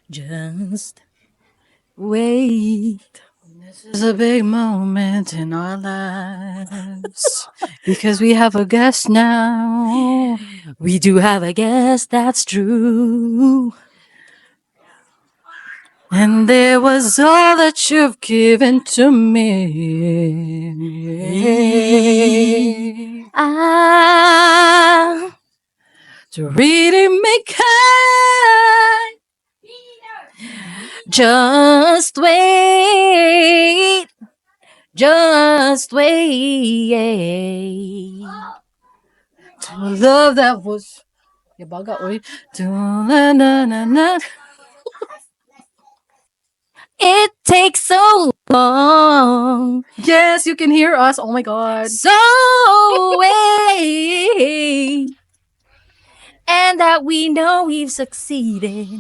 Just wait. This is a big moment in our lives because we have a guest now. We do have a guest, that's true. And there was all that you've given to me. Ah, To really make kind. Just wait. Just wait. To a love that was Yabaga, oy. To na na na na. It takes so long. Yes, you can hear us. Oh my God. So wait. And that we know we've succeeded.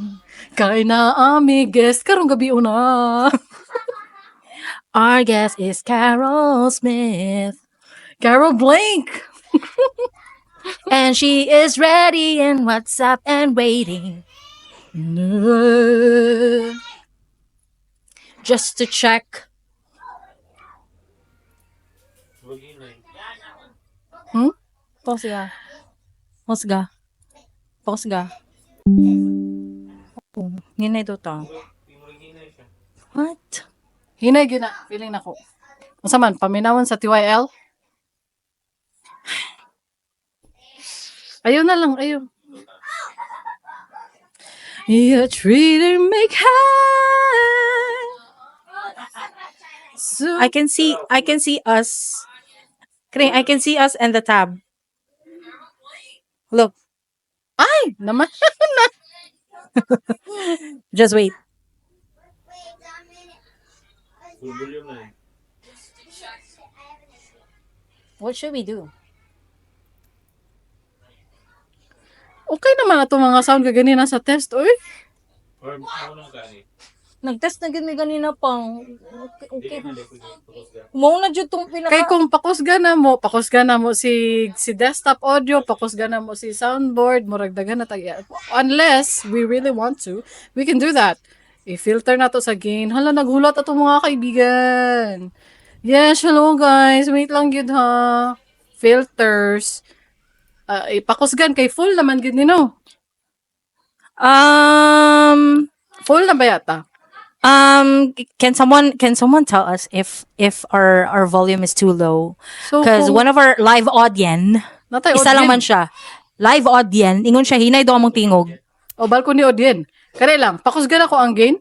Kay naa mi guest karong gabi una. Our guest is Carol Smith. Carol Blank. And she is ready in WhatsApp and waiting. No. Just to check. Hmm? Pause ga. Pause ga. Pause ga. Nginay to ta. What? Hinay gyud na feeling nako. Unsa man paminawon sa TYL? Ayaw na lang, ayaw. You're treating me kind. So I can see us. Kring, I can see us and the tab. Look, Ay, naman. Just wait. Full volume na eh. What should we do? Okay naman ato mga sound kaganina sa test, oy. Or ako nang gani. Nag-test na gid mi ganina pang. Okay. Dili na dili ko ga. Mao na jud tong pinaka Kay kung pakusga na mo, pakusga na mo si desktop audio, pakusga na mo si soundboard, murag daghan na tag unless we really want to, we can do that. I-filter na to sa gain. Hala, naghulat ato mga kaibigan. Yes, hello guys. Wait lang gyud ha. Filters. Ipakusgan kay full naman gyud nino. Full na ba yata? Can someone tell us if our volume is too low? So, Because kung one of our live audience, natay isa lang man audience. siya. Live audience, ingon siya hinay daw among tingog. O balcony audience. Kare lang, pakusgan ako ang gain.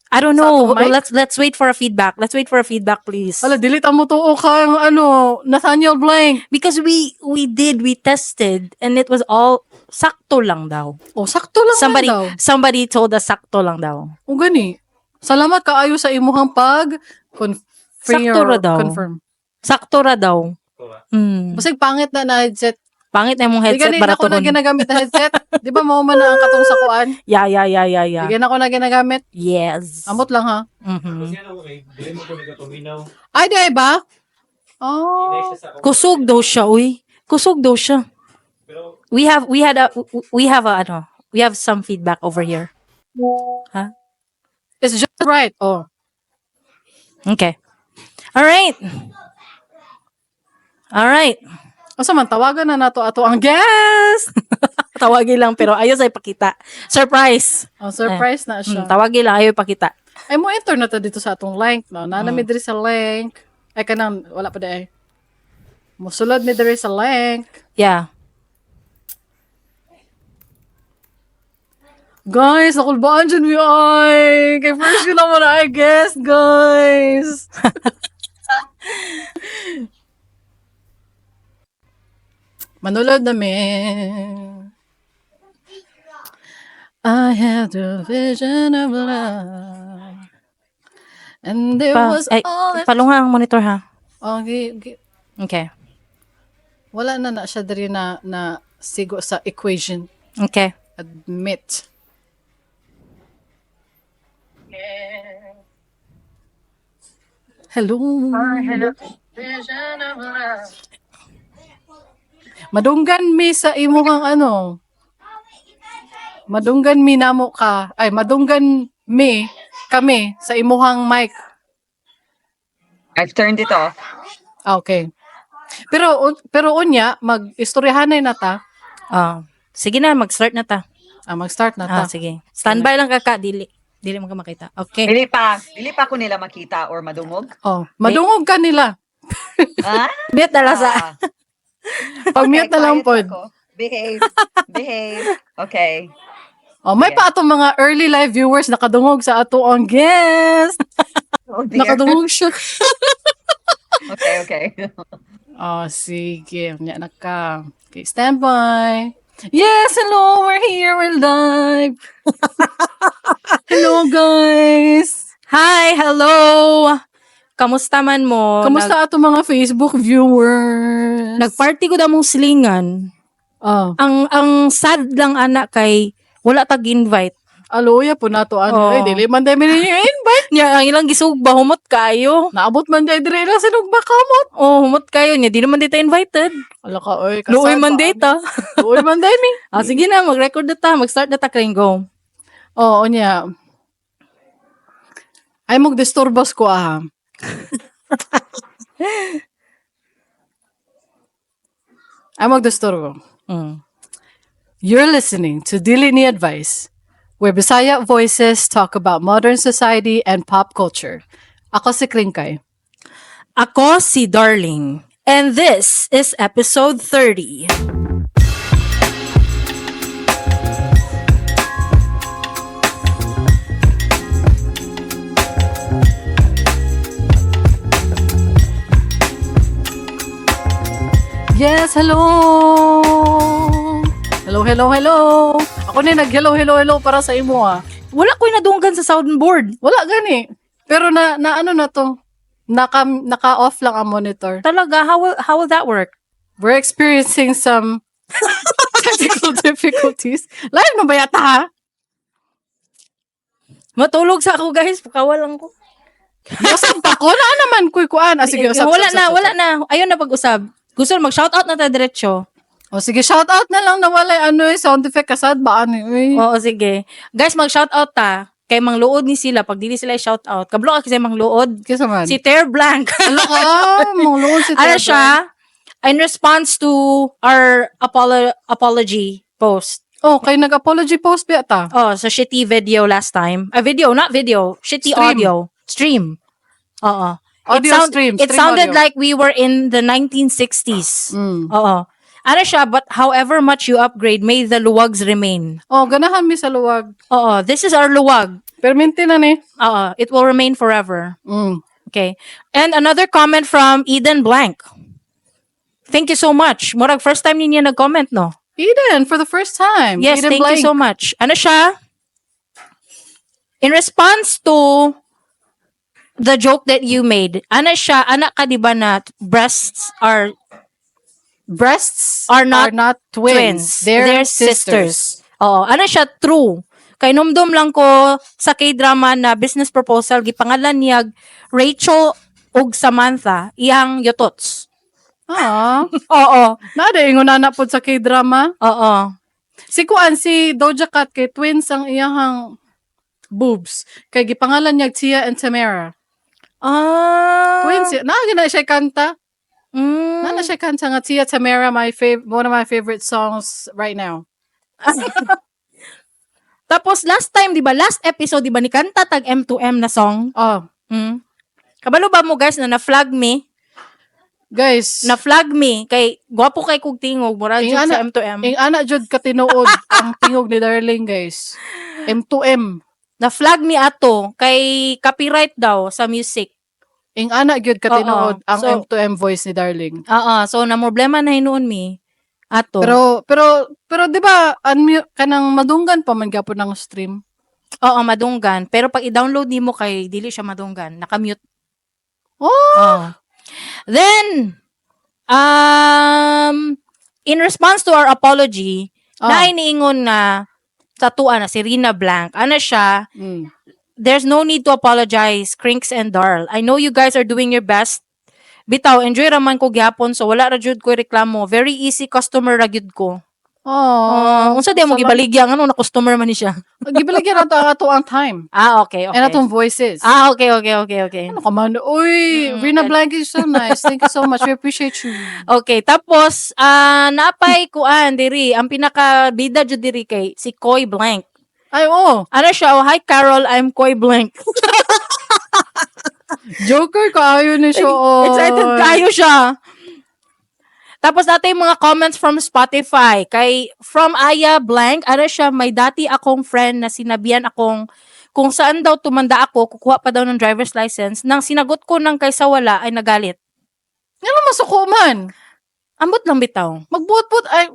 I don't Sa know. atong mic? Let's wait for a feedback. Let's wait for a feedback, please. Hala, delete ang mo tuo kang ano, Nathaniel Blank. Because we tested and it was all sakto lang daw. O, sakto lang Somebody man daw. Somebody told us sakto lang daw. O gani. Salamat kaayo sa imuhang pag confirm. Sakto ra daw. Confirm. Sakto ra daw. Tora. Basig pangit na na headset. Pangit na imong Di headset gani na ako na baratuhon. ginagamit na headset. Di ba mao man na ang katong sakuan? Yeah. Di gani ako na ginagamit. Yes. Amot lang ha. Kasi ano ko kay dili mo ko nagatuminaw. Ay, di ay ba? Hinay Oh. siya sa akong- Kusog daw siya, uy. Kusog daw siya. Pero We have a ano, we have some feedback over here. It's just right. Oh. Okay. All right. All right. Asa man tawagan na nato ato ang guest. Tawagin lang pero ayaw sa ipakita. Surprise. Oh, surprise na siya. Tawagin lang ayaw ipakita. Ay mo enter na ta dito sa atong link no. Naa na mi diri sa link. Ay kanang wala pa di ay. Mosulod mi diri sa link. Yeah. Guys, nakulbaan dyan mi ay. Kay first yun naman na I guess, guys. Manulod na mi. I had the vision of love. And it Pa, was ay, all that palunga ang monitor ha. Oh, Okay. wala na na siya diri na na sigo sa equation. Okay. Admit. Hello. Madunggan mi sa imuhang ano. Madunggan mi namo ka. Ay, madunggan mi kami sa imuhang mic. I've turned it off. Ah, okay. Pero unya mag-istoryahanay na ta. Ah, sige na, mag-start na ta. Ah, mag-start na ta. Ah, sige. Standby lang ka ka, dili. Dili mo ka makita. Okay. Dili pa ko nila makita or madungog. Oh, madungog ka nila. Ah? Mute na lang sa. Pag-mute na lang quiet pod. ako. Behave. Behave. Okay. Oh, may pa atong mga early live viewers nakadungog sa ato ang guest. Oh dear. Nakadungog siya. Okay. Oh, sige. Unya na ka. Okay, stand by. Yes, hello, we're here, we're live. Hello, guys. Hi, hello. Kamusta man mo? Kamusta ato mga Facebook viewers? Nagparty ko da mong silingan. Oh, Ang sad lang ana kay wala tag invite. Aloya po nato ano. Oh. Ay, dili man dahil ninyo invite. Nya ang ilang gisugba humot kayo. Naabot man dahil diri lang sinugba kamot. Oh, humot kayo nya di naman dita invited. Ala ka, oy. Kasad Luoy man ba? data. Luoy man dahil mi. Ah, sige na, mag-record na ta, mag-start na ta kring go. Oo, niya. Ay, magdisturbos ko ah. Ay, magdisturbo. You're listening to Dili Ni Advice, where Bisaya voices talk about modern society and pop culture. Ako si Kringkay. Ako si Darling. And this is episode 30. Yes, hello! Hello, hello, hello! Ako ni nag-hello, hello, hello para sa imo ah. Wala ko'y nadunggan sa soundboard. Wala gani. Pero na ano na to? Naka-off lang ang monitor. Talaga, how will that work? We're experiencing some technical difficulties. Live na ba yata ha? Matulog sa ako guys, pakawalan ko. Usab pa ko na naman kuy kuan. Ah, sige, usab, wala usab, na, usab, wala usab. na. Ayun na pag-usab. Gusto mag shoutout na ta diretso. O sige, shout out na lang na walay ano eh, sound effect kasad ba ano eh. Oo, sige. Guys, mag shoutout ta kay mangluod ni sila pag dili sila shout out. Kablo ka kasi mangluod. Kisa man. Si Ter Blanc. Ano ka? Mangluod si Ano Ter siya? In response to our apology post. Oh, kay nag-apology post ba ta? Oh, sa shitty video last time. A video, not video. Shitty Stream. audio. Stream. Oo. Audio stream, It stream sounded audio. like we were in the 1960s. Oo. Ano siya, but however much you upgrade, may the luwags remain. Oh, ganahan mi sa luwag. Oo, this is our luwag. Perminti na ni. Oo, it will remain forever. Okay. And another comment from Eden Blank. Thank you so much. Murag first time niya nag-comment, no? Eden, for the first time. Yes, Eden thank Blank. you so much. Ano siya? In response to the joke that you made, ano siya, anak ka di ba na breasts are Breasts are not twins. twins. They're sisters. Oo, ano siya, true. Kay numdum lang ko sa K-drama na business proposal, gipangalan niya Rachel ug Samantha, iyang yotots. Ah, Oo. naa ingon na pod sa K-drama. Oo. Si Kuan, si Doja Cat kay twins ang iyahang boobs. Kay gipangalan niya Tia and Tamara. Ah. Twins, naa na siya kanta. Naa na siya kanta nga Tia Tamara, my one of my favorite songs right now. Tapos last time, 'di ba? Last episode, 'di ba ni kanta tag M2M na song? Oh, Kabalo ba mo guys na na-flag me? Guys, Na-flag me kay gwapo kay kog tingog, mura Ing jud sa ana- M2M. ing ana jud katinuod ang tingog ni Darling, guys. M2M. Na-flag me ato kay copyright daw sa music. Ing ana gyud katinuod Oo. ang So- M2M voice ni Darling. Oo, so na problema na hinuon mi ato. Pero 'di ba unmute kanang madunggan pa man gyapon ang stream. Oo, madunggan. Pero pag i-download nimo kay dili siya madunggan, naka-mute. Oh! Oo. Then in response to our apology, Ah. naay niingon na sa tuwa na si Rina Blank. Ano siya? There's no need to apologize, Crinks and Darl. I know you guys are doing your best. Bitaw, enjoy raman ko gyapon so wala ra jud ko reklamo. Very easy customer ra gyud ko. Oh, Oh, unsa di mo gibaligya, ano na customer man ni siya? Gibaligya na to ang ato ang time. Ah, okay. And atong voices. Ah, okay. Ano ka man? Uy, Rina Blank is so nice. Thank you so much. We appreciate you. Okay, tapos napay kuan diri, ang pinaka bida jud diri kay si Koy Blank. Ay, oh. Ano siya? "Oh, hi Carol, I'm Koy Blank." Joker kaayo ni siya. Oy. Excited kayo siya. Tapos natin yung mga comments from Spotify. Kay from Aya Blank, ano siya, "May dati akong friend na sinabihan akong kung saan daw tumanda ako, kukuha pa daw ng driver's license. Nang sinagot ko ng kaysa wala, ay nagalit." Ngano masuko man? Ambot lang bitaw. Magbuot-buot ay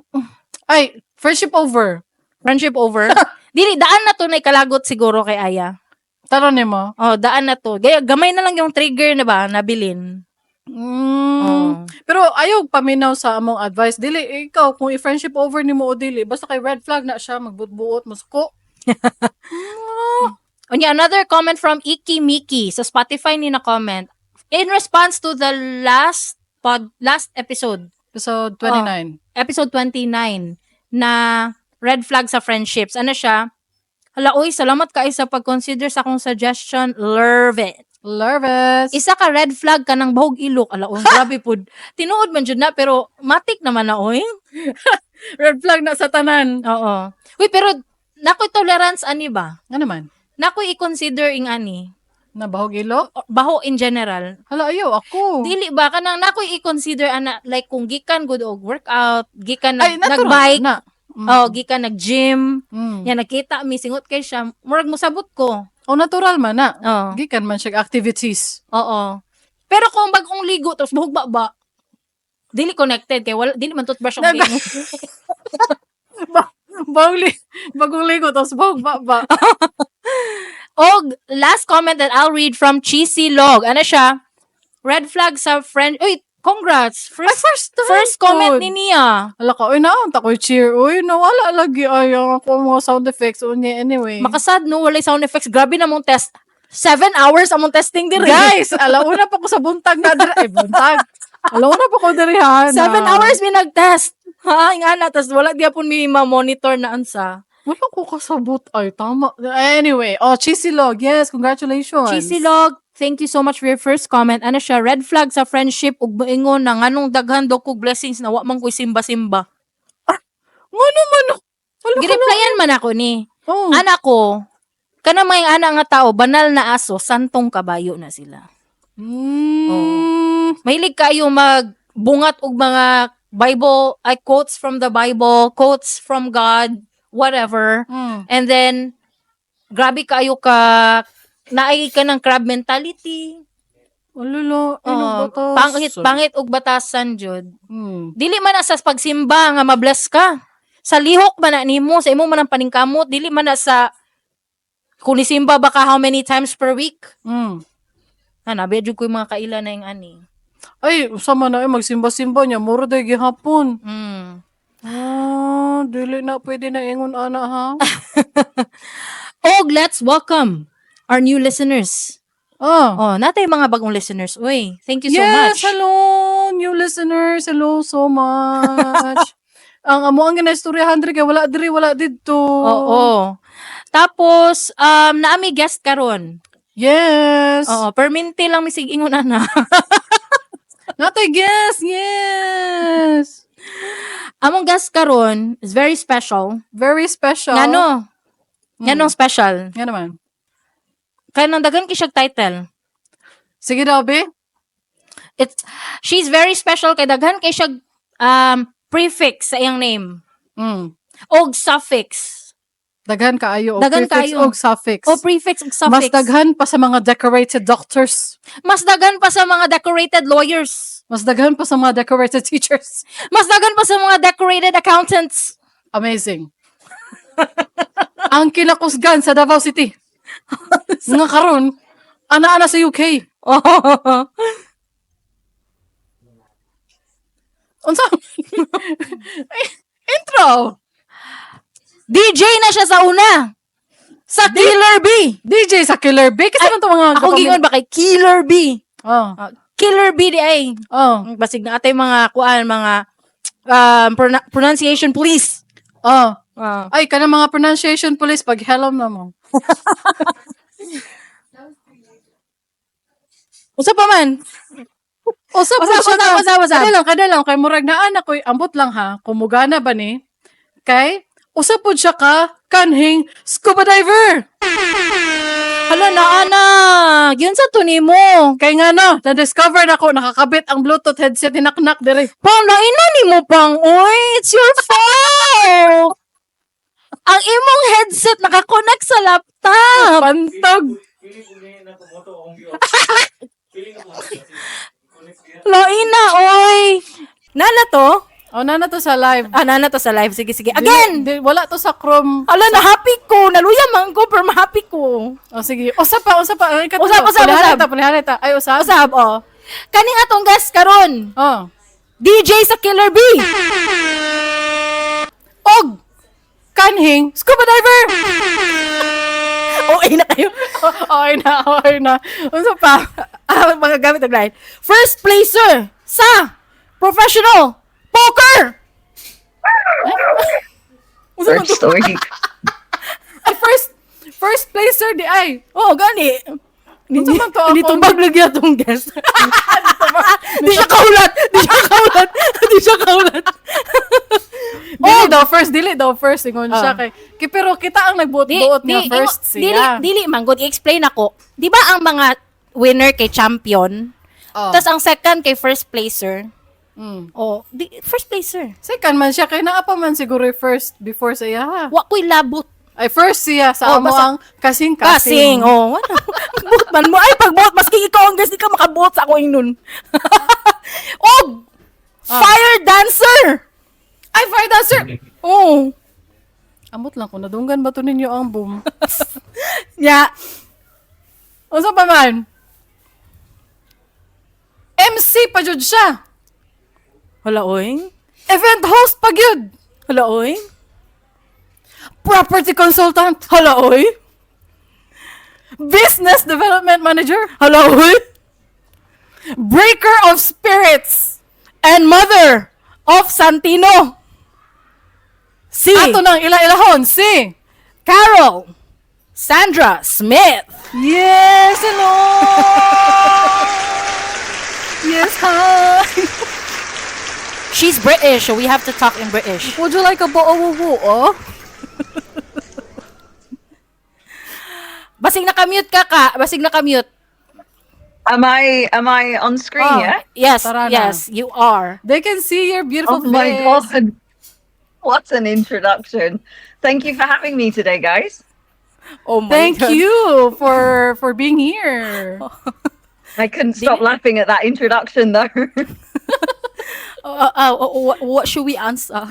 ay friendship over. Friendship over. Dili, daan na to na ikalagot siguro kay Aya. Tara nimo. Oh, daan na to. Gaya, gamay na lang yung trigger na ba, nabilin. Oh. Pero ayaw paminaw sa among advice. Dili ikaw kung i-friendship over nimo o dili, basta kay red flag na siya, magbuot-buot masuko. Unya, another comment from Iki Miki sa Spotify ni na comment in response to the last episode, Episode 29. Episode 29 na red flag sa friendships. Ano siya? "Hala oy, salamat kay sa pag-consider sa akong suggestion. Love it. Love it. Isa ka red flag ka ng bahog ilok." Ala oy, grabe pud. Tinuod man jud na, pero matik naman na oy. Red flag na sa tanan. Oo. Uy, pero nakoy tolerance ani ba? Ano man? Nakoy i-consider ing ani. Na bahog ilok? Baho in general. Hala, ayaw ako. Dili ba kanang nakoy i-consider ana, like kung gikan gud og workout, gikan Ay, natural nag-bike, na. Oh, gikan nag-gym, Mm. ya nakita mi singot kay siya, murag mosabot ko. Oh, natural man na. Oh. Gikan man siya activities. Oo. Pero kung bagong ligo tapos buhog ba ba, dili connected kay wala, dili man toothbrush ang ginoo. Bagong ligo tapos bahog ba ba. Og last comment that I'll read from Cheesy Log. Ano siya? Red flag sa friend. Uy, congrats. Ay, First first time first comment pod. ni Nia. Hala ka, uy, naunta ko cheer. Uy, nawala lagi ay ang ako mga sound effects. Unya, anyway. Makasad no, walay sound effects. Grabe na mong test. 7 hours among testing diri. Guys, alauna pa ko sa buntag na diri. Ay, buntag. Alauna pa ko diri ha. na. 7 hours mi nag-test. Ha, nga na, tas wala di apon mi ma-monitor na ansa. Wala ko kasabot. Ay, tama. Anyway, oh, Cheesy Log. Yes, congratulations. Cheesy Log, thank you so much for your first comment. Ano siya, "Red flag sa friendship ug moingon na nganong daghan daw kog blessings na wa man ko'y simba-simba." Ngano man? Wala ka na. Gireplyan man ako ni. Oh. Ana ko, kana may ana nga tao, banal na aso, santong kabayo na sila. Mahilig kayo magbungat og mga Bible, ay, quotes from the Bible, quotes from God, whatever. And then, grabe kayo ka, naay ka ng crab mentality. Alala, Oh, batas. Pangit, pangit og batasan jud. Dili man na sa pagsimba nga mabless ka. Sa lihok man na nimo, sa imo man ang paningkamot, dili man na sa kung nisimba ba ka how many times per week. Ha, nabi jud ko yung mga kaila na yung ani. Ay, usa man na ay magsimba-simba niya, muro day gihapon. Ah, dili na pwede na ingon ana ha. Og let's welcome our new listeners. Ah. Oh, natay mga bagong listeners. Uy, thank you so Yes, much. hello new listeners. Hello so much. Ang amo ang ginaistoryahan diri kay wala diri, wala didto. Oo. Tapos naami guest karon. Yes. Oo, perminti lang misig ingon ana. Natay guest. Yes. Among guest karon is very special. Very special. Ngano? Nganong special? Nga naman. Kaya nang daghan kay siyag title. Sige daw, be. It's She's very special kay daghan kay siyag prefix sa iyang name og suffix. Daghan kaayo og Daghan prefix kaayo. og suffix. O prefix og suffix. Mas daghan pa sa mga decorated doctors. Mas daghan pa sa mga decorated lawyers. Mas daghan pa sa mga decorated teachers. Mas daghan pa sa mga decorated accountants. Amazing. Ang kinakusgan sa Davao City. Nga karon, ana-ana sa UK. Oh. Unsa? Intro. DJ na siya sa una. Sa Killer B. DJ sa Killer B. Kasi man to mga Ako gingon ba kay Killer B? Oh. Killer B di ay. Oh. Basig na atay mga kuan, mga pronunciation please. Oh. Ah. Ay, kana mga pronunciation police, pag hello na mo. Usa pa man. Usap Usap, na siya usap, ka. usap, usap. Kada lang, kay murag naan ako, ambot lang ha, kumugana ba ni? Kay, usap pod siya ka, kanhing scuba diver. Hala na ana. Yun sa to nimo. Kay nga no, na-discover na ko, nakakabit ang Bluetooth headset ni Naknak dire. Pang laina nimo pang oy, it's your fault. Ang imong headset nakakonect sa laptop. Pantog. Feeling ko ngayon na kumoto akong giyo. Feeling ko kasi connect diya. Laina oy. Nana to? O, na to sa live. Ah, nana to sa live. Sige, sige. Again! Di, wala to sa Chrome. Ala, na happy ko. Naluya man ko, pero happy ko. O, sige. Usap pa, usap pa. Ay, ikatlo. Usap, usap, Pulihan usap. ta, pulihan ta. Ay, usap. Usab, oh. Kaning atong guest karon, Oh. DJ sa Killer B. Og, kanhing scuba diver. Okay na kayo. Okay na, okay na. Unsa pa? Ah, mga gamit ang line. First placer sa professional poker. Unsa man First to? story. Ay, first placer di ay. Oo, gani. Unsa man to Hindi akong- tumbag lagi atong guest. Di siya kaulat. Di siya kaulat. Di siya kaulat. Dili daw first, dili daw first ingon siya Oh. kay. Kay pero kita ang nagbuot-buot nga first Dili, siya. dili man good i-explain ako. Di ba ang mga winner kay champion? Oh. Tapos ang second kay first placer. Oh. Di, first placer. Second man siya kay naa pa man siguro yung first before sa iya. ha? Wa ko'y labot. Ay, first siya sa Oh, amo basta- ang kasing-kasing. Kasing, oh. Ano? Magbuot man mo. Ay, pagbuot, maski ikaw ang guest, di ka makabuot sa ako ingnon. Og, fire dancer! Ay, fire dancer! Oh. Amot lang kung nadunggan ba to ninyo ang boom. Ya. Unsa pa man? MC pa jud siya. Hala, oy. Event host pa gyud. Hala, oy. Property consultant. Hala, oy. Business development manager. Hala, oy. Breaker of spirits. And mother of Santino. Si Ato nang ila-ilahon si Carol Sandra Smith. Yes, hello. Yes, hi. She's British, so we have to talk in British. Would you like a bao oh? Basig nakamute ka ka. Basig nakamute. Am I on screen Oh. yet? Yes, Tara na. yes, you are. They can see your beautiful Oh my face. God. What an introduction. Thank you for having me today, guys. Oh my Thank God. you for being here. I couldn't stop laughing at that introduction, though. What should we answer?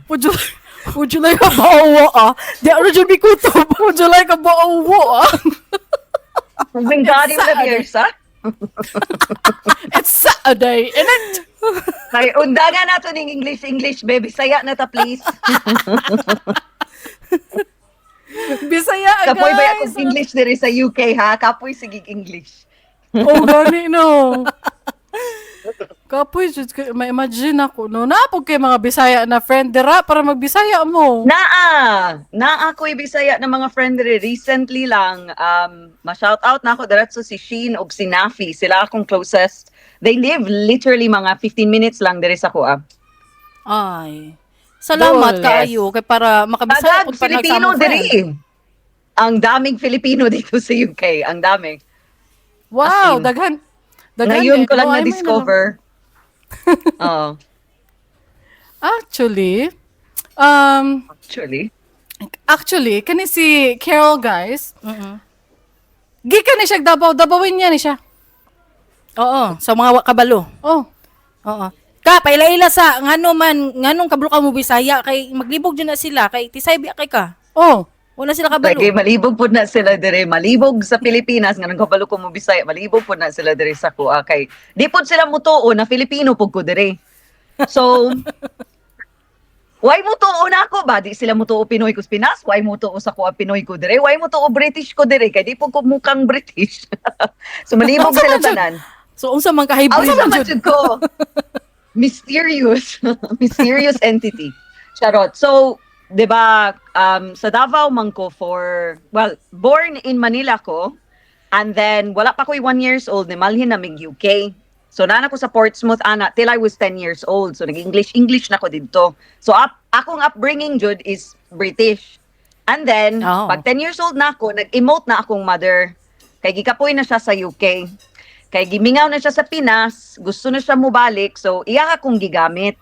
Would you like Would you like a bawa ah? Di ano dyan mi kutob. would you like a bao Wingardium Leviosa. It's Saturday, and it Ay, undangan nato ning English, English, baby. Saya na ta, please. Bisaya, Kapoy ba guys. akong English diri sa UK, ha? Kapoy sige English. Oh, gani no. Kapoy, jud ko, ma-imagine ako, no? Naapog kay mga Bisaya na friend dira para magbisaya mo. Naa! Naa ko'y Bisaya na mga friend diri. Recently lang, ma-shout out na ako diretso si Sheen ug si Nafi. Sila akong closest. They live literally mga 15 minutes lang diri sa kuha. Ay. Salamat Dol. kaayo kay para makabisaya Tagag pud pa Filipino nagsamang friend. diri. Ang daming Filipino dito sa UK. Ang dami. Wow, As in, daghan. Daghan Ngayon eh. ko lang No, I mean, na-discover. Oh, Actually, actually. actually, kani si Carol, guys, gikan ni siya Davao, Dabawin niya ni siya. Oo, sa mga kabalo. Oh, Oo. Ka paila-ila sa ngano man nganong kabalo ka mo Bisaya kay maglibog jud na sila kay tisay biya kay ka. oh. Wala sila kabalo. Lagi malibog pud na sila dire, malibog sa Pilipinas nga kabalo ko mo Bisaya, malibog pud na sila dire sa kuha kay di pud sila mutuo na Filipino pud ko dire. So why mutuo na ako ba? Di sila mutuo Pinoy ko sa Pinas, why mutuo sa kuha Pinoy ko dire? Why mutuo British ko dire? Kay di pud ko mukhang British. So malibog Unsa sila man jud? tanan. So unsa man ka hybrid? Ang sa man jud ko. Mysterious. Mysterious entity. Charot. So, 'di ba, sa Davao man ko for, well, born in Manila ko and then wala pa ko'y 1 years old ni malhin na mig UK. So naa na ko sa Portsmouth ana till I was 10 years old. So nag-English English na ko didto. So akong upbringing jud is British. And then pag 10 years old na ako, nag-emote na akong mother. Kay gikapoy na siya sa UK. Kay gimingaw na siya sa Pinas, gusto na siya mubalik, so iya akong gigamit.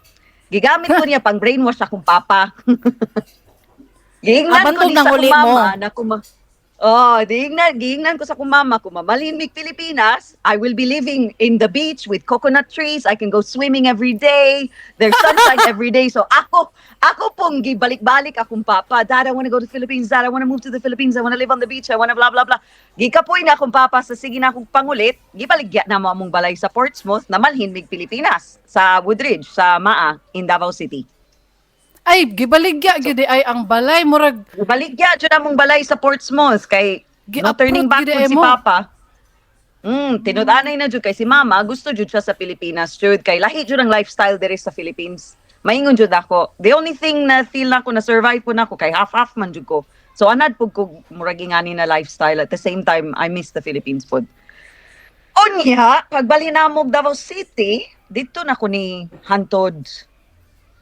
Gigamit ko niya pang brainwash akong papa. Giingnan Ah, ko bantog ni ng sa akong uli mo. mama na kuma. Oh, giingnan ko sa akong mama kung mamalhin mig Pilipinas, I will be living in the beach with coconut trees. I can go swimming every day. There's sunshine every day. So ako pong gibalik-balik akong papa. "Dad, I want to go to Philippines. Dad, I want to move to the Philippines. I want to live on the beach. I want to blah blah blah." Gikapoy na akong papa sa sige na akong pangulit. Gibaligya na mo among balay sa Portsmouth, namalhin mig Pilipinas sa Woodridge, sa Maa in Davao City. Ay, gibaligya gyud ay ang balay murag Baligya jud among balay sa Portsmouth kay no Gi-uproot turning back gyud pud si mo. Papa. Tinud-anay na jud kay si Mama gusto jud siya sa Pilipinas jud kay lahi jud ang lifestyle diri sa Philippines. Maingon jud ako. The only thing na feel na ako na survive po nako kay half-half man jud ko. So anad pud ko murag ingani na lifestyle. At the same time, I miss the Philippines food. Unya, pagbali na mo Davao City, didto na ko ni hantod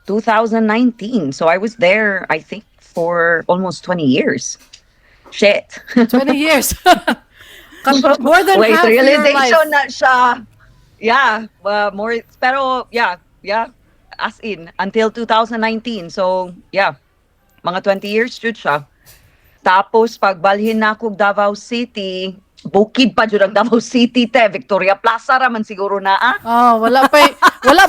2019. So I was there, I think, for almost 20 years. Shit. 20 years. More than Wait, half your realization life. Na siya. Yeah, more, pero yeah, as in, until 2019. So, yeah, mga 20 years jud siya. Tapos, pagbalhin na ako Davao City, bukid pa jud ang Davao City, te. Victoria Plaza ra man siguro na, ah. Oh, wala pa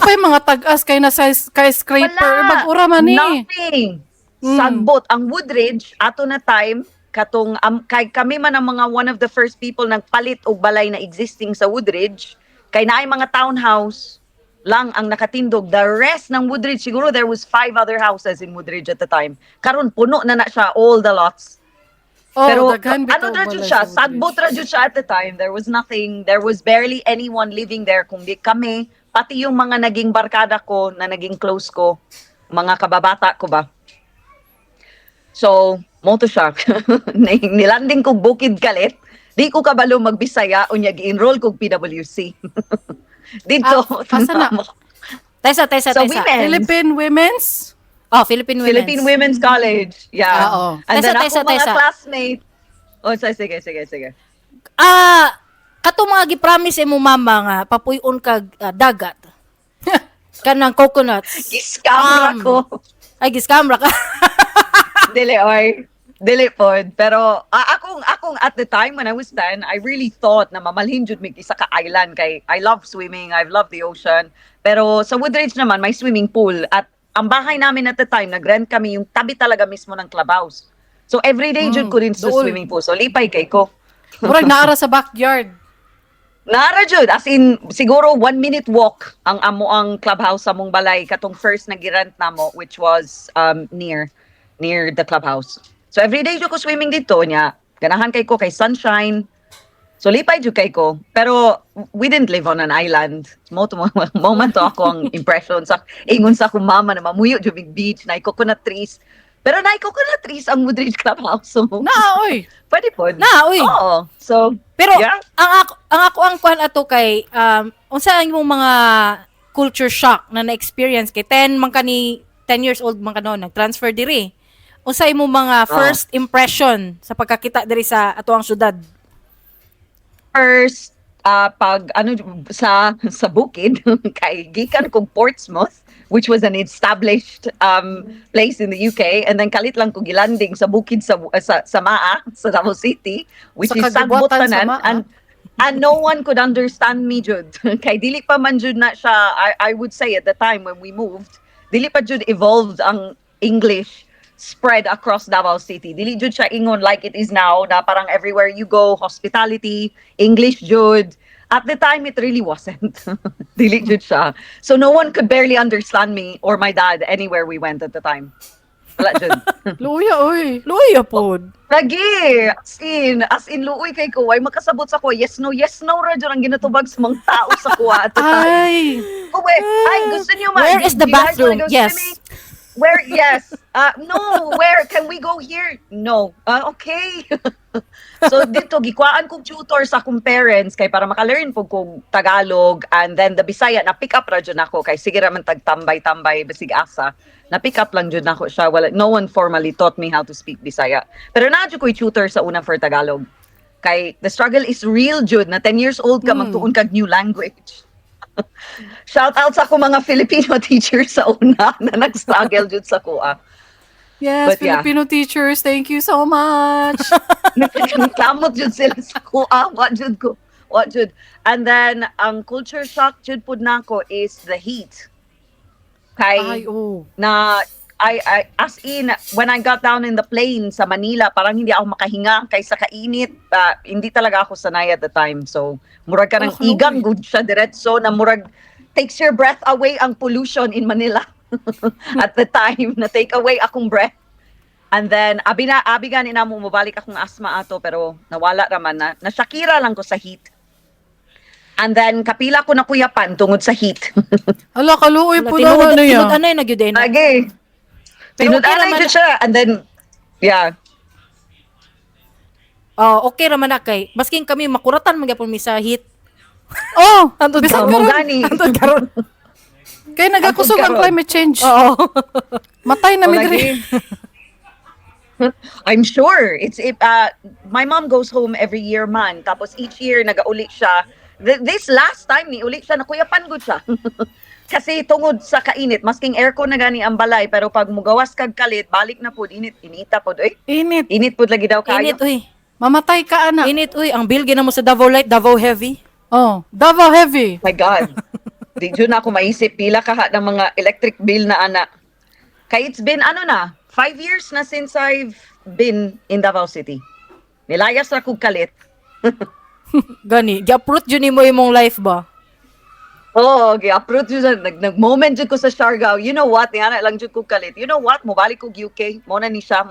mga tag-as kay na sa skyscraper. Wala. Bag-ura man ni. Nothing. Sagbot. Ang Woodridge, ato na time, katong kay kami man ang mga one of the first people nagpalit og balay na existing sa Woodridge, kay naay mga townhouse lang ang nakatindog. The rest ng Woodridge, siguro there was five other houses in Woodridge at the time. Karon puno na na siya all the lots. Oh, Pero daghan ano bitaw ra jud balay siya, sa Woodridge. Sagbot ra jud siya at the time. There was nothing, there was barely anyone living there kundi kami, pati yung mga naging barkada ko na naging close ko, mga kababata ko ba. So, mao to siya. Nilanding kog bukid kalit, di ko kabalo magbisaya, unya gi-enroll kog PWC. Dito. Ah, asa na? Tesa, tesa, Sa tesa. women. Philippine Women's? Oh, Philippine Women's. Philippine Women's College. Yeah. Ah, oo. And Tesa, then tesa, ako mga tesa. classmate. Oh, sige, sige, sige. Ah, kato mga gi-promise imo mama nga papuy-on kag dagat. Kanang coconuts. Giscam ra ko. Ay, giscam ra ka. Dili, oy. Dili pod. Pero akong at the time when I was 10, I really thought na mamalhin jud mig isa ka island kay I love swimming, I've loved the ocean. Pero sa Woodridge naman may swimming pool at ang bahay namin at the time nagrent kami yung tabi talaga mismo ng clubhouse. So every day jud ko rin sa Dool. swimming pool. So lipay kay ko. Murag naara sa backyard. Nara jud, as in siguro 1 minute walk ang amo ang clubhouse sa mong balay katong first na girent namo, which was near near the clubhouse. So every day jud ko swimming dito nya. Ganahan kay ko kay sunshine. So lipay jud kay ko. Pero we didn't live on an island. Mao to mao man to ako ang impression sa ingon sa akong mama na mamuyo jud mig beach na coconut trees. Pero na coconut trees ang Woodridge Clubhouse. So Na, oy. pwede pod. Na, oy. Oo. So Pero yeah. ang ako ang kuan ato kay unsa ang imong mga culture shock na na-experience kay 10 man ka ni 10 years old man ka noon nag-transfer diri. Unsa imong mga first impression sa pagkakita diri sa atoang syudad? First, pag ano sa bukid kay gikan kog Portsmouth, which was an established place in the UK, and then kalit lang ko gilanding sa bukid sa Maa sa Davao City, which Sa is sagbot kagubatan sa tanan Maa. and no one could understand me jud kay dili pa man jud na siya, I would say at the time when we moved, dili pa jud evolved ang English spread across Davao City. Dili jud siya ingon like it is now na parang everywhere you go, hospitality, English jud. At the time, it really wasn't. Dili jud siya. So no one could barely understand me or my dad anywhere we went at the time. Wala jud. Luya, oy. Luya pod. Lagi, as in, luoy kay ko, ay makasabot sa ko, yes, no, ra jud ang ginatubag sa mga tao sa kuha at the time. Ay. Uwe, ay, gusto niyo ma- Where is the do you guys wanna bathroom? go Yes. swimming? Where, yes. No, where can we go here? No. Okay. So dito gikuhaan kog tutor sa akong parents kay para maka-learn pud kog Tagalog, and then the Bisaya na pick up ra jud nako kay sige ra man tag tambay-tambay basig asa. Na pick up lang jud nako siya. Wala, no one formally taught me how to speak Bisaya. Pero naa jud ko'y tutor sa una for Tagalog. Kay the struggle is real jud na 10 years old ka, magtuon kag new language. Shout out sa akong mga Filipino teachers sa una na nag-struggle jud sa kuha. Yes, But yeah. Filipino teachers, thank you so much. Kamot jud sila sa kuha. Wa jud ko. Wa jud. And then ang culture shock jud pud nako is the heat. Kay Ay, oh. na I as in when I got down in the plane sa Manila, parang hindi ako makahinga kay sa kainit. Hindi talaga ako sanay at the time. So murag ka ng Ala, kaluoy. igang gud siya diretso na murag takes your breath away ang pollution in Manila at the time na take away akong breath. And then abi na abi gani na mo mobalik akong asthma ato, pero nawala raman na. Na Shakira lang ko sa heat. And then kapila ko nakuyapan tungod sa heat. Ala, kaluoy Wala, po na tinuod, ano ya. tinuod anay na gyud eh, no? Lagi. Pero okay Tinud-anay raman jud siya. And then, yeah. Oh, okay raman na kay masking kami makuratan man gyapon mi sa heat. Oh, Antod bisan Mo karon. gani. Antod karon. Kay nagakusog ang Antod karon. climate change. Oo. Matay na mi Lagi. diri. I'm sure. It's if my mom goes home every year man. Tapos each year nagauli siya. This last time ni uli siya, nakuyapan gud siya. Kasi tungod sa kainit, masking aircon na gani ang balay, pero pag mugawas kag kalit, balik na pud init, inita pud oy. Init. Init pud lagi daw kayo. Init uy. Mamatay ka ana. Init uy, ang bill ginamo sa Davao Light, Davao Heavy. Oh, Davao Heavy. My God. Di jud na ako maisip pila kaha ng mga electric bill na ana. Kay it's been ano na, 5 years na since I've been in Davao City. Nilayas ra kog kalit. Gani, gi-uproot jud nimo imong life ba? Oo, oh, gi-uproot jud sa- nag moment jud ko sa Siargao. You know what? Niana lang jud kog kalit. You know what? Mobalik kog UK. Mo na ni siya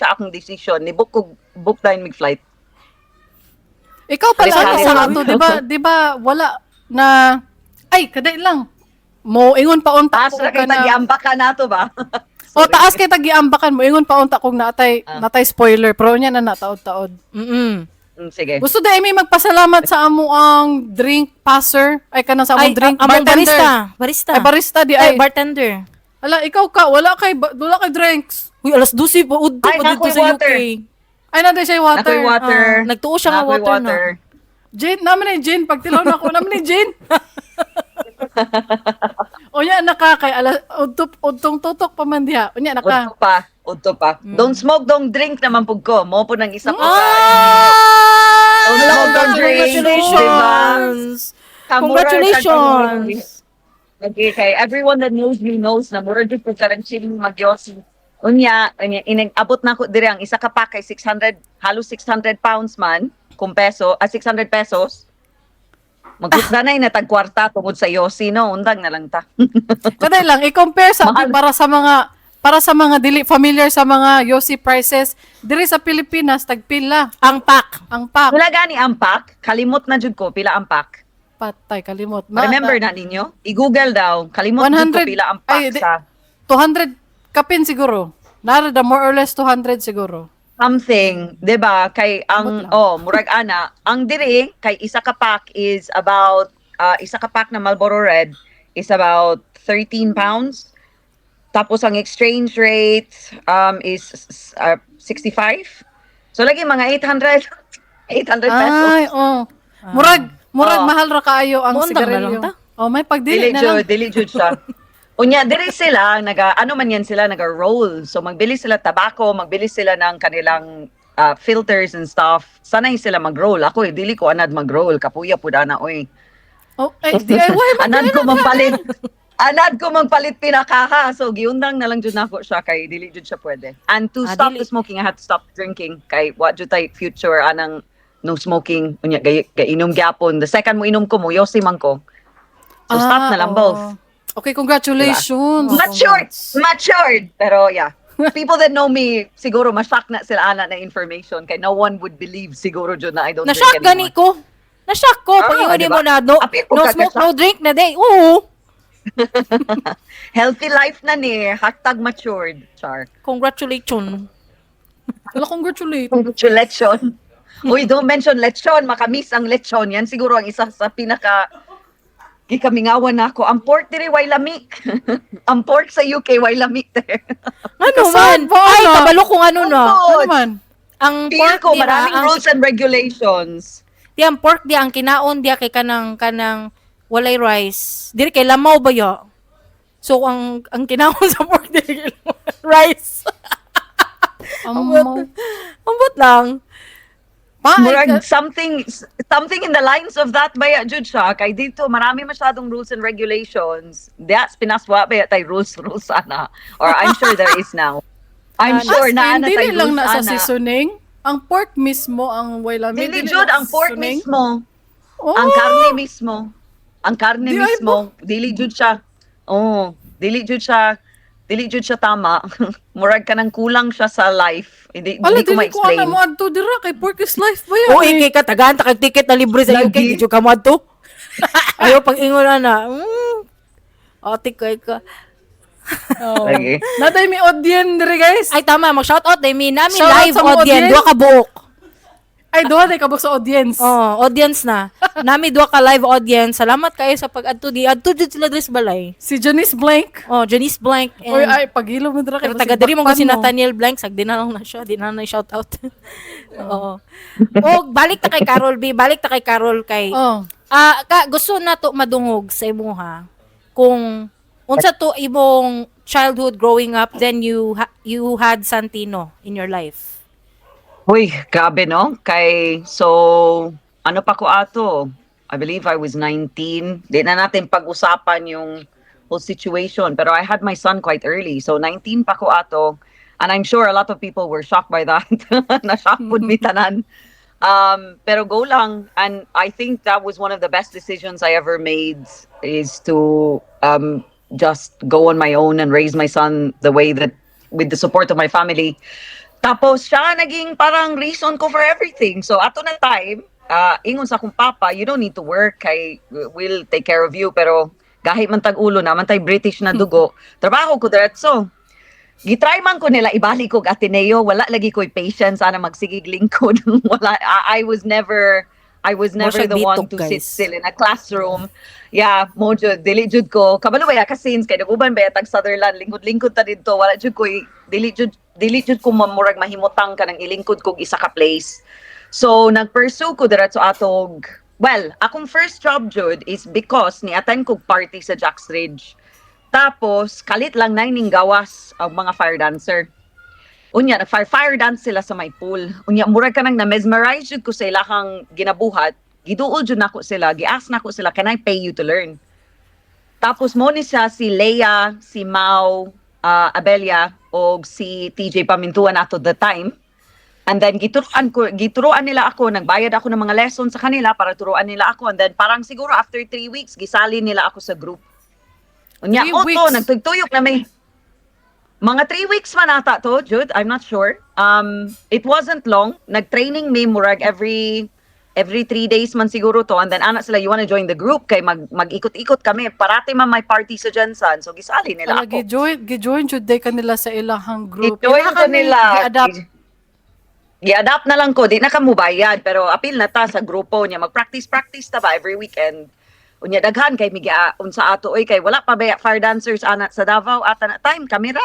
akong decision. Ni book kog book dayon mig flight. Ikaw pala Palit-palit ano sa lang. ato, 'di ba? 'Di ba wala na ay kaday lang. Mo ingon pa unta Taas ko ra kay ka na. tagiambak ka nato ba? O taas kay tagiambakan mo, ingon pa unta kog natay natay spoiler pero unya na nataod-taod. Sige. Gusto da may magpasalamat sa amo ang drink passer ay kanang sa among Ay, drink among bartender. barista. Barista. Ay barista di Ay, ay. bartender. Ala ikaw ka wala kay drinks. Uy, alas 12 pa udto Ay, pa dito nakoy sa water. UK. Ay nandiyan siya yung water. Nakoy water. Ah, nagtuo siya nga Nakoy water na. Jane, naman ni Jane, pagtilaw na ako, naman ni Jane. Unya naka kay ala udto udtong tutok pa man diha. Unya naka. Udto pa. Udto pa. Don't smoke, don't drink naman pug ko. Mo po nang isa po ka. Ah! Don't smoke, don't drink. Congratulations! Diba? Congratulations! Okay, kay everyone that knows me knows na mura jud ko karang chilling magyosi. Unya, inag-abot na ko dire ang isa ka pack kay 600, halos £600 man kung peso, 600 pesos. Magkusda na na tag kwarta tungod sa yosi, no, undang na lang ta. Kaday lang i-compare sa Mahal. para sa mga dili familiar sa mga yosi prices diri sa Pilipinas, tagpila Ang pack. ang pack? Wala gani ang pack, kalimot na jud ko pila ang pack. Patay kalimot. Remember na ninyo? I-google daw, kalimot jud ko 100 pila ang pack ay, sa 200 kapin siguro. Nara da more or less 200 siguro. Something, 'di ba? Kay ang Ambot lang. oh, murag ana, ang diri kay isa ka pack is about isa ka pack na Marlboro Red is about £13. Tapos ang exchange rate is 65. So lagi mga 800 800 pesos. Ay, oh. Murag mahal ra kaayo ang Muundang na lang sigarilyo. ta. Oh, may pagdili Dili na lang. jud, dili jud siya. Unya, diri sila naga ano man yan sila naga roll. So magbili sila tabako, magbili sila ng kanilang filters and stuff. Sanay sila mag-roll. Ako eh, dili ko anad mag-roll. Kapuya pud ana oy. Oh, ay, DIY man. Anad ko magpalit. Anad ko magpalit pinakaha. So giundang na lang jud nako siya kay dili jud siya pwede. And to Ah, stop dili. the smoking, I had to stop drinking kay wa jud tay future anang no smoking. Unya gay, gay inom gyapon. The second mo inom ko mo yosi man ko. So stop na lang Ah, both. oo. Okay, congratulations. Matured, Congrats. matured. Pero yeah, people that know me, siguro ma-shock na sila ana na information kay no one would believe siguro jud na I don't Na-shock drink gani anymore. ko. Na-shock ko. Ah, Pag ingon diba? mo na, no, Apil ko no ka- smoke, ka-shock. no drink na day. Oo. Healthy life na ni. #matured. Char. Congratulations. Wala, congratulate. Lechon. Uy, don't mention lechon. Makamiss ang lechon. Yan siguro ang isa sa pinaka gikamingawan nako. Ang pork diri way lami. Ang pork sa UK way lami there. Ano Kasaan man? ba, Ay, ano? kabalo kung ano no. Ano man? Ang Feel pork ko di ba, maraming ang, rules and regulations. di ang pork di ang kinaon di kay kanang walay rice. Diri kay lamaw ba yo? So ang kinaon sa pork diri kay lamaw, rice. Amo. Ambot lang. Pa, ay, Murag something in the lines of that baya jud siya kay dito marami masyadong rules and regulations. That's Pinas, wa baya tay rules rules ana, or I'm sure there is now. I'm Ana. sure as na in, ana dili tay lang rules na sa ana. seasoning. Ang pork mismo ang way lami. Dili jud na ang sa pork seasoning. mismo. Oh, Ang karne mismo. Ang karne Di ay mismo, dili jud siya. Oh, dili jud siya. Dili jud siya tama. Murag kanang kulang siya sa life. Hindi Ala, hindi ko dili ko ma-explain. alam mo adto dira kay pork is life ba yan? O kay ka tagaan ta kag ticket na libre sa UK Lagi. di jud ka moadto. Ayo pag ingon ana. Ate kay ka. Oh. Lagi. Naday mi audience diri, guys. Ay tama, mag shout out day mi nami Shout out live sa mga audience, audience. duha ka buok. Ay, duha day kabuk sa audience. Oh, audience na. Nami duha ka live audience. Salamat kayo sa pag-adto di. Adto jud sila diri sa balay. Si Janice Blank. Oh, Janice Blank and Oy, ay, pagilo mo dira kay pero taga basig diri mo bakpan si Nathaniel Blank, sag di na lang na siya, di na lang na shout out. Oo. O balik ta kay Carol B, balik ta kay Carol kay Oh. Ah, ka gusto na to madungog sa imuha kung unsa to imong childhood growing up, then you had Santino in your life. Uy, grabe no? Kay, so, ano pa ko ato? I believe I was 19. Di na natin pag-usapan yung whole situation. Pero I had my son quite early. So, 19 pa ko ato. And I'm sure a lot of people were shocked by that. Na-shock pud mi tanan. Pero go lang. And I think that was one of the best decisions I ever made, is to just go on my own and raise my son the way that, with the support of my family. Tapos siya naging parang reason ko for everything. So ato na time, ingon sa akong papa, "You don't need to work kay we'll take care of you." Pero gahi man tag ulo na man tay British na dugo. Trabaho ko diretso. Gitry man ko nila ibalik kog Ateneo, wala lagi ko'y patience ana magsigig lingkod. Wala, I was Mo never siya the one bitok, to sit guys. still in a classroom. Yeah, mo jud dili jud ko. Kabalo ba ya ka since kay naguban ba ya tag Sutherland, lingkod-lingkod ta didto, wala jud ko'y dili jud ko mamurag mahimutang ka ng ilingkod kog isa ka place. So nag-pursue ko diretso atog. Well, akong first job jud is because ni attend kog party sa Jack's Ridge. Tapos kalit lang na ning gawas ang mga fire dancer. Unya nag fire fire dance sila sa may pool. Unya murag ka nang na-mesmerize jud ko sa ilahang ginabuhat. Giduol jud nako sila, gi-ask nako sila, "Can I pay you to learn?" Tapos mo ni siya si Leia, si Mau, Abelia og si TJ Pamintuan ato the time. And then gituruan nila ako, nagbayad ako ng mga lessons sa kanila para turuan nila ako. And then parang siguro after 3 weeks, gisali nila ako sa group. Unya, Three oh, to, weeks? Nagtugtuyok na may mga 3 weeks man ata to, Jude. I'm not sure. It wasn't long. Nag-training me murag every 3 days man siguro to. And then ana sila, "You wanna join the group?" Kay mag-ikot-ikot kami. Parati man may party sa GenSan. So gisali nila Ala, ako. gi-join jud day kanila sa ilahang group. I-join Ilaha ko kami nila. gi-adapt. Gi-adapt na lang ko. Di na ka mubayad. Pero apil na ta sa grupo niya. Mag-practice-practice ta ba every weekend. Unya daghan kay migia unsa ato oy, kay wala pa ba fire dancers ana sa Davao ata na time kamera.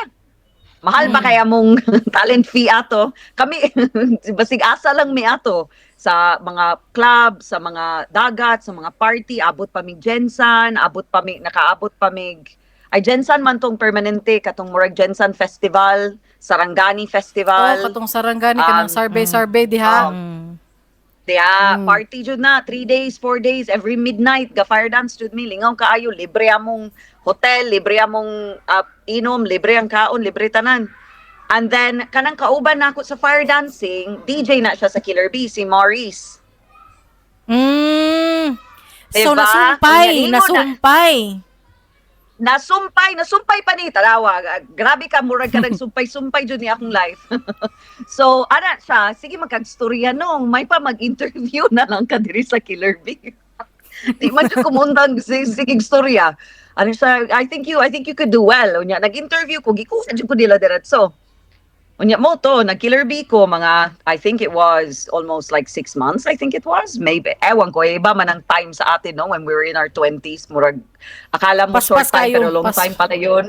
Mahal pa kaya mong talent fee ato. Kami basig asa lang mi ato sa mga club, sa mga dagat, sa mga party, abot pa mig GenSan, abot pa mi nakaabot pa mig ay GenSan man tong permanente katong murag GenSan Festival, Sarangani Festival. Oh, katong Sarangani kanang survey diha. Oh. Diya, party jud na, 3 days, 4 days, every midnight, ga fire dance jud mi, lingaw kaayo, libre among hotel, libre among inom, libre ang kaon, libre tanan. And then, kanang kauban nako sa fire dancing, DJ na siya sa Killer B, si Maurice. So Diba? nasumpay, Unya, ingon na. nasumpay. Nasumpay, nasumpay pa ni tarawa. Grabe ka, murag ka nagsumpay-sumpay jud ni akong life. So, ana siya, sige magkagstorya nung, may pa mag-interview na lang ka diri sa Killer B. Di man jud ko muundang sige istorya. Ano siya, I think you could do well. Unya nag-interview ko, gikuha jud ko nila diretso. Unya mao to, nag-Killer Bee ko mga, I think it was almost like 6 months, I think it was. Maybe, ewan ko, iba man ang time sa atin, no? When we were in our 20s, murag, akala mo Paspas short time, kayo, pero long time pala yun.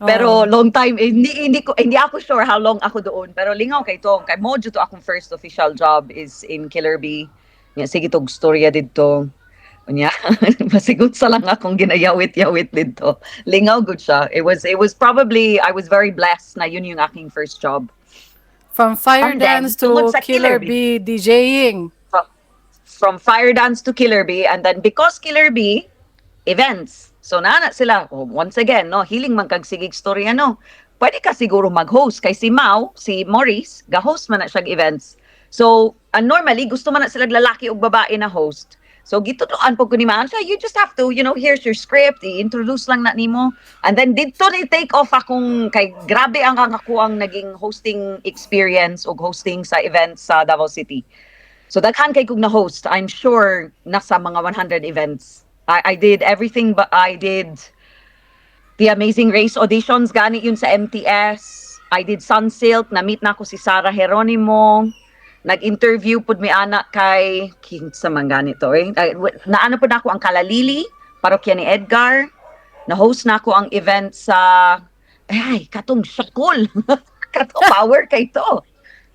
Pero long time, eh, hindi ako sure how long ako doon. Pero lingaw kay to, kay mao to akong first official job is in Killer Bee. Nya, sige tog storya didto. Unya, masigot sa lang akong ginayawit-yawit didto. Lingaw gud siya. It was probably, I was very blessed na yun yung aking first job. From fire And then, dance to tungod sa Killer Killer Bee DJing. From Fire Dance to Killer Bee, and then because Killer Bee events. So nana sila, oh, once again, no, hiling man kag sigig storya, no. Pwede ka siguro mag-host kay si Mau, si Maurice, ga-host man na siya events. So, normally gusto man na sila lalaki ug babae na host. So gitutuan po ko ni Ma'am siya, you just have to, here's your script, i-introduce lang na nimo. And then didto ni take off akong kay grabe ang ang naging hosting experience ug hosting sa events sa Davao City. So daghan kay kog na host. I'm sure nasa mga 100 events. I did everything, but I did The Amazing Race auditions gani yun sa MTS. I did Sunsilk, na-meet na ako si Sarah Geronimo. Nag-interview pud mi ana kay kinsa man ganito eh. Ay, naano pud ako ang Kalalili, parokya ni Edgar. Na-host na ako ang event sa, ay, katong Shakul. Katong power kay to.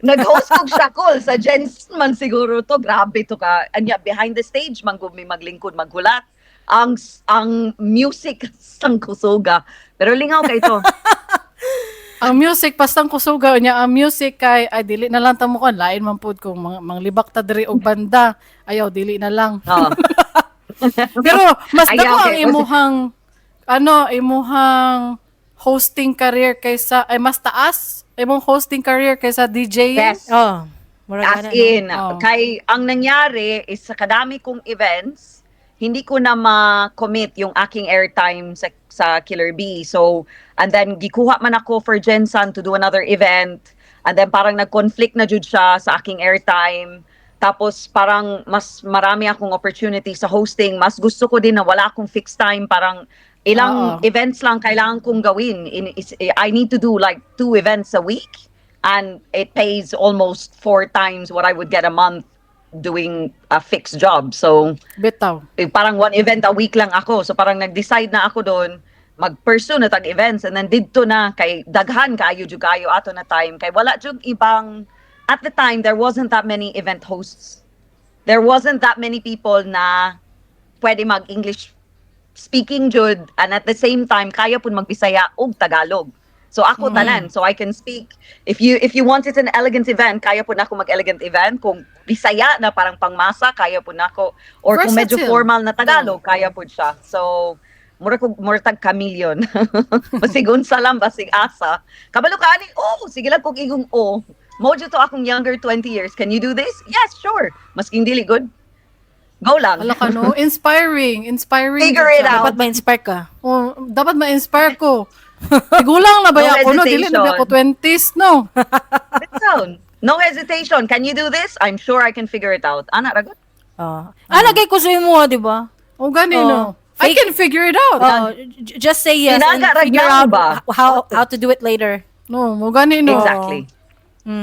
Nag-host kog Shakul sa GenSan man siguro to. Grabe to ka. Anya, behind the stage man gud mi maglingkod maghulat. Ang music sang kusuga. Pero lingaw kay to. Ang music pastang kusuga niya, ang music kay ay dili na lang ta mo kon, lain man pud kung mga manglibak ta diri og banda, ayaw, dili na lang. Oh. Pero mas Ayaw, dako ang imuhang ano, imuhang hosting career kaysa, ay, mas taas imong hosting career kaysa DJ. Yes. Oh. Murag As ana, no? in, Oh. kay ang nangyari is sa kadami kong events, hindi ko na ma-commit yung aking airtime sa Killer Bee. So, and then gikuha man ako for GenSan to do another event. And then parang nag-conflict na jud siya sa aking airtime. Tapos parang mas marami akong opportunity sa hosting. Mas gusto ko din na wala akong fixed time. Parang ilang events lang kailangan kong gawin. I need to do like two events a week and it pays almost four times what I would get a month doing a fixed job. So, Bitaw. eh, parang one event a week lang ako. So, parang nag-decide na ako doon, mag-pursue na tag events and then didto na kay daghan kaayo jud kayo ato na time kay wala jud ibang, at the time there wasn't that many event hosts, there wasn't that many people na pwede mag English speaking jud and at the same time kaya pud magbisaya og Tagalog. So ako tanan, so I can speak, if you wanted an elegant event, kaya pud nako mag elegant event. Kung Bisaya na parang pangmasa, kaya pud nako, or kung medyo Versatile. Formal na Tagalog, kaya pud siya. So mura kog mura tag chameleon. Basig unsa lang, basig asa. Kabalo ka ani, oh, sige lang kog igong oh. Mao jud to akong younger 20 years. "Can you do this?" "Yes, sure." Masking dili good. Go lang. Ala ka, no? Inspiring. Inspiring. Figure jud it siya. out. Dapat ma-inspire ka. Oh, dapat ma-inspire ko. Tigulang na ba No ako, no? Dili na ba ako 20s, no? Listen, no hesitation. "Can you do this?" "I'm sure I can figure it out." Ana, ragot. Oh. Ah, lagay ko sa imo, di ba? O gani, Oh. no? I can figure it out. Oh, just say yes and Tinaga, figure ragnaw out ba? how to do it later. No, mo gani, no? Exactly.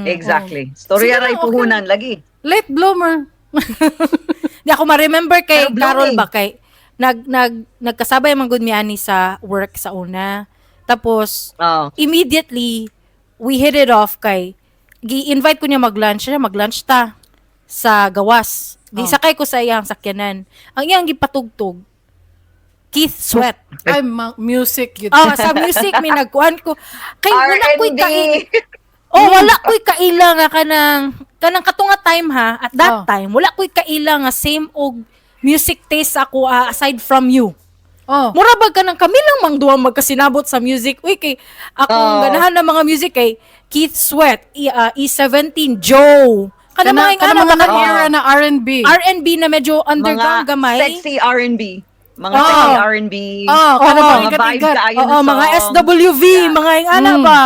Exactly. Storya Sige ray lang, okay. puhunan lagi. Late bloomer. Di ako ma-remember kay Pero Carol blooming. ba kay nag nag nagkasabay man gud mi ani sa work sa una. Tapos Oh. immediately we hit it off kay gi-invite ko niya mag-lunch siya, mag-lunch ta sa gawas. Di sakay ko sa iyang sakyanan. Ang iyang gipatugtog, Keith Sweat. Ay, music yun. Oh, sa music mi nagkuan ko. Kay wala ko'y R&B. Oh, wala ko'y kaila nga kanang katunga time ha. At that time, wala ko'y kaila nga same og music taste ako aside from you. Mura ba kanang kami lang mang duwa magkasinabot sa music. Uy, kay akong ganahan ng mga music kay Keith Sweat, E17, Joe. Kana mga Kana ingana mga ba era na R&B. R&B na medyo underground Mga gamay. sexy R&B. Mga sexy R&B. Oh, kana Oo. mga Mga vibes igat-igat. kaayo Oo, na mga songs. SWV, mga ingana ba.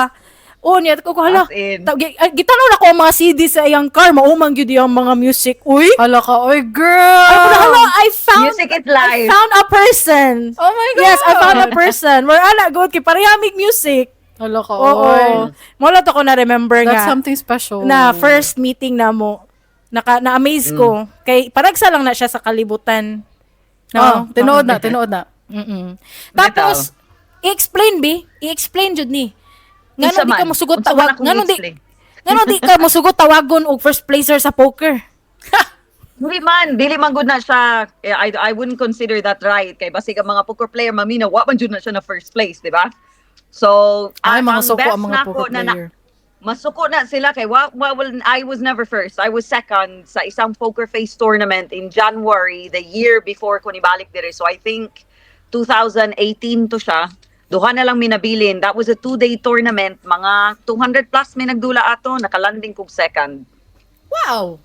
Oh, niya ko hala. As in. Gitanaw na ko ang mga CD sa iyang car, maumang gyud iyang mga music. Uy. Hala ka, oy girl! Ay, pero hala, I found Music is I life. found a person. Oh my God! Yes, I found a person. Where ana good kay parehang music. Hala ka, Oo. oy. Mo to ko na remember That's nga something special. na first meeting na mo. Naka na-amaze ko kay paragsa lang na siya sa kalibutan. No, oh, tinuod na, tinuod na. Tapos i-explain bi, i-explain jud ni. Ngano Unsa di ka man? mosugot Unsa man tawag, akong ngano di i-explain? ngano di ka mosugot tawagon og first placer sa poker. Dili man, dili man good na siya. Eh, I wouldn't consider that right kay basig ang mga poker player mamina wa man jud na siya na first place, di ba? So, Ay, mga ang suko best ang mga nako poker na na- player. Masuko na sila kay wa, well, I was never first. I was second sa isang poker face tournament in January the year before ko nibalik dire. So I think 2018 to siya. Duha na lang minabilin. That was a 2-day tournament. Mga 200 plus may nagdula ato. Nakalanding kog second. Wow!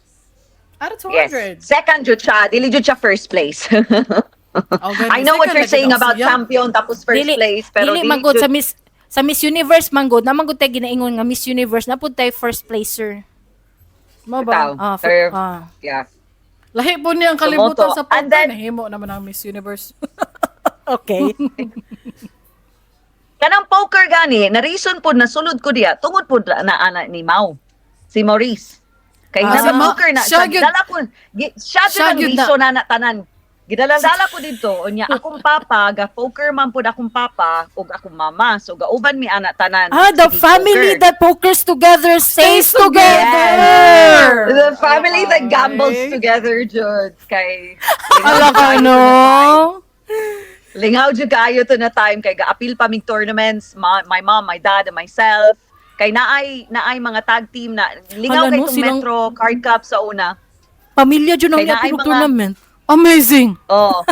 Out of Yes. 200. Second jud siya. Dili jud siya first place. Oh, I know what second you're lagi saying daw about siya. champion tapos first Dili, place. Pero dili man gud jud- sa Miss Universe man gud, naman gud tay ginaingon nga Miss Universe na pud tay first placer. Mo Bitaw. ba? Ah, Pero, ah. yeah. Lahi po niya ang kalibutan Sumoto. sa poker. And then- Nahimo naman ang Miss Universe. Okay. Kanang poker gani, na reason po nasulod ko diya, tungod po na ana ni Mau, si Maurice. Kay Ah, na si poker na siya siya, gyud- dala ko, siya siya gyud ang gyud na. reason na na tanan. Gidala-dala ko dito, unya akong papa, ga poker man pud akong papa ug akong mama. So gauban mi ana tanan. Ah, the Sige, family poker. that pokers together stays Stays together. together. The family that gambles Okay. together, jud. Kay Ala ka no. Lingaw jud kaayo to na time kay gaapil pa mig tournaments, my mom, my dad, and myself. Kay naay mga tag team na lingaw Hala, kay no, tong silang- Metro Card Cup sa una. Pamilya jud ang Kay naay niya mga- tournament. Amazing! Oh.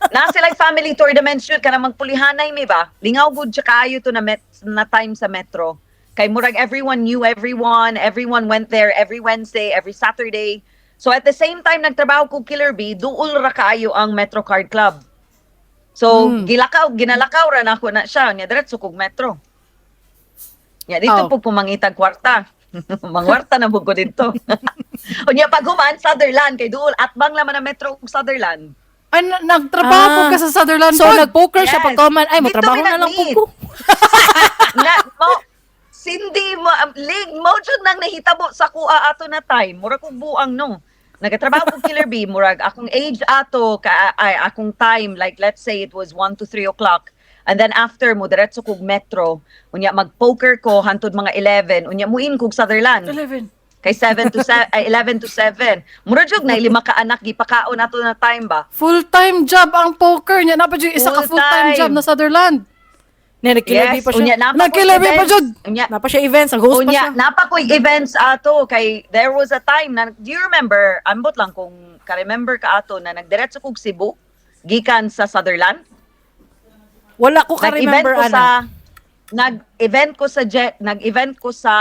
Na sila family tournaments jud kanang magpulihanay mi ba? Lingaw gud jud kaayo to na na time sa Metro. Kay murag everyone knew everyone, everyone went there every Wednesday, every Saturday. So at the same time nagtrabaho ko Killer B, duol ra kaayo ang Metro Card Club. So gilakaw, ginalakaw ra nako na siya, nya diretso kog Metro. Nya dito Oh. po pumangitag kwarta. Mangwarta na pud ko dito. Unya pag human Sutherland kay duol atbang laman ang Metro ug Sutherland. Ay, nagtrabaho po Ah. ka sa Sutherland So pod. nag-poker siya Yes. pagkaman, ay Dito motrabaho mi na lang po nag-meet. ko. Na mo Cindy mo lig mo jud nang nahitabo sa kuha ato na time murag kog buang no nagatrabaho ko Killer B, murag akong age ato ka ay akong time, like let's say it was 1 to 3 o'clock, and then after mo diretso kog Metro, unya mag-poker ko hantod mga 11, unya muin kog Sutherland 11. kay 7 to 7 ay 11 to 7, murag jud na lima ka anak gipakaon ato na time ba. Full-time job ang poker niya. Napa jud isa ka full-time Full-time. job na Sutherland. Ne, nag-Killer B pa siya. Unya napa Nag-Killer B pa events. jud. Unya Napa siya events, ang host pa Unya, siya. napa ko'y events ato kay there was a time na do you remember, ambot lang kung ka-remember ka ato na nagdiretso kog Cebu gikan sa Sutherland. Wala ko Nag-event ka-remember ko ana. sa nag-event ko sa jet, nag-event ko sa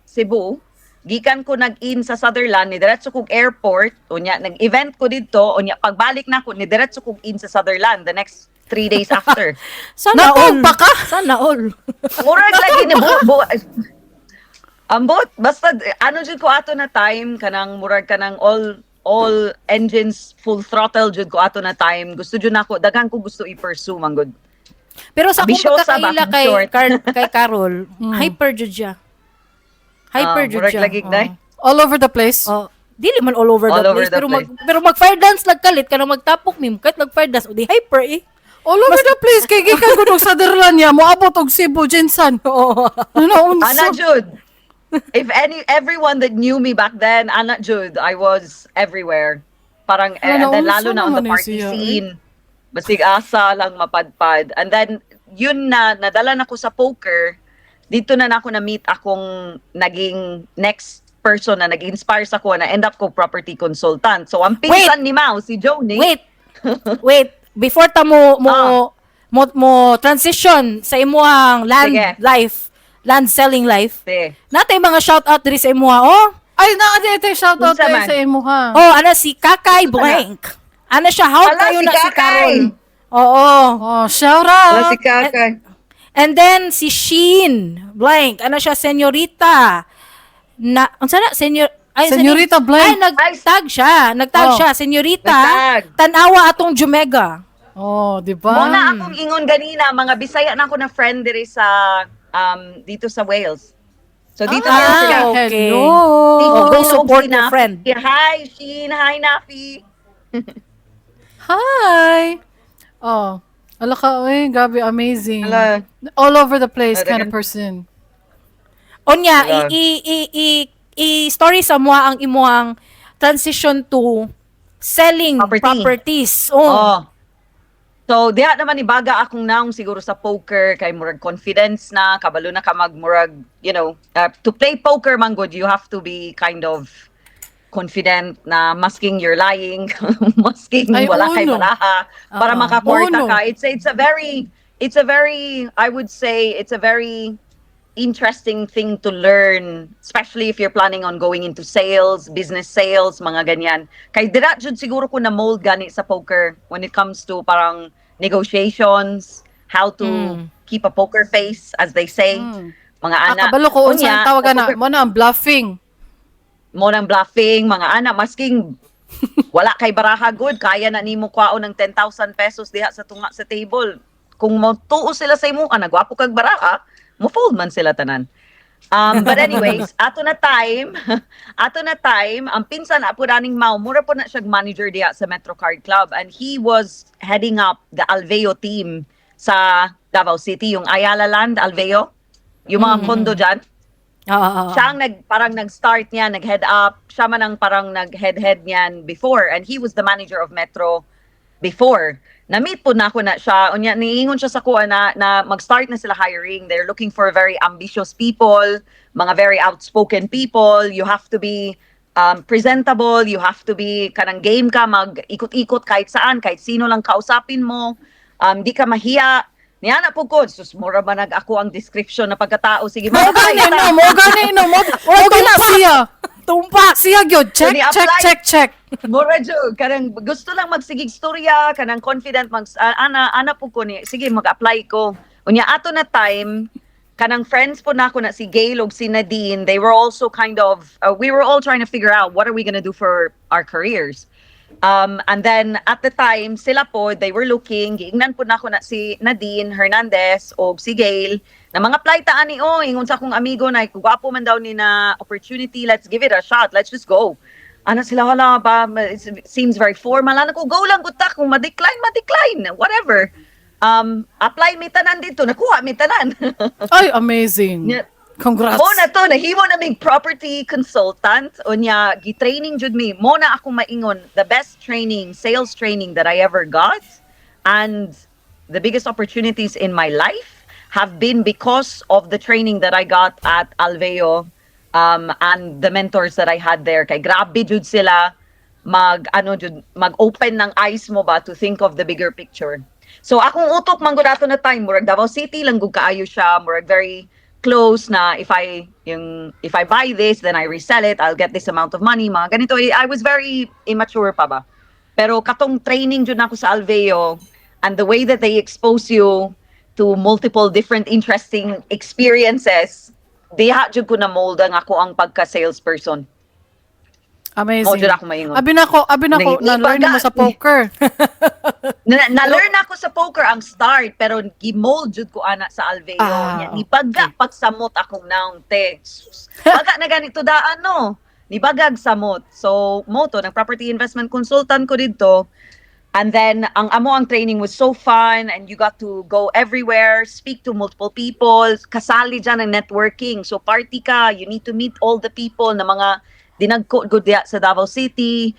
Cebu. Gikan ko nag-in sa Sutherland, nidiretso kog airport, unya nag-event ko didto, unya pagbalik na ko nidiretso kog in sa Sutherland the next 3 days after. Sana all. Natog pa ka? Sana all. Murag lagi ni bu, ambot basta ano jud ko ato na time kanang murag kanang all engines full throttle jud ko ato na time, gusto jud nako, daghan ko gusto i-pursue man gud. Pero sa akong Ambisyosa ba? pagkakaila kay Short. Kay Carol, hyper jud siya. Hyper Ah, jud murag siya. lagi, Oo. day. All over the place. Oh, dili man all over All the over place the pero place. mag pero mag fire dance nagkalit kanang magtapok mim kahit nag fire dance o di hyper eh. All over the place kay gikan gud og Sutherland niya moabot og Cebu Jensen. Oo. Ano unsa? Ana jud. If any everyone that knew me back then, ana jud, I was everywhere. Parang eh, Ana, and then unsa lalo na on the naman eh party siya, eh? scene. Basig asa lang mapadpad. And then yun na nadala na ko sa poker. Dito na nako na meet akong naging next person na nag-inspire sa ko na end up ko property consultant. So ang pinsan ni Mau si Joni. Wait. Wait, before ta mo mo Ah. mo transition sa imuhang land Sige. life, land selling life. Sige. Natay mga shout out diri sa imuha oh. Ay na ate shout out Unsa tayo man? sa imo ha. Oh, ana si Kakay Blank. Ana siya, how Hala, kayo si na si Kakay. Carol. Oo. Oh, shout out. Wala si Kakay. And then si Sheen blank, ano siya, senyorita. Na unsa na senyor ay, Senyorita blank. Ay, nagtag siya. Nagtag Oh. siya, senyorita. Nagtag. Tanawa atong Jumega. Oh, di ba? Mo na akong ingon ganina, mga Bisaya na ako na friend diri sa dito sa Wales. So dito Ah, na sila. okay. Hello. Oh, go Sheen og support si your Nafi. friend. Hi, Sheen. Hi, Nafi. Hi. Oh, ala ka, oy, grabe, amazing. Ala. All over the place Ala, kind of ganun. person. Onya, Wala. i story sa mo ang imuang transition to selling Property. properties. Oh. Oh. So, diha naman ibaga akong naong siguro sa poker kay murag confidence na, kabalo na ka mag murag, to play poker man good, you have to be kind of confident na masking you're lying, masking Ay, wala kay uno. baraha para Oo. makakorta Uno. ka. It's a very, I would say it's a very interesting thing to learn, especially if you're planning on going into sales, business sales, mga ganyan. Kay dira jud siguro ko na mold gani sa poker when it comes to parang negotiations, how to keep a poker face, as they say. Mga Ah, ana. kabalo ko unsa Unya, ang tawag ana, sa poker- mo na ang bluffing. Mo nang bluffing, mga ana, masking wala kay baraha good, kaya na nimo kwaon ng 10,000 pesos diha sa tunga sa table. Kung mo tuo sila sa imo, ah, nagwapo kag baraha, mo fold man sila tanan. But anyways, ato na time, ang pinsan apo daning Mau, mura po na siya manager diha sa Metro Card Club and he was heading up the Alveo team sa Davao City, yung Ayala Land, Alveo, yung mga condo dyan. Oo. Siya ang parang nag-start niya, nag-head up. Siya man ang parang nag-head-head niyan before. And he was the manager of Metro before. Na-meet po na ako na siya. Unya, niingon siya sa kuha na mag-start na sila hiring. They're looking for very ambitious people, mga very outspoken people. You have to be presentable. You have to be kanang game ka, mag-ikot-ikot kahit saan, kahit sino lang kausapin mo. Di ka mahiya. Niya na po ko, sus, mura ba nag ako ang description na pagkatao? Sige, Mo gani no, mo gani no, mo gani siya. Tumpak. Siya gyud, check, So, ni-apply. Check, check, check. Mura jud, kanang gusto lang magsigig storya, kanang confident mag ana ana po ko ni sige mag-apply ko. Unya ato na time kanang friends po nako na si Gail ug si Nadine, they were also kind of we were all trying to figure out what are we gonna do for our careers. And then at the time, sila po, they were looking, giingnan po nako na si Nadine Hernandez o si Gail, na mga apply ta ani o, ingon sa akong amigo na gwapo man daw ni na opportunity, let's give it a shot, let's just go. Ana sila, wala ba, it seems very formal. Ana ko, go lang gud ta, kung ma-decline, ma-decline, whatever. Apply mi tanan dito, nakuha mi tanan. Ay, amazing. Yeah. Congrats. Mo na to, nahimo na mig property consultant. Unya, gi-training jud mi. Mo na ako maingon, the best training, sales training that I ever got and the biggest opportunities in my life have been because of the training that I got at Alveo and the mentors that I had there. Kay grabe jud sila mag ano jud mag-open ng eyes mo ba to think of the bigger picture. So akong utok man gud ato na time murag Davao City lang gud kaayo siya, murag very close na if I buy this then I resell it, I'll get this amount of money, mga ganito. I was very immature pa ba. Pero katong training jud nako sa Alveo and the way that they expose you to multiple different interesting experiences, diha jud ko na mold ang ako ang pagka salesperson. Amazing. Mo jud ako maingon. Abi na ko, na-learn mo sa poker. Na-learn ako sa poker ang start pero gi-mold jud ko ana sa Alveo. Ah, Nya, nibaga pagsamot akong naong te. Sus, baga na ganito daan no. Nibagag samot. So mo to nag property investment consultant ko didto. And then ang amo ang training was so fun and you got to go everywhere, speak to multiple people, kasali dyan ang networking. So party ka, you need to meet all the people na mga dinagko gud diya sa Davao City.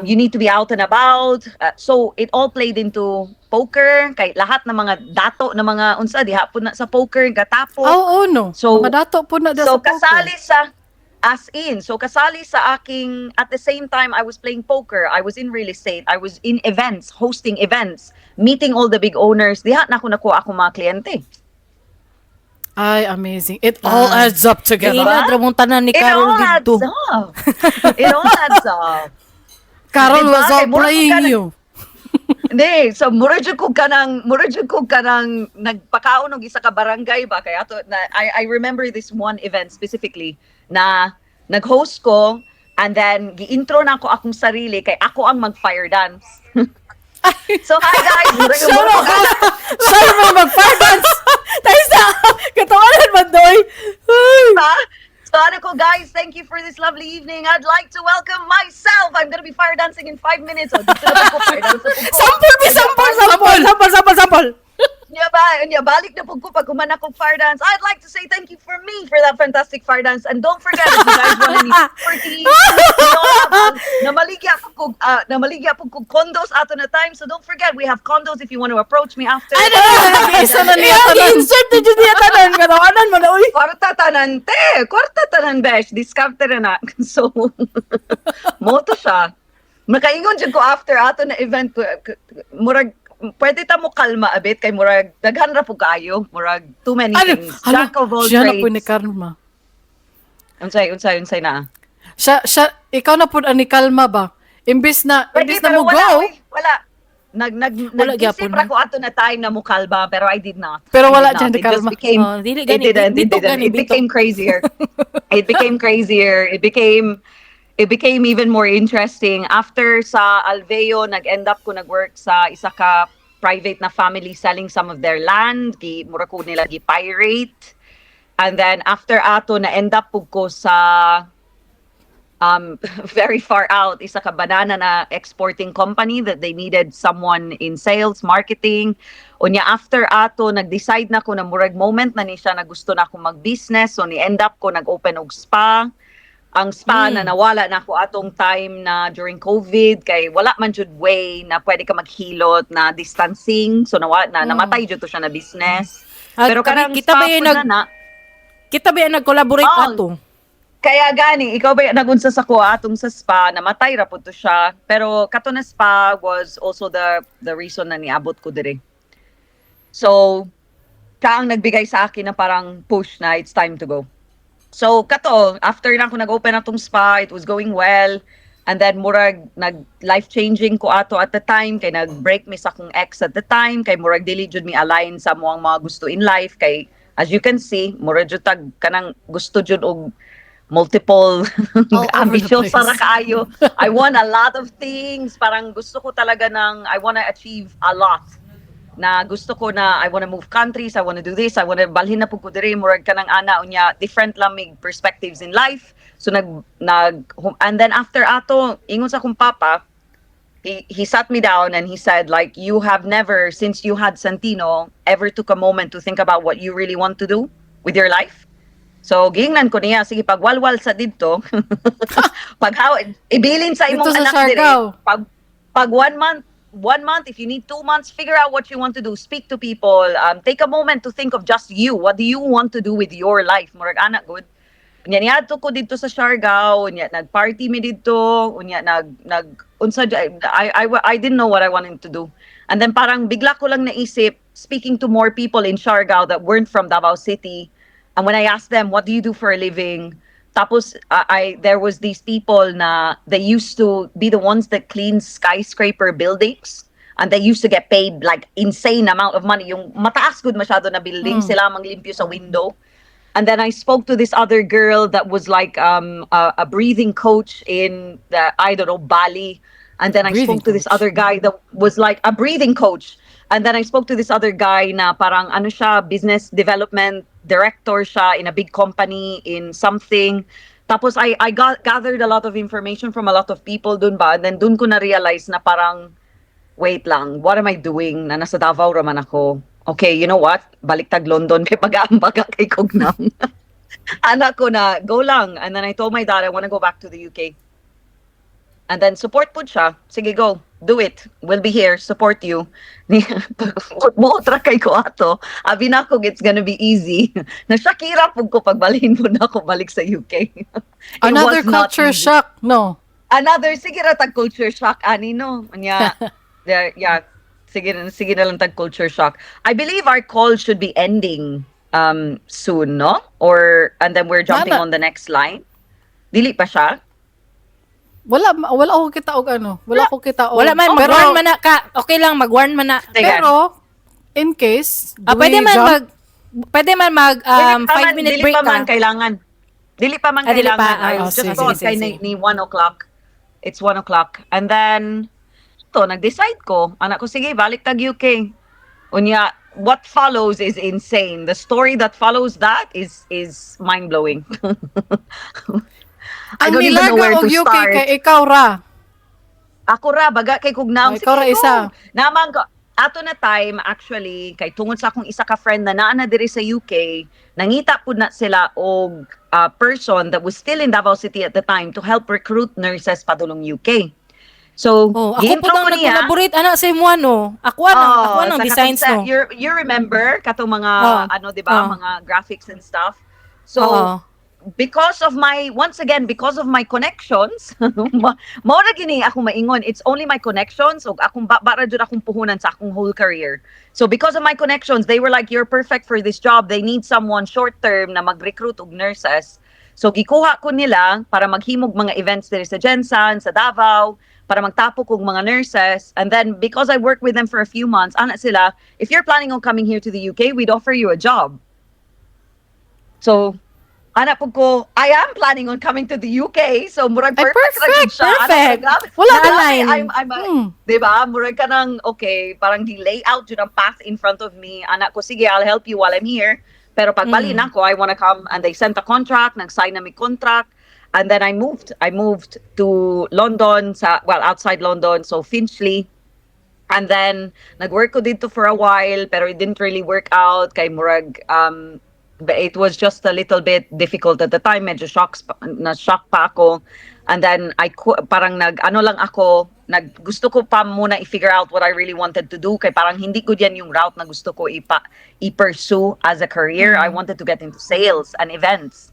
You need to be out and about. So it all played into poker kay lahat ng mga dato ng mga unsa diha po na sa poker gatapok. Oo, no. So- Mga dato po na da So sa poker. kasali sa as in, so kasali sa aking at the same time I was playing poker, I was in real estate, I was in events, hosting events, meeting all the big owners. Diha na ako nakuha akong mga kliyente. Ay, amazing. It all adds up together. Ina, dramong tanan ni It Carol all adds dito. up. It all adds up. Carol Diba? was all Kay mura playing ka na- you. Hindi, so mura jud ko kanang nagpakaon og isa ka barangay ba kay ato na. I remember this one event specifically na nag-host ko and then gi-intro na ako akong sarili kay ako ang mag-fire dance. So hi guys, mura Siya mo, siya mo mag-fire dance. Tayo sa katawanan man doy. Ay. Ha? So ano ko, "Guys, thank you for this lovely evening. I'd like to welcome myself. I'm gonna be fire dancing in 5 minutes." So, dito na po ko, fire dance na po ko. Sample bi, sample, sample, sample, sample, sample. Nya ba, nya balik na pud ko pag human akong fire dance. "I'd like to say thank you for me for that fantastic fire dance. And don't forget, if you guys want any property, namaligya po kog condos ato na time. So don't forget, we have condos if you want to approach me after." Ay, no, no, no, no. Isa na niya tanan. Insert na jud niya tanan. Katawanan mo na, uy. Kwarta tanan te, kwarta tanan besh, discounted na na. So mao to siya. Makaingon jud ko after ato na event ko, murag pwede ta mo kalma a bit kay murag daghan ra pud kaayo, murag too many Ano? things. Hala, Jack of all siya na trades. po ni Karma. Unsay unsay unsay na? Siya, ikaw na po ni Kalma ba? Imbis Pwede, na pero mo wala, go, uy, wala. Nag nag Wala nag-isip gyapon, ra ko ato na time na mukalba pero I did not. Pero I wala did not. dyan ni It just kalma. became Oh, dili it gani, didn't, it bitok didn't. gani, It bitok. became crazier. It became crazier. It became even more interesting. After sa Alveo, nag-end up ko nag-work sa isa ka private na family selling some of their land. Gi mura ko nila gi pirate. And then after ato na end up pud ko sa very far out, isa ka banana na exporting company that they needed someone in sales, marketing. Unya after ato, nag-decide na ko na murag moment na ni siya na gusto na akong mag-business. So ni end up ko nag-open og spa. Ang spa na nawala na ako atong time na during COVID kay wala man jud way na pwede ka maghilot na distancing. So nawa na namatay jud to siya na business. Ah, Pero kanang kita spa ba yung pud na na, Kita ba yung nag-collaborate Oh. ato? Kaya gani, ikaw ba yung nagunsa sa kuha atong sa spa, namatay ra pud to siya. Pero kato na spa was also the reason na niabot ko dire. So, siya ang nagbigay sa akin na parang push na it's time to go. So, kato, after na ako nag-open atong spa, it was going well. And then murag nag life-changing ko ato at the time kay nag-break mi sa akong ex at the time kay murag dili jud mi align sa among mga gusto in life kay as you can see murag jud tag kanang gusto jud og multiple All over the ambitious place. Ra kaayo. I want a lot of things. Parang gusto ko talaga ng I want to achieve a lot. Na gusto ko na I want to move countries, I want to do this, I want to balhin na pud ko diri murag kanang ana unya different lamig perspectives in life. So nag nag and then after ato ingon sa akong papa, he sat me down and he said, like, "You have never, since you had Santino, ever took a moment to think about what you really want to do with your life." So giingnan ko niya, "Sige, pagwalwal sa didto, pag how ibilin sa imong Dito sa anak dire, Siargao. Pag one month, one month, if you need 2 months, figure out what you want to do, speak to people, take a moment to think of just you. What do you want to do with your life?" Murag ana gud. Unya niadto ko didto sa Siargao, unya nag-party mi didto, unya nag unsa I didn't know what I wanted to do. And then parang bigla ko lang naisip, speaking to more people in Siargao that weren't from Davao City. And when I asked them, "What do you do for a living?" Tapos I there was these people na they used to be the ones that clean skyscraper buildings and they used to get paid like insane amount of money. Yung mataas gud masyado na building, sila manglimpyo sa window. And then I spoke to this other girl that was like a breathing coach in the, I don't know, Bali. And then I Breathing spoke to this coach. Other guy that was like a breathing coach. And then I spoke to this other guy na parang ano siya, business development director siya in a big company in something. Tapos I got gathered a lot of information from a lot of people dun ba. And then dun ko na realize na parang, wait lang, what am I doing? Na nasa Davao raman ako. Okay, you know what? Balik tag London, kay pag-aambaga kay Kugnang. Anak ko na, go lang. And then I told my dad, "I want to go back to the UK." And then support pud siya. "Sige, go. Do it. We'll be here. Support you." Buot ra kay ko ato. Abi na ko, it's gonna be easy. Nashakira pud ko pagbalhin mo na ako balik sa UK. It Another was not culture easy. Shock. No. Another, sige ra tag culture shock ani no. Unya, yeah, sige, sige na lang tag culture shock. I believe our call should be ending soon, no? Or and then we're jumping Tama. On the next line. Dili pa siya? Wala wala ako kita og ano, wala ako kita og Wala man, pero, mag-warn man na ka. Okay lang, mag-warn man na. Sige. Pero in case do Ah, pwede we man jump? mag pwede man mag Dili pa 5 man- minute dili break pa man ka. kailangan. Dili pa man Ah, dili pa. kailangan. Ah, I oh, just sige, thought sige, kay sige. ni 1 o'clock. It's 1 o'clock. And then, to, nag-decide ko. Anak ko, sige, balik tag UK. Unya, what follows is insane. The story that follows that is mind-blowing. I Ang don't even know nilaga where og to UK start. kay ikaw ra. Ako ra, baga kay kugnaw. Oh, ikaw ra Sige, go. isa. Naman ko, ato na time actually kay tungod sa akong isa ka friend na naa na diri sa UK, nangita pud na sila og person that was still in Davao City at the time to help recruit nurses padulong UK. So, Oh, ako po gi-intro daw ko niya. nag-collaborate ana sa imo ano. Ako Oh, anang sa designs katong no. You remember katong mga Oh. ano, 'di ba, Oh. mga graphics and stuff. So, Oo. Because of my once again, because of my connections, mao ra gini ako maingon, it's only my connections ug akong ba ra jud akong puhunan sa akong whole career. So because of my connections, they were like, "You're perfect for this job." They need someone short term na mag-recruit og nurses, so gikuha ko nila para maghimog mga events diri sa GenSan, sa Davao, para magtapok og mga nurses. And then because I worked with them for a few months, ana sila, "If you're planning on coming here to the UK, we'd offer you a job." So ana pud ko, I am planning on coming to the UK. So murag Ay, perfect, ra jud perfect, siya. Ana, perfect. grabe. Wala Grabe, na-align. I'm a, di ba? Murag ka ng, okay, parang di-lay out jud ang path in front of me. Ana ko, "Sige, I'll help you while I'm here. Pero pagbalik na ko, I wanna come." And they sent a contract, nag-sign na mi contract. And then I moved. I moved to London, sa, well, outside London, so Finchley. And then, nag-work ko dito for a while, pero it didn't really work out. Kay murag, but it was just a little bit difficult at the time. Medyo na-shock pa ako. And then, parang nag, ano lang ako, gusto ko pa muna i-figure out what I really wanted to do. Kay parang hindi ko yan yung route na gusto ko i-pursue as a career. I wanted to get into sales and events.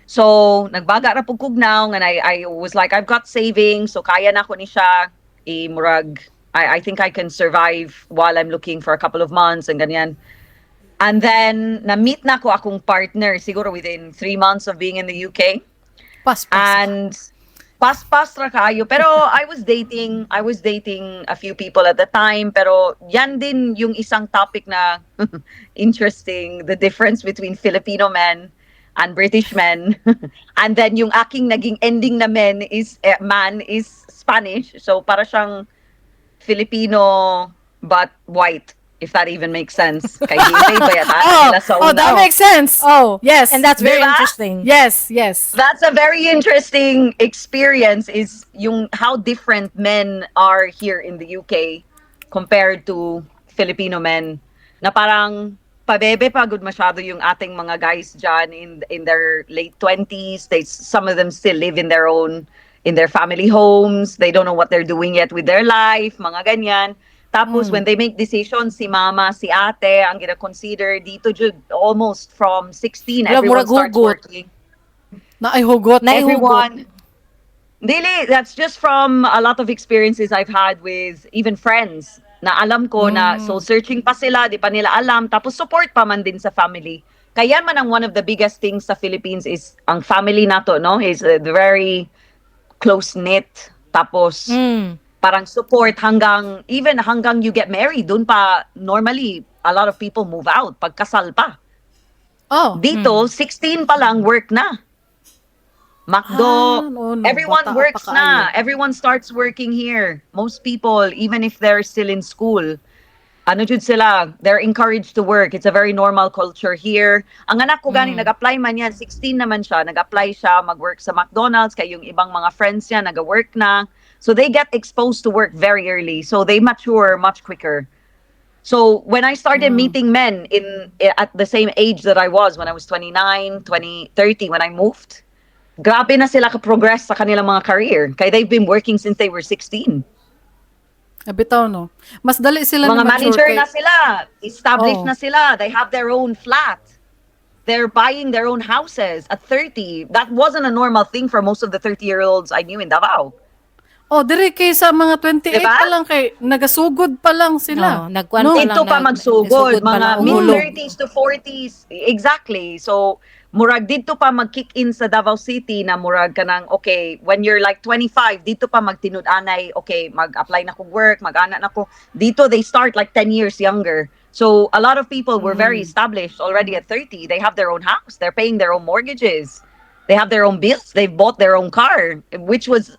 So, nagbaga ra pud kog now and I was like, "I've got savings, so kaya na ko ni siya. I murag I think I can survive while I'm looking for a couple of months," and ganyan. And then na-meet na ko akong partner siguro within 3 months of being in the UK. Pas-pas. And pas-pas ra kayo. Pero I was dating a few people at the time. Pero yan din yung isang topic na interesting, the difference between Filipino men and British men. And then yung aking naging ending na man is Spanish. So para siyang Filipino but white, if that even makes sense. Kay gi-invade ba yata nila sa Oh, una? that makes sense. Oh, Yes. and that's very Diba? Interesting. Yes. That's a very interesting experience, is yung how different men are here in the UK compared to Filipino men na parang pabebe pagod masyado yung ating mga guys dyan in their late 20s. They Some of them still live in their family homes. They don't know what they're doing yet with their life, mga ganyan. Tapos when they make decisions, si mama, si ate ang gina-consider. Dito jud, almost from 16, Wala, everyone murag starts hugot. Working. Naay hugot. Naay hugot. Everyone. Dili, that's just from a lot of experiences I've had with even friends na alam ko na soul searching pa sila, di pa nila alam, tapos support pa man din sa family. Kaya man ang one of the biggest things sa Philippines is ang family nato, no? Is very close-knit. Tapos parang support hanggang even hanggang you get married, dun pa normally a lot of people move out pagkasal pa. Dito, 16 pa lang, work na. McDo, Ah, no, everyone bata works pa na. kaayo. Everyone starts working here. Most people, even if they're still in school, ano jud sila, they're encouraged to work. It's a very normal culture here. Ang anak ko gani, nag-apply man yan, 16 naman siya, nag-apply siya mag-work sa McDonald's, kay yung ibang mga friends niya nag-work na. So they get exposed to work very early. So they mature much quicker. So when I started meeting men in at the same age that I was when I was 29, 20, 30 when I moved, grabe na sila ka-progress sa kanilang mga career. Kaya they've been working since they were 16. Ah, bitaw, no. Mas dali sila Mga na mature manager na sila, established Oh. na sila, they have their own flat. They're buying their own houses at 30. That wasn't a normal thing for most of the 30-year-olds I knew in Davao. Oh, diri kay sa mga 28 Diba? pa lang kay nagasugod pa lang sila. No, nagkuan No? pa lang Dito pa magsugod, sugod pa mga lang, umulog. mid-30s to 40s. Exactly. So, murag dito pa mag-kick in sa Davao City na murag kanang, okay, when you're like 25, dito pa magtinud-anay, okay, mag-apply na kog work, mag-ana na ko. Dito, they start like 10 years younger. So, a lot of people were very established already at 30. They have their own house. They're paying their own mortgages. They have their own bills. They've bought their own car, which was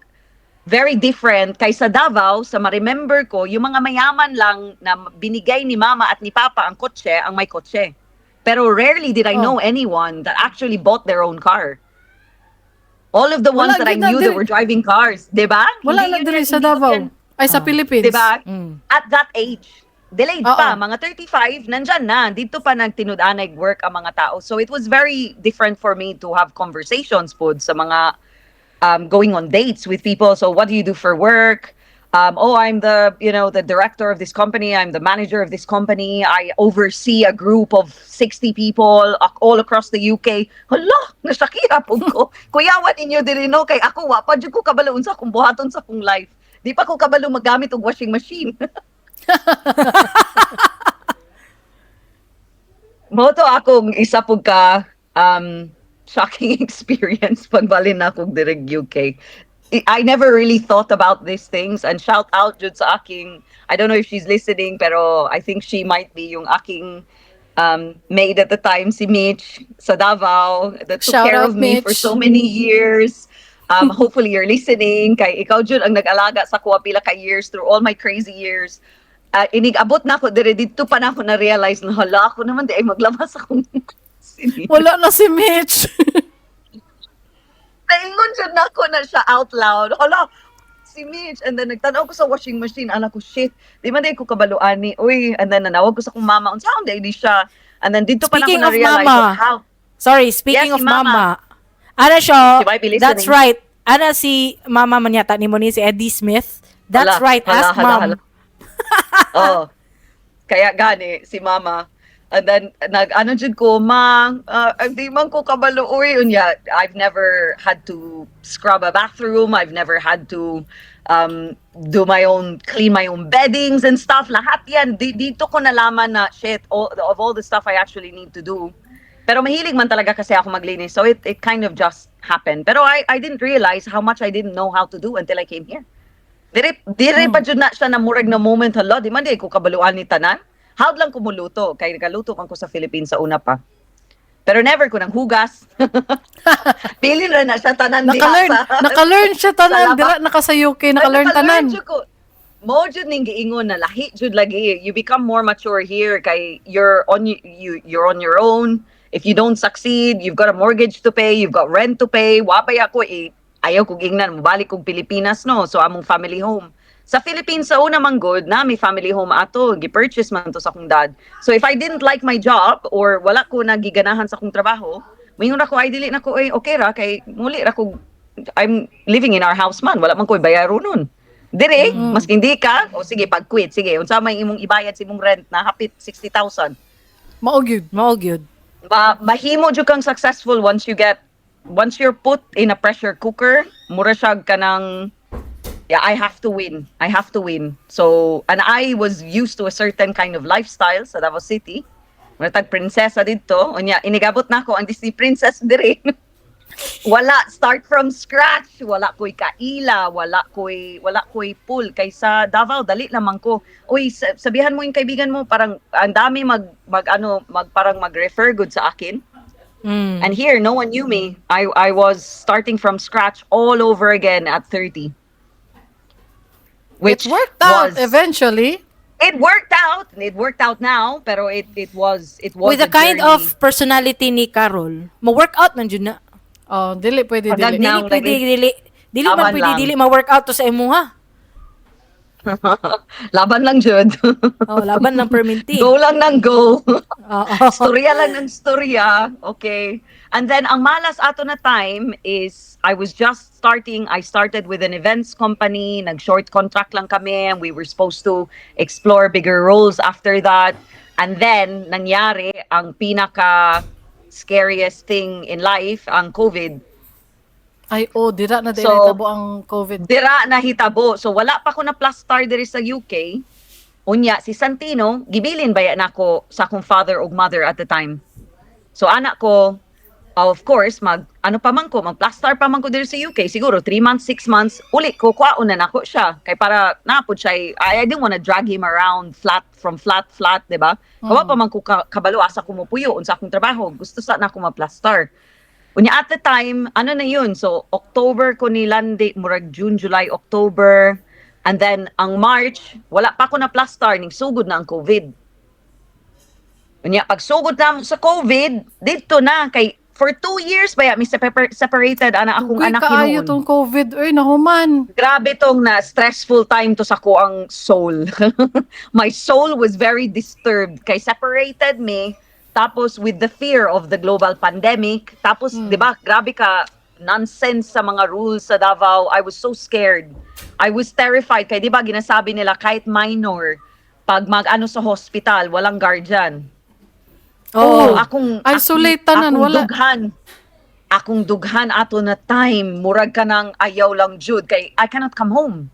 very different kay sa Davao. Sa ma-remember ko, yung mga mayaman lang na binigay ni mama at ni papa ang kotse, ang may kotse. Pero rarely did I know anyone that actually bought their own car. All of the ones Wala, that I di na, knew that were driving cars, 'di ba? Wala Hindi na yun diri yan, sa hindi ko Davao. yan- Ay, sa Philippines. 'Di ba? At that age, delayed Oo. pa, mga 35, nandyan na. Dito pa nagtinud-anay work ang mga tao. So it was very different for me to have conversations pod sa mga going on dates with people. So what do you do for work? Oh, I'm the you know the director of this company. I'm the manager of this company. I oversee a group of 60 people all across the UK. Hala, nasakira po ko. Kuyawan ninyo diri, no, kay ako wa pa jud ko kabalo unsa akong buhaton sa akong life. Di pa ko kabalo magamit og washing machine. Mao to akong isa pud ka shocking experience pagbalin na akong direg UK. I never really thought about these things, and shout out jud sa aking, I don't know if she's listening, pero I think she might be, yung aking maid at the time, si Mitch sa Davao, that took Shout care out, of me for Mitch. So many years. Hopefully you're listening kay ikaw jud ang nag-alaga sa kuha pila ka years through all my crazy years. Inig abot na ako dire, didto pa na ako na realize na hala, ako naman diay maglabas akong Wala na si Mitch. Naingon jud na ako na siya out loud. Hala, si Mitch. And then nagtanaw ko sa washing machine. Ala ko, shit. Di man diay ko kabalo ani. Uy, and then nanawag ko sa akong mama. Unsaon diay di siya? And then didto pa na ako Speaking of na-realize mama, of how. Sorry, speaking Yes, of si mama. mama. Ana siya, She might be listening. That's right. Ana si mama man yata ni mo ni si Eddie Smith. That's Hala, right, hala, ask hala, mom. Hala. Oh. Kaya gani, si mama. And then, nag, ano jud ko, "Ma, di man ko kabalo, uy." Unya, I've never had to scrub a bathroom. I've never had to do my own, clean my own beddings and stuff. Lahat yan. Dito ko nalaman na, shit, of all the stuff I actually need to do. Pero mahilig man talaga kasi ako maglinis. So it kind of just happened. Pero I didn't realize how much I didn't know how to do until I came here. Dire pa jud na siya na murag na moment, hala, di man diay ko kabalo ani tanan. How lang ko muluto kay nagaluto man ko sa Philippines sa una pa. Pero never ko nang hugas. Bilin ra na siya tanan diha Naka-learn, naka-learn siya tanan sa laba. Dira naka sa UK, naka-learn tanan. Jud ko. Mo jud ning giingon na lahi jud lagi. You become more mature here kay you're on your own. If you don't succeed, you've got a mortgage to pay, you've got rent to pay. Wa pa ako eh, ayaw kog ingnan mobalik kog Pilipinas, no. So among family home. Sa Philippines sa una man good na may family home ato, gi-purchase man to sa akong dad. So if I didn't like my job or wala ko nagiganahan sa akong trabaho, moingon ra ko, "Ay, dili na ko, eh, okay ra kay muli ra ko, I'm living in our house man, wala man ko'y bayaro nun." Dire, maski hindi ka, o sige, pag-quit, sige, unsa may imong ibayad sa imong rent na hapit 60,000? Mao gyud. Mao gyud. Mahimo jud kang successful once you're put in a pressure cooker, mura siya kanang, yeah, I have to win. I have to win. So, and I was used to a certain kind of lifestyle sa Davao City. Mura tag prinsesa didto. Unya, inigabot na ako ang Disney princess dire. Wala, start from scratch. Wala ko'y kaila, wala ko'y pool. Kay sa Davao, dali lamang ko. Uy, sabihan mo yung kaibigan mo, parang ang dami mag ano, mag parang mag-refer good sa akin. And here, no one knew me. I was starting from scratch all over again at 30. Which It worked out was, eventually. It worked out. It worked out now, pero it was With the a kind journey. of personality ni Carol, mo-work out man jud na. Oh, dili pwede Pagag dili. na- Dili pwede dili dili man Laban pwede lang. Dili ma-work out to sa imuha. Laban lang jud. Oh, laban lang perminti. Go lang ng go. Oo. Storya lang ng storya. Okay. And then, ang malas ato na time is, I was just starting. I started with an events company. Nag-short contract lang kami. And we were supposed to explore bigger roles after that. And then, nangyari ang pinaka scariest thing in life, ang COVID. Ay, oh, dira na So, dili tabo ang COVID. Dira na hitabo. So wala pa ko na plastar diri sa UK. Unya si Santino gibilin baya nako sa akong father ug mother at the time. So anak ko, of course, mag ano pa man ko, mag plastar pa man ko diri sa UK siguro 3 months, 6 months, uli ko, kwaon na nako siya kay para napud siya, I didn't wanna drag him around flat from flat flat, di ba? Kawa pa man ko kabalo asa ko mopuyo, unsa akong trabaho, gusto sa na ako ma-plastar. Unya at the time, ano na yun? So, October ko ni landi, murag June, July, October. And then, ang March, wala pa ko na plastar, ning sugod na ang COVID. Unya, pag sugod na sa COVID, dito na, kay for 2 years ba ya, mi separated ana akong Uy, anak kaayo hinuon. tong COVID. Uy, nahuman. Grabe tong na stressful time to sa ko ang soul. My soul was very disturbed kay separated me, tapos with the fear of the global pandemic, tapos 'di ba, grabe ka nonsense sa mga rules sa Davao. I was so scared. I was terrified kay 'di ba ginasabi nila kahit minor pag mag-ano sa hospital, walang guardian. Oh, So, akong isolate tanan, akong wala. Dughan, akong dughan ato na time, murag ka nang ayaw lang jud kay I cannot come home.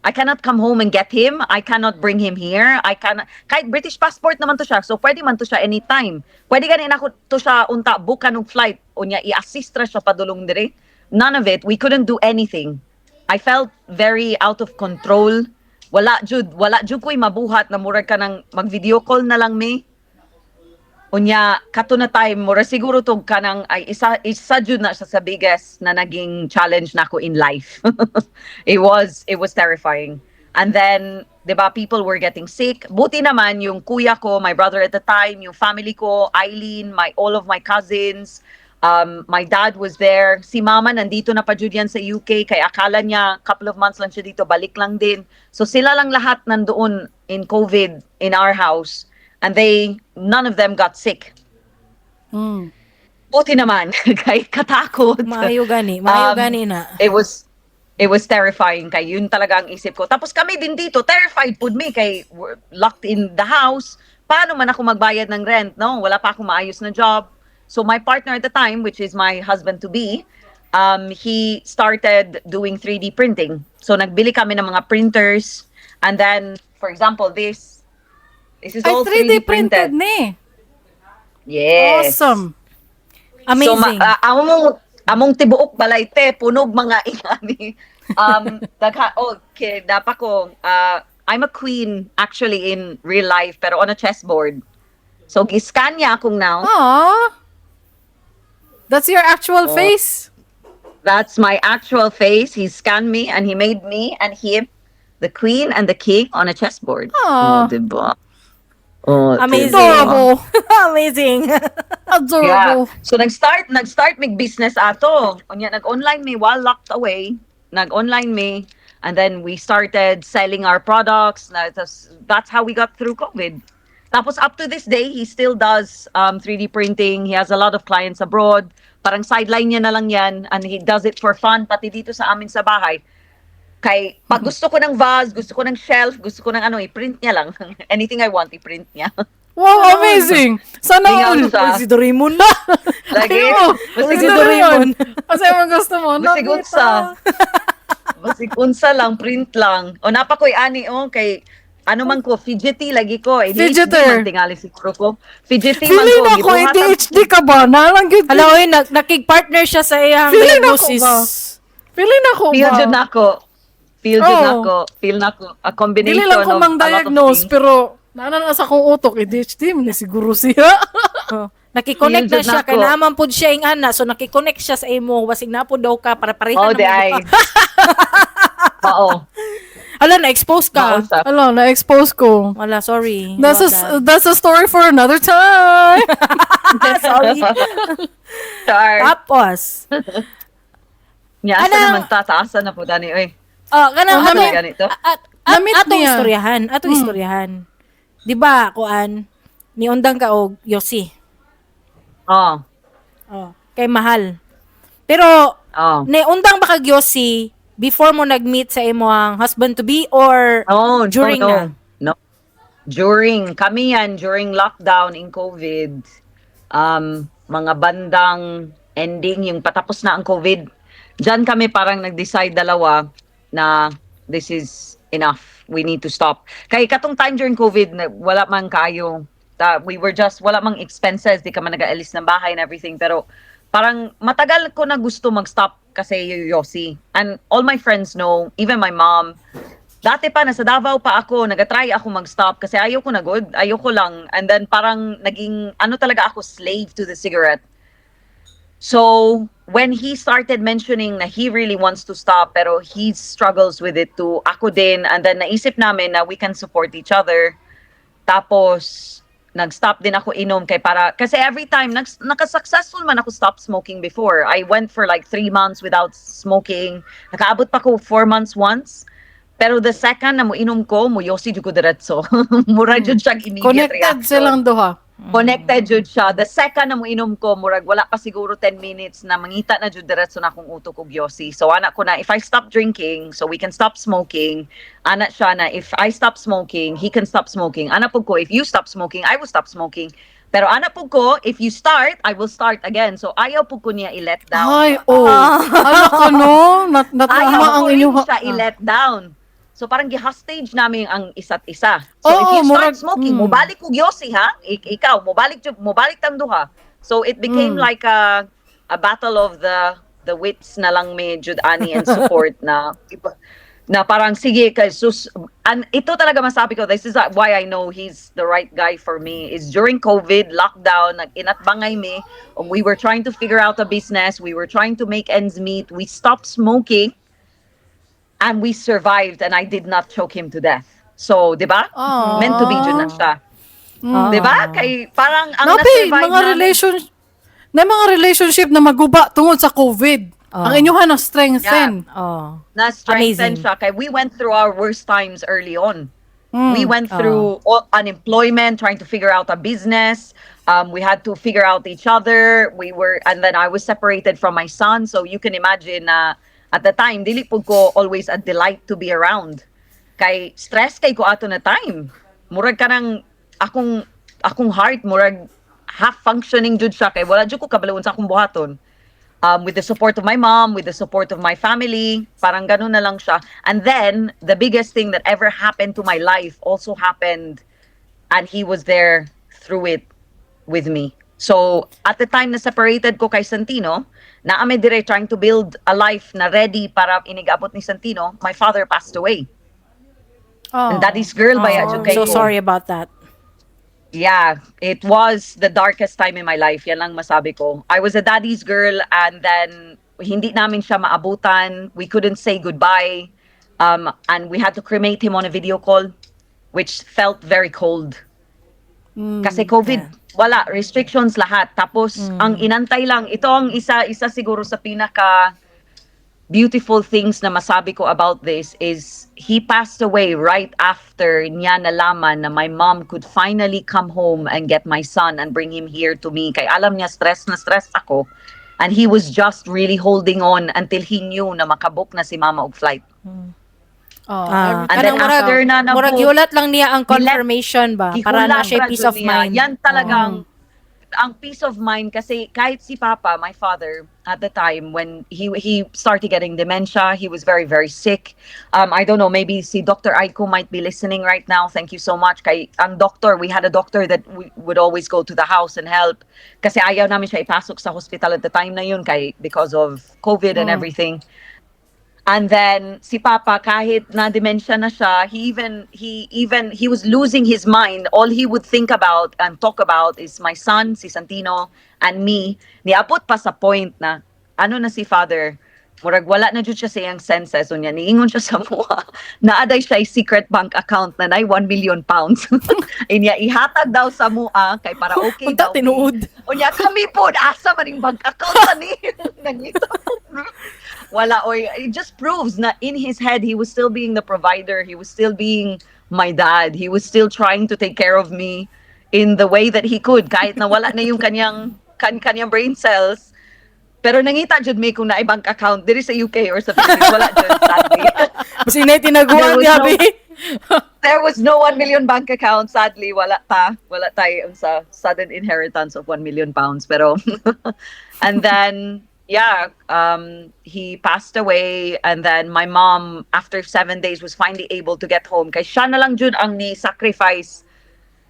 I cannot come home and get him. I cannot bring him here. I cannot, kahit British passport naman to siya. So pwede man to siya anytime. Pwede gani nako to siya unta book ng flight unya i-assist ra siya padulong dire. None of it. We couldn't do anything. I felt very out of control. Wala jud, wala jud ko'y mabuhat na murag ka nang mag-video call na lang mi. Unya kato na time, mura siguro tog kanang ay isa isa jud na siya sa biggest na naging challenge nako in life. It was terrifying. And then, 'di ba, people were getting sick. Buti naman yung kuya ko, my brother at the time, yung family ko, Eileen, my all of my cousins, my dad was there. Si mama nandito na pa jud yan sa UK kay akala niya couple of months lang siya dito, balik lang din. So sila lang lahat nandoon in COVID in our house and they none of them got sick. Buti naman kay katakot. Maayo gani, maayo gani na. It was terrifying kay yun talaga ang isip ko. Tapos kami din dito, terrified pud mi kay we're locked in the house. Paano man ako magbayad ng rent, no? Wala pa akong maayos na job. So my partner at the time, which is my husband to be, he started doing 3D printing. So nagbili kami ng mga printers and then, for example, this is Ay, all 3D 3D printed. printed ni. Yes. Awesome. Amazing. So, among tibuok balay te, punog mga ingani. Dagha, oh, okay, dapa ko, I'm a queen actually in real life, pero on a chessboard. So, giscan niya akong now. Aww. That's your actual Oh. face. That's my actual face. He scanned me and he made me and him, the queen and the king on a chessboard. Aw. Oh, diba? Oh, Amazing. diba? Adorable. Amazing. Adorable. Yeah. So nag-start mig business ato. Unya nag-online mi while locked away. Nag-online mi and then we started selling our products. Na, tas, that's how we got through COVID. Tapos up to this day, he still does 3D printing. He has a lot of clients abroad. Parang sideline niya na lang yan and he does it for fun pati dito sa amin sa bahay. Kay pag gusto ko ng vase, gusto ko ng shelf, gusto ko ng ano, i-print niya lang. Anything I want, i-print niya. Wow, amazing! Sana Lingaw all. siya. Uy, si Doraemon na. Lagi. Ay, Basig, si Doraemon. Kasi mo gusto mo. Basig unsa. Basig unsa lang, print lang. O napa ko'y ani oh, kay ano man ko, fidgety lagi ko. ADHD Fidgeter. man tingali siguro ko. Fidgety man Feeling ko. na ko, Gibuhatan- ADHD ka ba? Nalang gyud. Hala, oy, nakig-partner siya sa iyang Feeling ako diagnosis. ba? Feeling na ko Feel ba? jud nako. Feel jud Oo. nako. Feel nako. A combination Dili lang ko of mang a lot of diagnose, things. pero naana na sa akong utok, ADHD man ni siguro siya. Oh. Nakikonnect Feel na jud siya nako. kay naaman pud siya ing ana, so nakikonnect siya sa imo, basig na pud daw ka para pareha Oh, na di ay. Oo. Hala, na-expose ka. Mao siya. Ala, na-expose ko. Wala, sorry. That's About a, that's a story for another time. that. Sorry. Char. Tapos, Nya, asa naman ta? Taasa na po, Dani. Oy. Oh, kanang Oh, ato, ganito. at, Na-meet atong niya. istoryahan, atong istoryahan. 'Di ba, kuan, niundang ka og yosi. Oh. Oh, kay mahal. Pero Oh. niundang ba kag yosi before mo nag-meet sa imong husband to be or No, during no, na? no. During, kami yan, during lockdown in COVID, mga bandang ending, yung patapos na ang COVID. Diyan kami parang nag-decide dalawa na this is enough. We need to stop. Kay katong time during COVID, na wala man kayo. We were just, wala mang expenses, di ka man nag-aalis ng bahay and everything. Pero parang matagal ko na gusto mag-stop kasi yosi. And all my friends know, even my mom, dati pa, nasa Davao pa ako, nagatry ako mag-stop kasi ayaw ko na good, ayaw ko lang. And then parang naging, ano talaga ako, slave to the cigarette. So, when he started mentioning na he really wants to stop, pero he struggles with it too, ako din, and then naisip namin na we can support each other. Tapos, nag-stop din ako inom kay para, kasi every time, naka-successful man ako stop smoking before. I went for like 3 months without smoking. Nakaabot pa ko 4 months once. Pero the second na mo inom ko, mo yosi jud ko diretso. Mura jud siya immediate Connected reaction. Silang duha. Connected jud siya. The second na mo inom ko, murag wala pa siguro 10 minutes na mangita na jud diretso na akong utok og yosi. So ana ko na if I stop drinking, so we can stop smoking. Ana siya na if I stop smoking, he can stop smoking. Ana pud ko if you stop smoking, I will stop smoking. Pero ana pud ko, if you start, I will start again. So ayaw pud ko niya i-let down. Ay, oh. Ano ka no? Ayaw Natama ko ang rin inyong siya i-let down. So parang gi-hostage namin ang isa't isa. So if Oo, you start murag- smoking, mobalik og yosi ha? Ikaw, mobalik tang duha. So it became like a battle of the wits na lang may jud ani and support na parang sige kay sus and ito talaga masabi ko, this is why I know he's the right guy for me, is during COVID lockdown, nag-inatbangay mi, we were trying to figure out a business, we were trying to make ends meet, we stopped smoking and we survived and I did not choke him to death. So, 'di ba? Aww. Meant to be jud na siya. 'Di ba? Kay parang ang Napi, na-survive mga namin- relation na mga relationship na maguba tungod sa COVID. Oh. Ang inyuhan na strengthen. Oh. Na strengthen Amazing. Siya kay we went through our worst times early on. We went through all unemployment, trying to figure out a business. We had to figure out each other. We were, and then I was separated from my son. So you can imagine na at the time, dili pud ko always a delight to be around. Kay stress kay ko ato na time. Murag kanang akong heart murag half functioning jud siya kay wala jud ko kabalo unsa akong buhaton with the support of my mom, with the support of my family, parang ganun na lang siya. And then, the biggest thing that ever happened to my life also happened and he was there through it with me. So, at the time na separated ko kay Santino, naa mi dire trying to build a life na ready para inigabot ni Santino, my father passed away. Oh. And daddy's girl ba Oh, jud kay so ko. Sorry about that. Yeah, it was the darkest time in my life. Yan lang masabi ko. I was a daddy's girl and then hindi namin siya maabutan. We couldn't say goodbye. And we had to cremate him on a video call, which felt very cold. Kasi COVID, wala, restrictions lahat. Tapos, ang inantay lang, ito ang isa siguro sa pinaka beautiful things na masabi ko about this is he passed away right after niya nalaman na my mom could finally come home and get my son and bring him here to me. Kay alam niya stress na stress ako. And he was just really holding on until he knew na makabook na si mama og flight. Oh, Ah, And then kanang murag, after na murag nabook, gihulat lang niya ang confirmation ba para na gihulat siya ra peace jud of niya. mind. Yan talagang ang peace of mind kasi kahit si Papa, my father, at the time when he started getting dementia, he was very, very sick. I don't know, maybe si Dr. Aiko might be listening right now. Thank you so much. Kay ang doctor, we had a doctor that we would always go to the house and help kasi ayaw namin siya ipasok sa hospital at the time na yun kay because of COVID and everything. And then si Papa, kahit na dementia na siya, he even he was losing his mind. All he would think about and talk about is my son, si Santino, and me. Niabot pa sa point na ano na si father, murag wala na jud siya sa iyang senses unya niingon siya sa amoa. Naa day siya secret bank account na nay £1 million. Inya ihatag daw sa amoa kay para okay Unta daw. tinuod. Unya kami po, asa man yung bank account ani? Nangita. Wala, oy, it just proves na in his head he was still being the provider, he was still being my dad, he was still trying to take care of me in the way that he could kahit na wala na yung kanyang brain cells. Pero nangita jud mi kung naay bank account diri sa UK or sa Philippines, wala jud sadly. Basta inay tinaguan There was gabi. There was no 1 million bank account, sadly. Wala ta. Wala tayo sa sudden inheritance of £1 million. Pero, and then, Yeah, he passed away and then my mom, after 7 days, was finally able to get home. Kay siya na lang jud ang ni sacrifice.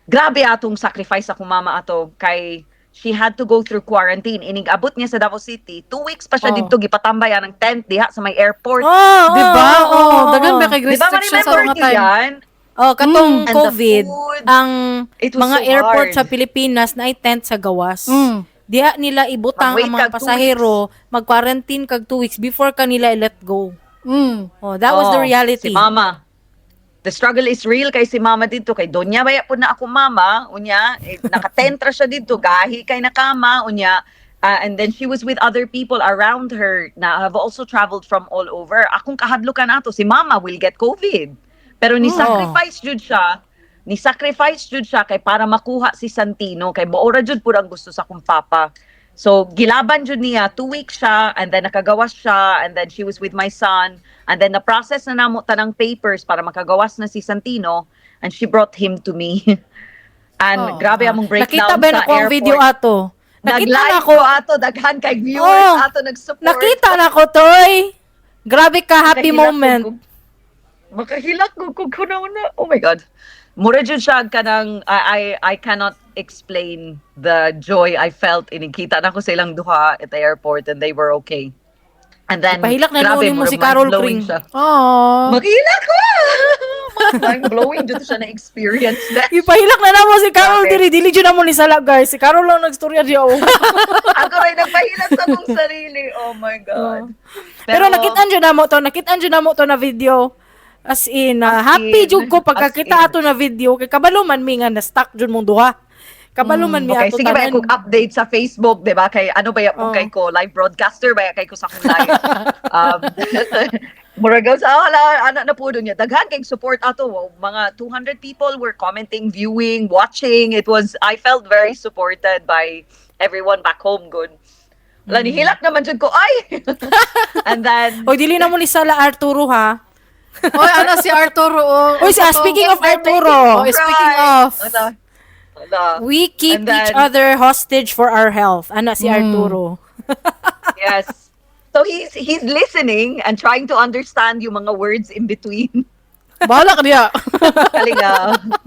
Grabe atong sacrifice akong mama ato kay she had to go through quarantine. Inig abot niya sa Davao City, 2 weeks pa siya didto gipatambay ang tent diha sa may airport. Oh, Di ba? Oh, daghan ba kay Di ba restrictions sa ma-remember mga niyo time? yan? Oh, katong And the COVID, food, ang it was mga so airport hard. sa Pilipinas na ay tent sa gawas. Diha nila ibutang Mag-wait ang mga kag 2 pasahero, mag-quarantine kag 2 weeks before kanila i-let go. Oh, that was the Oh, reality. Si mama. The struggle is real kay si mama dito. Kay Donya baya po na ako mama. Unya, eh, nakatentra siya dito. Gahi kay nakama. Unya, and then she was with other people around her na have also traveled from all over. Akong kahadlukan ato, si mama will get COVID. Pero ni sacrifice jud siya, ni sacrifice jud siya kay para makuha si Santino kay mao ra jud pud ang gusto sa akong papa. So gilaban jud niya, 2 weeks siya and then nakagawas siya and then she was with my son and then na-process na namo tanang papers para makagawas na si Santino and she brought him to me. And grabe among breakdown Nakita ba sa na ko ang airport. video ato? Nakita na Nag-live ko. ko ato, daghan kay viewers Oh, ato nag-support. Nakita na ko, toy. Grabe ka, happy Makahilak moment. Makahilak ko kung kunaw na. Oh my God. Mura jud siya kanang I cannot explain the joy I felt inikita na ko sa ilang duha at the airport and they were okay. And then Ipahilak na grabe, noon mo murag si Carol mind-blowing Kring. siya. Oh. Makahilak ko. Mind blowing jud siya na experience that. Ipahilak na namo si Carol Grabe. diri dili jud namo ni sala, guys. Si Carol lang nagstorya diya oh. Ako rin nagpahilak sa akong sarili. Oh my God. Pero nakitaan jud namo to, nakitaan jud namo to na video. As in, As happy in, jud ko as pagkakita in. ato na video kay kabalo man mi nga na stuck jud mong duha. Kabalo man mi Okay, ato sige ba tanan. kung update sa Facebook, 'di ba? Kay ano ba ya Oh. kay ko live broadcaster ba ya kay ko sa akong live. Murag sa wala ana na po niya. Daghan kay support ato. Wow, mga 200 people were commenting, viewing, watching. It was I felt very supported by everyone back home good. Wala nihilak naman jud ko ay. And then Oy, dili na mo ni sala Arturo ha. Oy, ana si Arturo. Oh. Oy, speaking of Arturo, Oh, speaking of. Wala. Wala. we keep And each other hostage for our health. Ana si Arturo. Yes. So he's listening and trying to understand yung mga words in between. Bahala ka niya. Kalinga.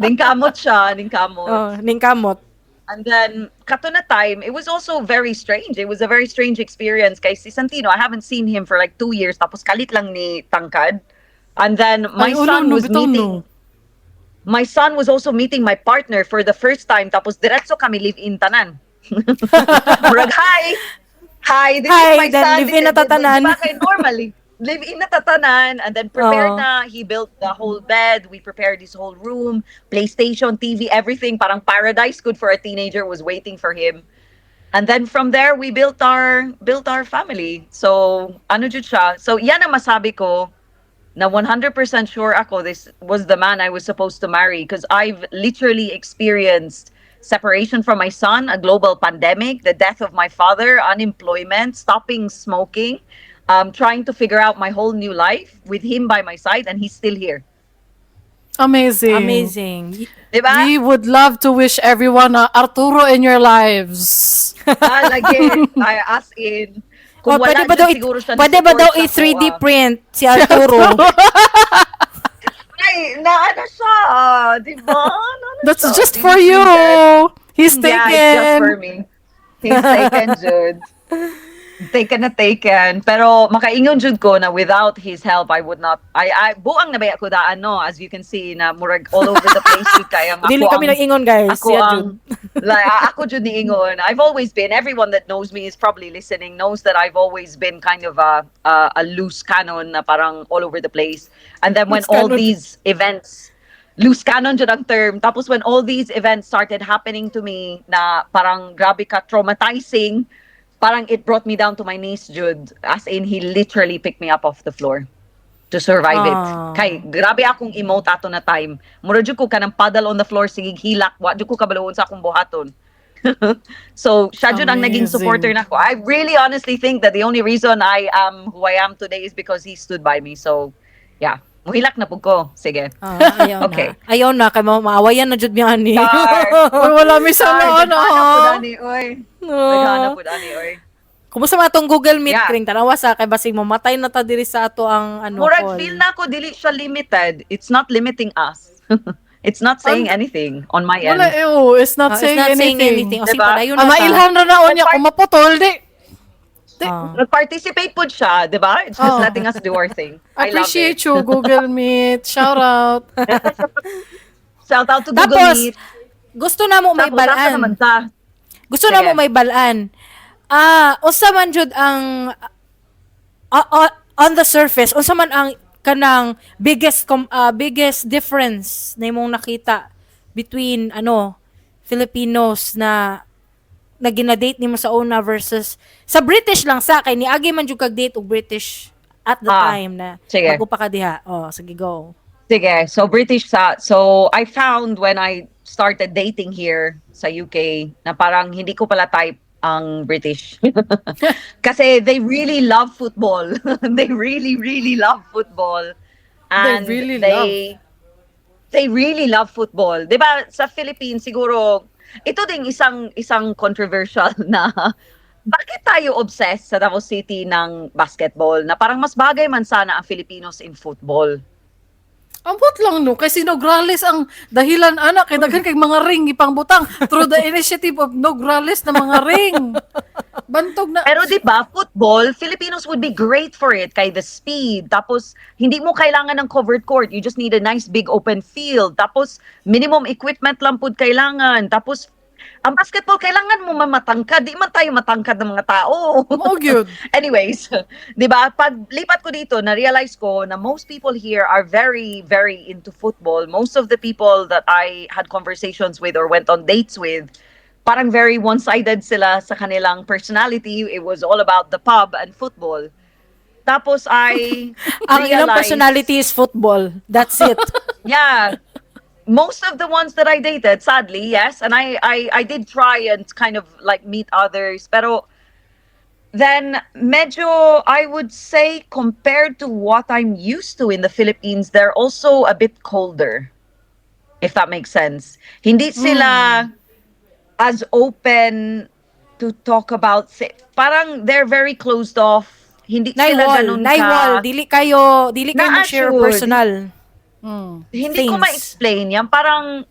Ningkamot siya, ningkamot. Oh, ningkamot. And then, kato na time, it was also very strange. It was a very strange experience kay si Santino. I haven't seen him for like 2 years. Tapos kalit lang ni Tangkad. And then my Ay, ulo, son no, was bitaw, meeting no. my son was also meeting my partner for the first time. Tapos diretso kami live-in tanan. Murag, "Hi! Hi, this Hi, is my then son." live-in na tatanan. Diba kay normally, live-in na tatanan. And then prepared Oo. na, he built the whole bed. We prepared his whole room, PlayStation, TV, everything. Parang paradise good for a teenager was waiting for him. And then from there, we built our family. So, ano jud siya. So, yan ang masabi ko na 100% sure ako this was the man I was supposed to marry because I've literally experienced separation from my son, a global pandemic, the death of my father, unemployment, stopping smoking, trying to figure out my whole new life with him by my side, and he's still here. Amazing. Amazing. Diba? We would love to wish everyone a Arturo in your lives. Ah, lagi. Ay, as in. Oh, Kung wala pwede ba daw dyan, siguro siya pwede ba ni-support daw sa i-3D ako, ah. print si Arturo? Ay, na ano siya, di ba? Naano That's siya? just for you. He's Yeah, it's just taken. for me. He's taken, jud. Taken na taken. Pero makaingon jud ko na without his help, I would not, I, buang na ba ko daan, no? As you can see, na murag all over the place jud kaya ang ako Dili kami ang, nag-ingon, guys. ako Siya ang, jud. like, ako jud niingon. I've always been, everyone that knows me is probably listening, knows that I've always been kind of a loose cannon na parang all over the place. And then when Loose all cannon. these events, loose cannon jud ang term. Tapos when all these events started happening to me na parang grabe ka traumatizing, parang it brought me down to my knees, jud. As in, he literally picked me up off the floor to survive it. Ah. Kay grabe akong emote ato na time. Mura jud ko kanang paddle on the floor sige hilak, wa jud ko kabaluon sa akong buhaton. So, siya jud ang naging Amazing. supporter nako. I really honestly think that the only reason I am who I am today is because he stood by me. So, yeah. Muhilak na pud ko. Sige. Ah, ayaw Okay. na. Ayaw na kay maawayan na jud mi ani. Char. Uy, wala mi sa Char, noon, daghan na oh. pud ani, oy. Daghan na pud ani, oy. Kumusta man atong Google Meet, Kring? Tanawa sa kay basig mamatay na ta diri sa ato ang ano Murag call. Feel na ko dili siya limited. It's not limiting us. It's not saying anything on my end. Wala eh, oh, it's not Ah, it's saying not saying anything. anything. O sige, Diba? padayon Ah, na ta. mailhan ra na unya kung maputol di. Ah. Nag-participate po siya, di ba? It's just Oh. letting us do our thing. I love Appreciate it. you, Google Meet. Shout out. Shout out to Google Tapos, Meet. gusto na mo may Tapos, asa balaan. Naman ta? Gusto na Sige. mo may balaan. Ah, unsa man jud ang on the surface, unsa man ang kanang biggest difference na imong nakita between ano Filipinos na na ginadate nimo sa una versus sa British lang sa kay niagi man jud kag date og British at the Ah, time na sige. bago pa ka diha. Oh, sige, go. Sige, so British sa, so I found when I started dating here sa UK na parang hindi ko pala type ang British. Kasi they really love football. They really, really love football. And really they really love football. 'Di ba sa Philippines siguro ito ding isang isang controversial na bakit tayo obsessed sa Davao City ng basketball na parang mas bagay man sana ang Filipinos in football. Ambot lang no, kay si Nograles ang dahilan ana kay daghan kay mga ring ipangbutang through the initiative of Nograles na mga ring. Bantog na. Pero 'di ba, football, Filipinos would be great for it kay the speed. Tapos hindi mo kailangan ng covered court. You just need a nice big open field. Tapos minimum equipment lang pud kailangan. Tapos ang basketball, kailangan mo mamatangkad. Di man tayo matangkad ng mga tao. Mao gyud. Anyways, 'di ba? Pag lipat ko dito, na-realize ko na most people here are very, very into football. Most of the people that I had conversations with or went on dates with, parang very one-sided sila sa kanilang personality. It was all about the pub and football. Tapos I Ang ilang realized- personality is football. That's it. Yeah. Most of the ones that I dated, sadly, yes. And I did try and kind of like meet others. Pero then medyo, I would say, compared to what I'm used to in the Philippines, they're also a bit colder. If that makes sense. Hindi sila as open to talk about, parang they're very closed off. Hindi sila Naiwall, ganun ka. Naiwall, dili kayo mo share Na-assured. Personal Hindi ko things. Ma-explain yan. Parang,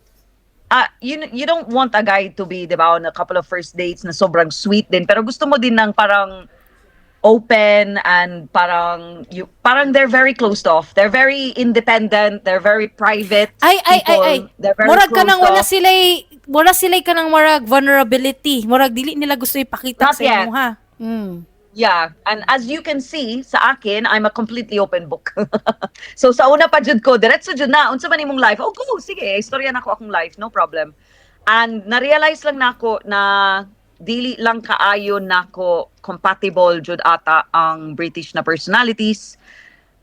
you don't want a guy to be, di ba, on a couple of first dates na sobrang sweet din. Pero gusto mo din ng parang open and parang, parang they're very closed off. They're very independent. They're very private Ay, ay, ay, people. ay. They're very Murag ka nang closed wala off. Wala sila'y kanang murag vulnerability. Murag dili nila gusto ipakita Not sa yet. imo ha. Yeah, and as you can see sa akin, I'm a completely open book. So sa una pa jud ko, diretso jud na, unsa man imong life? Oh, go, sige, istorya nako akong life, no problem. And na-realize lang nako na dili lang kaayo nako compatible jud ata ang British na personalities.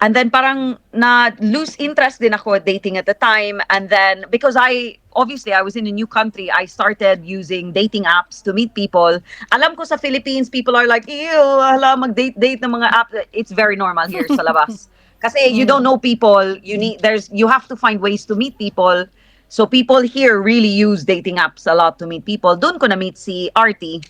And then parang na lose interest din ako dating at the time. And then because I obviously I was in a new country, I started using dating apps to meet people. Alam ko sa Philippines, people are like, "Ew, hala, mag-date-date ng mga app." It's very normal here sa labas. Kasi you don't know people, you have to find ways to meet people. So people here really use dating apps a lot to meet people. Doon ko na-meet si Artie.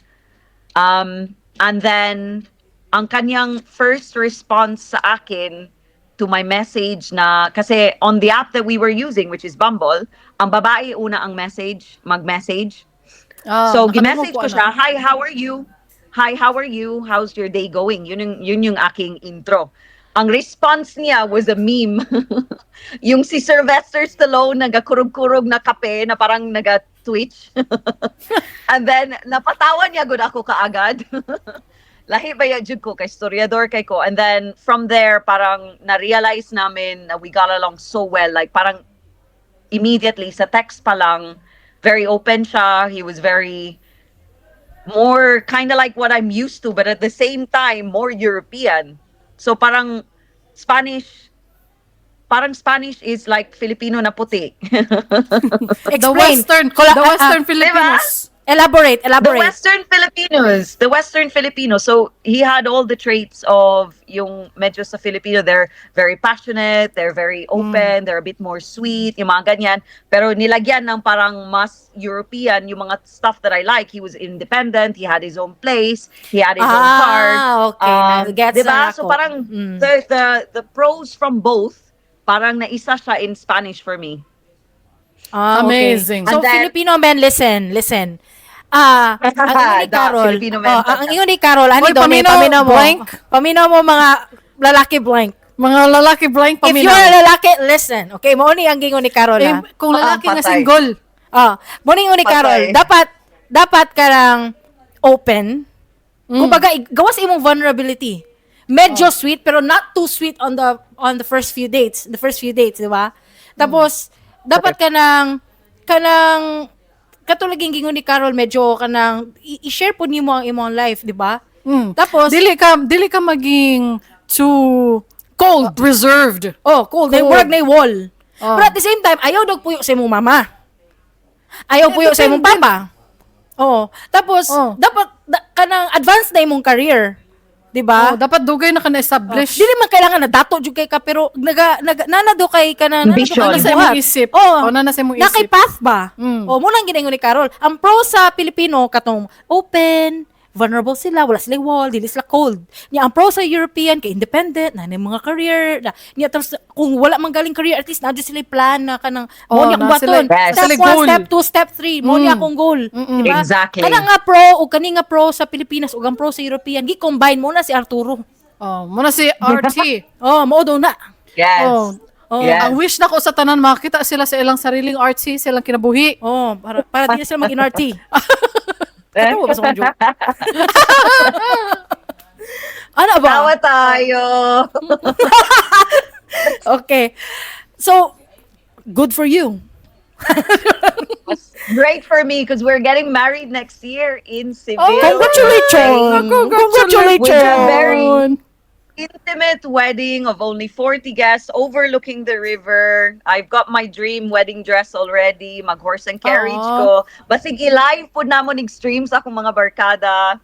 And then, ang kanyang first response sa akin to my message na, kasi on the app that we were using, which is Bumble, ang babae una ang message, mag-message. Ah, So, nakadungog gi-message ko ana. Siya, "Hi, how are you? Hi, how are you? How's your day going?" Yun yung aking intro. Ang response niya was a meme, yung si Sylvester Stallone nagakurog-kurog na kape na parang naga-twitch. And then, napatawa niya gud ako kaagad. Lahi ba jud ko kay storyador kay ko. And then, from there, parang na-realize namin na we got along so well. Like, parang immediately, sa text pa lang, very open siya. He was very more kind of like what I'm used to, but at the same time, more European. So parang Spanish is like Filipino na puti. The Explain. Western, the Western Filipinos. Elaborate, The elaborate. Western Filipinos, the Western Filipinos. So he had all the traits of yung medyo sa Filipino. They're very passionate, they're very open, they're a bit more sweet, yung mga ganyan. Pero nilagyan ng parang mas European yung mga stuff that I like. He was independent, he had his own place, he had his own car. Ah, okay. Na, gets Diba? na So ako. parang the pros from both, parang naisa siya in Spanish for me. Ah, okay. Amazing. So, And then- Filipino men, listen, listen. Ah, ang ingon ni The Carol, Filipino men. oh, ang ingon ni Carol, ani Oy, daw ni, paminaw, paminaw mo. blank. Paminaw mo mga lalaki blank. Mga lalaki blank If paminaw. you're a lalaki, listen. Okay, mao ni ang gingon ni Carol. Eh, ah. kung lalaki Ah, nga patay. single. Ah, mao ni ingon ni Carol, Patay. dapat dapat karang open. Kumbaga, gawas imong vulnerability. Medyo sweet pero not too sweet on the first few dates, the first few dates, di ba? Tapos dapat ka nang kanang katulad yung gingon ni Carol, medyo kanang i-share po nimo ang imong life, di ba? Tapos Dili ka maging too cold, reserved. Oh, cool. Cold. Cold. Murag na wall. Oh. Pero at the same time, ayaw daw puyo sa imong mama. Ayaw Eh, puyo sa imong depende. papa. Oh, tapos dapat kanang advance na imong career. 'Di ba? Oh, dapat dugay na ka na-establish. Dili man kailangan na dato jud kay ka pero naga nana do kay kana nana do Ambition. kay Nana sa buhat. imong isip. Oh, Oh, nana sa imong Na kay isip. path ba? Mm. Oh, mo nang ginaingon ni Carol. Ang pro sa Pilipino katong open, vulnerable sila, wala sila wall, dili sila cold. Nya ang pro sa European kay independent, na na mga career, na, nya tapos kung wala man galing career, at least naa sila plan na kanang mo Oh, niya akong naa sila- buhaton. Yes. Step sila 1, goal. step 2, step 3, mo niya akong goal. Diba? Exactly. Kana nga pro ug kani nga pro sa Pilipinas ug ang pro sa European, gi-combine mo na si Arturo. Oh, muna si RT. Oh, mao daw na. Yes. Oh. Oh, Yes. Ang wish nako sa tanan makita sila sa ilang sariling RT, silang kinabuhi. Oh, para di na sila mag-NRT. Katawa ba sa akong joke? Ano ba? Tawa tayo. Okay. So, good for you. Great for me because we're getting married next year in Seville. Oh, Congratulations! Congratulations! With a very intimate wedding of only 40 guests overlooking the river. I've got my dream wedding dress already. Mag horse and carriage Aw. ko. Basig i-live po namo ning streams akong mga barkada.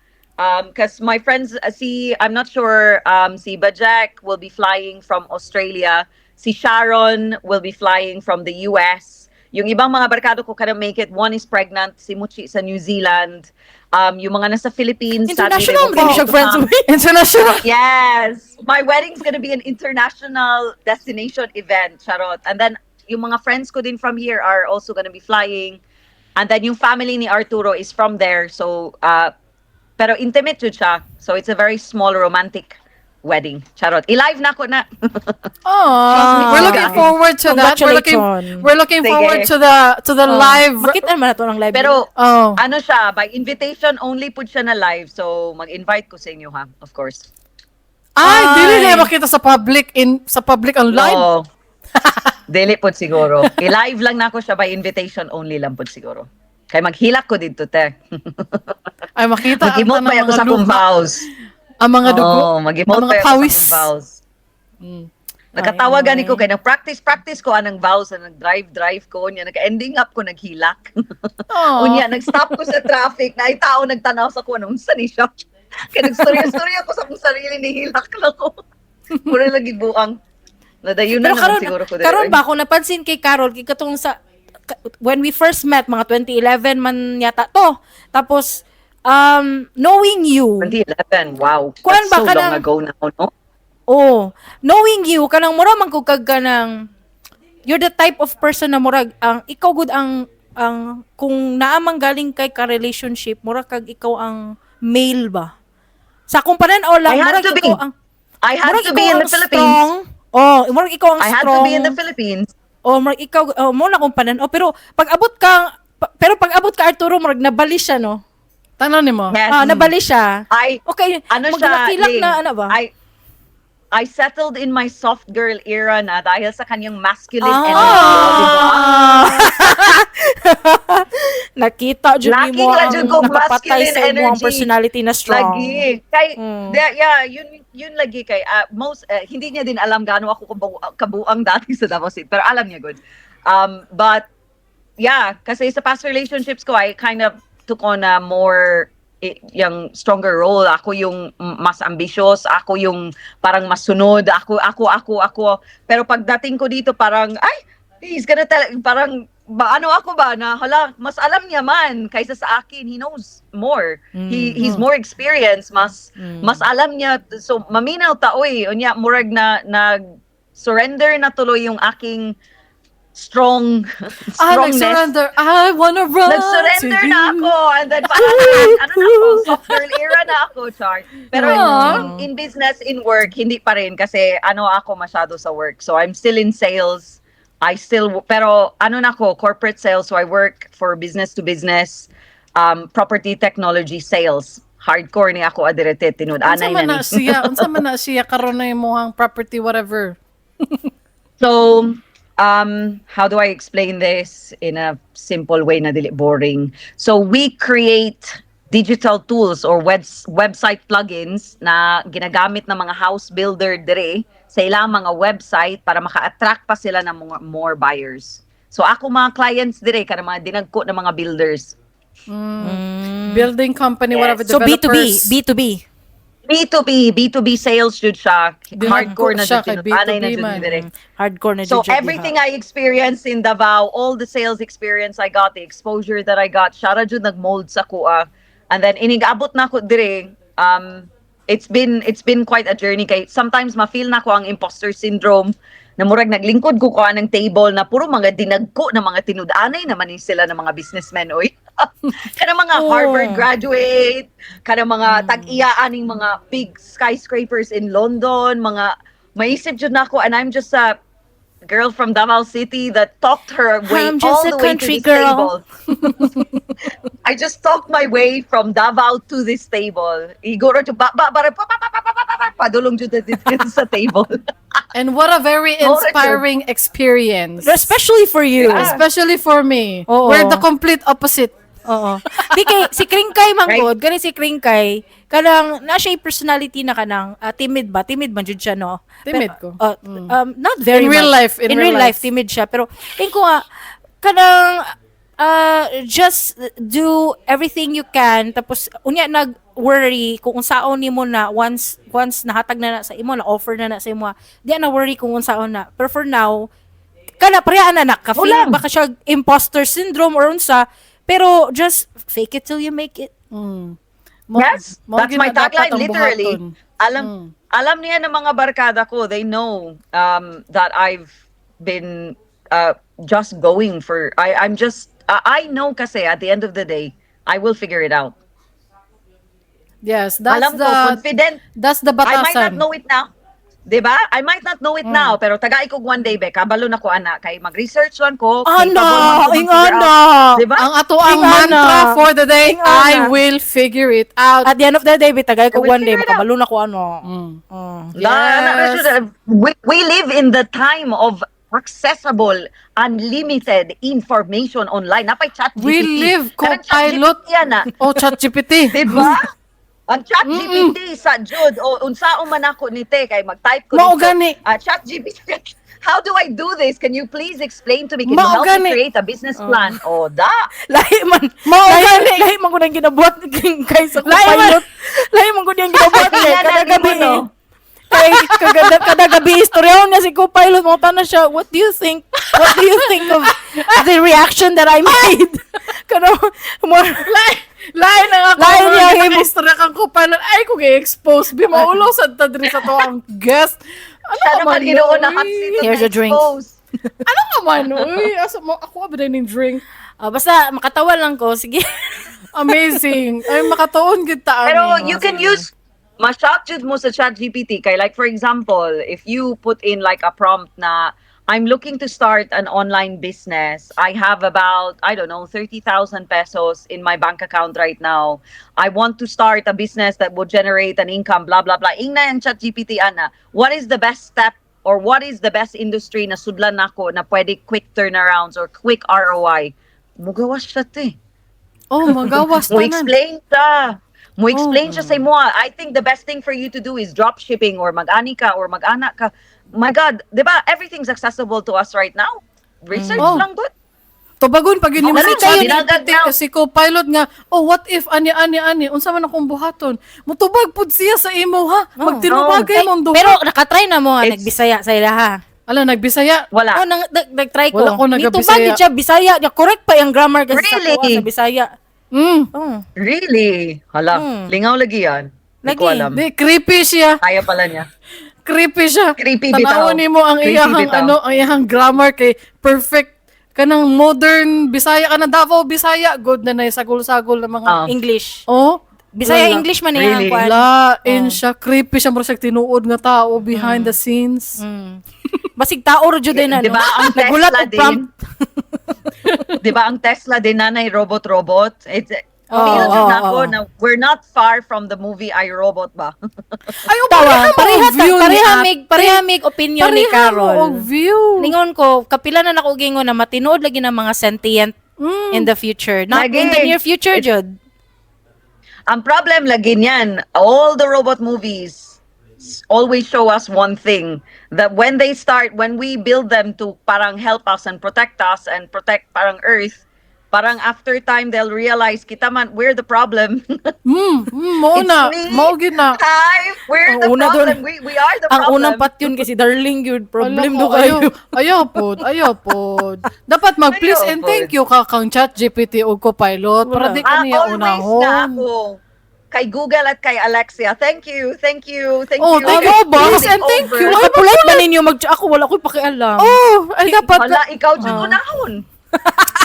Cause my friends, si, I'm not sure, si Bajek will be flying from Australia. Si Sharon will be flying from the US. Yung ibang mga barkado ko cannot make it. One is pregnant, si Muchi sa New Zealand. Yung mga nasa Philippines, sadly, they International won't man be siya able to friends come. with. International. Yes. My wedding's gonna be an international destination event, charot. And then, yung mga friends ko din from here are also gonna be flying. And then, yung family ni Arturo is from there. So, pero intimate jud siya. So, it's a very small romantic wedding. Charot. I-live na ko na. Oh, we're looking guys. forward to that. Congratulations. We're looking Sige. forward to the live. Makita naman na to ng live. Pero, Oh. ano siya, by invitation only pud siya na live. So, mag-invite ko sa inyo ha, of course. Ay, dili Ay. na makita sa public ang live. Oo. Dili pod siguro. I-live lang nako siya by invitation only lang pod siguro. Kay maghilak ko dito, te. Ay, makita ang Mag-emote tanang pa ako mga sa akong luha, vows. ang mga dugo, Oo, mag-emote ang mga pa ako sa pawis. akong vows. Nakatawa Ay, gani ko ay. kay nag-practice practice ko anang vows na nag-drive drive ko unya nag-ending up ko naghilak. Aw. Unya nag-stop ko sa traffic na ay tao nagtanaw sa ko anong unsa ni siya. Kay nagstorya-storya ko sa akong sarili ni hilak na ko. Mura lagi buang. Nadayon na Pero naman karon siguro ko karon ba ako napansin kay Carol kay katong sa when we first met mga 2011 man yata to. Tapos knowing you, 2011, wow. Kuan That's ba so ka long ng- ago now, no? oh, knowing you kanang mura man kog kag kanang you're the type of person na murag ang ikaw gud ang kung naa man galing kay ka relationship mura kag ikaw ang male ba. Sa akong panan-aw lang I had murag to be. ikaw ang I had murag to be ikaw in ang the Philippines. strong. Oh, murag ikaw ang I had strong. to be in the Philippines. Oh, murag ikaw, oh, mo na akong panan. Oh, pero pag abot ka pero pag abot ka Arturo, murag nabali siya no. Tanan nimo. Yes. Ah, nabali siya. I Okay, ano siya, maglakilak Ling, na ano ba? I settled in my soft girl era na dahil sa kanyang masculine Ah. energy, di ba? Nakita jud Laki nimo ra ang jud kog nakapatay masculine sa imong energy. personality na strong. Lagi. Kay, yeah, yun lagi kay, most, hindi niya din alam gaano ako kabuang dati sa Davao City, pero alam niya good. But, yeah, kasi sa past relationships ko, I kind of took on a more yung stronger role. Ako yung mas ambitious, ako yung parang mas sunod, ako, ako, ako, ako. Pero pagdating ko dito, parang, ay, he's gonna tell, parang, ba, ano ako ba, na hala, mas alam niya man kaysa sa akin. He knows more. He's more experienced, mas alam niya. So, maminaw ta, oy, unya, murag na, nag, surrender na tuloy yung aking Ah, strongness. Nag-surrender. I wanna run Nag-surrender to na you. ako. And then, parang, ano na ako, soft girl era na ako, Char. Pero in business, in work, hindi pa rin kasi ano ako masyado sa work. So, I'm still in sales. I still, pero ano na ako, corporate sales. So, I work for business to business, property technology sales. Hardcore ni ako adirete, Unsa tinud-anay man na na ni. siya? Unsa man na siya karon na imong property whatever? So, how do I explain this in a simple way na dili boring? So, we create digital tools or website plugins na ginagamit ng mga house builder dire sa ilang mga website para maka-attract pa sila ng mga more buyers. So, ako mga clients dire kana mga dinagko ng mga builders. Building company, whatever, So B2B, developers. B2B. B2B, B2B sales jud siya. Dinagko Hardcore na siya jud kay tinud-anay na B2B jud man. dire. Hardcore na So jud siya, everything I experienced in Davao, all the sales experience I got, the exposure that I got, siya ra jud nag-mold sa akoa. And then inig-abot na ko dire, it's been quite a journey kay sometimes ma-feel na ko ang imposter syndrome na murag naglingkod ko ko ng table na puro mga dinagko na mga tinud-anay naman ni sila ng mga businessmen, oy. Kana mga Harvard graduate, kana mga tag-iya aning mga big skyscrapers in London, mga maisip jud nako and I'm just a girl from Davao City that talked her way I'm just all a the way to country this girl. table. I just talked my way from Davao to this table. Iguro jud ba ba ba pa pa pa pa pa pa pa padulong jud dito sa table. And what a very Oh, Richard. inspiring experience. Especially for you. Especially for me. Oo. We're the complete opposite. Oo. Di kay si Kringkay manggod, gani si Kringkay, kanang na siya personality na kanang timid ba? Timid man jud siya, no? Timid Pero, ko. Not very In real much. life, in In real real life, life. timid siya. Pero tingko nga kanang just do everything you can, tapos unya nag worry kung unsaon nimo na once nahatag na na sa imo, na offer na na sa imo, di na worry kung unsaon na. Pero for now, kana pareha na na ka feel Ulam. baka siya imposter syndrome or unsa, pero just fake it till you make it. Yes, Mo that's my gina dapat tagline ang literally. buhaton. Alam niya ng mga barkada ko, they know that I've been just going for I I'm just I know kasi at the end of the day, I will figure it out. Yes, that's Alam the ko, confident. That's the I might not batasan. know it now. 'Di ba? I might not know it now, pero tagai ko one day be, kabalo na ko ana kay mag-research lang ko. Ana, Capable man ko mag-figure ingana. out. 'Di ba? Ang ato ang Ingana. mantra for the day, Ingana. I will figure it out. At the end of the day, bitagay ko I will one day figure it out. makabalo na ko ano. Yes. We live in the time of accessible, unlimited information online. Napay Chat We GPT. live Kanang co-pilot. ChatGPT yan na. Oh, ChatGPT. Diba? Ang Chat GPT sa jud o unsaon man ako ni te kay mag-type ko Mao dito. gani. Ah, Chat GPT. How do I do this? Can you please explain to me? Can you Mao help gani. me create a business plan? Oh, da. Lahi man. Mao Lahi, gani. lahi man ko nang ginabuhat kay sa Lahi man. co-pilot. Lahi man ko niyang ginabuhat kay Tingnan kada natin gabi mo, no? eh. Kay kada gabi istoryaon niya si co-pilot mo na siya. What do you think? What do you think of the reaction that I made? Kano more Lain ang ako. Lain niya, Lain himo. istorya kang co-pilot. Ay, kung i-expose. Bi, maulo sa tadri sa to ang guest. Ano Siya ka naman man, Ginoo na uy? hot seat Here's your drinks. na-expose. Ano ka man, uy? Asa mo, ako ba ning drink? Ah, basta makatawa lang ko. Sige. Amazing. Ay, makatuon gid ta. Pero ani. you can use ma-shock jud mo sa ChatGPT kay, like for example, if you put in like a prompt na "I'm looking to start an online business. I have about, I don't know, 30,000 pesos in my bank account right now. I want to start a business that will generate an income, blah blah blah." Ingna ang ChatGPT ana, "What is the best step or what is the best industry na sudlan nako na pwede quick turnarounds or quick ROI?" Mugawas siya te. Oh, magawas Mo tanan. explain siya. Mo explain siya sa imo. "I think the best thing for you to do is drop shipping or mag-ani ka or mag-ana ka." My God, 'di ba? Everything's accessible to us right now. Research Oh. lang good. Tubagon pag yun mo Dali si kayo, ChatGPT, dinagad na. si co-pilot nga, "Oh, what if ani ani ani, unsa man akong buhaton?" Mutubag pud siya sa imo ha. Oh. Magtinubagay Ay, mong duha. pero nakatry na mo, It's- nagbisaya sa ila ha. Ala, nagbisaya. Wala. Oh, nag-try ko. Wala ko Nitubag nagabisaya. yun siya, Bisaya. Ya, correct pa yung grammar kasi sa Really? kuha sa Bisaya. Oh. Really? Hala, lingaw lagi yan. Hindi ko Lagi. alam. Di, creepy siya. Kaya pala niya. Creepy siya. Creepy bitaw. Tanawon nimo ang Creepy iyahang bitaw. ano, ang iyahang grammar kay perfect kanang modern Bisaya kanang Davao Bisaya good na nay sagol-sagol na mga Ah. English. Oh, Bisaya wala. English man iyang Really? kuan. Lain siya, creepy siya, mura siya tinuod nga tao behind the scenes. Basig tao ra jud din ano. Di ba ang Nagulat Tesla og prompt. din? Di ba ang Tesla din nanay robot-robot? It's Oo, feel jud oo, nako oo. na we're not far from the movie I, Robot ba? Ay, oh, Tawa, pareha mo pareha og view ni pareha ate. mig pareha mig opinion ni Pareha mo Carol. og view. Ningon ko, kapila na nako gingon na matinuod lagi ng mga sentient in the future. Not Lagi. in the near future, jud. Ang problem lagi niyan, all the robot movies always show us one thing, that when they start, when we build them to parang help us and protect us and protect parang Earth, parang after time they'll realize kita man, we're the problem. Mao It's na, me. mao gyud na. Hi, we're Ang the una problem. dun- We are the Ang problem. unang patyon kasi darling yun, problem Ala do ko, kayo. Ayaw, ayaw pod, ayaw pod. Dapat mag please Ayaw and pod. thank you ka kang ChatGPT o Copilot para Wala. di ka Ah, niya always na unahon. ako. Kay Google at kay Alexia. Thank you, thank you, thank Oh, you. thank you. ba? Please and thank you. Ay, Nakapulit ba ninyo mag ako wala ko'y pakialam. Oh, ay dapat Wala, ikaw dyan unahon.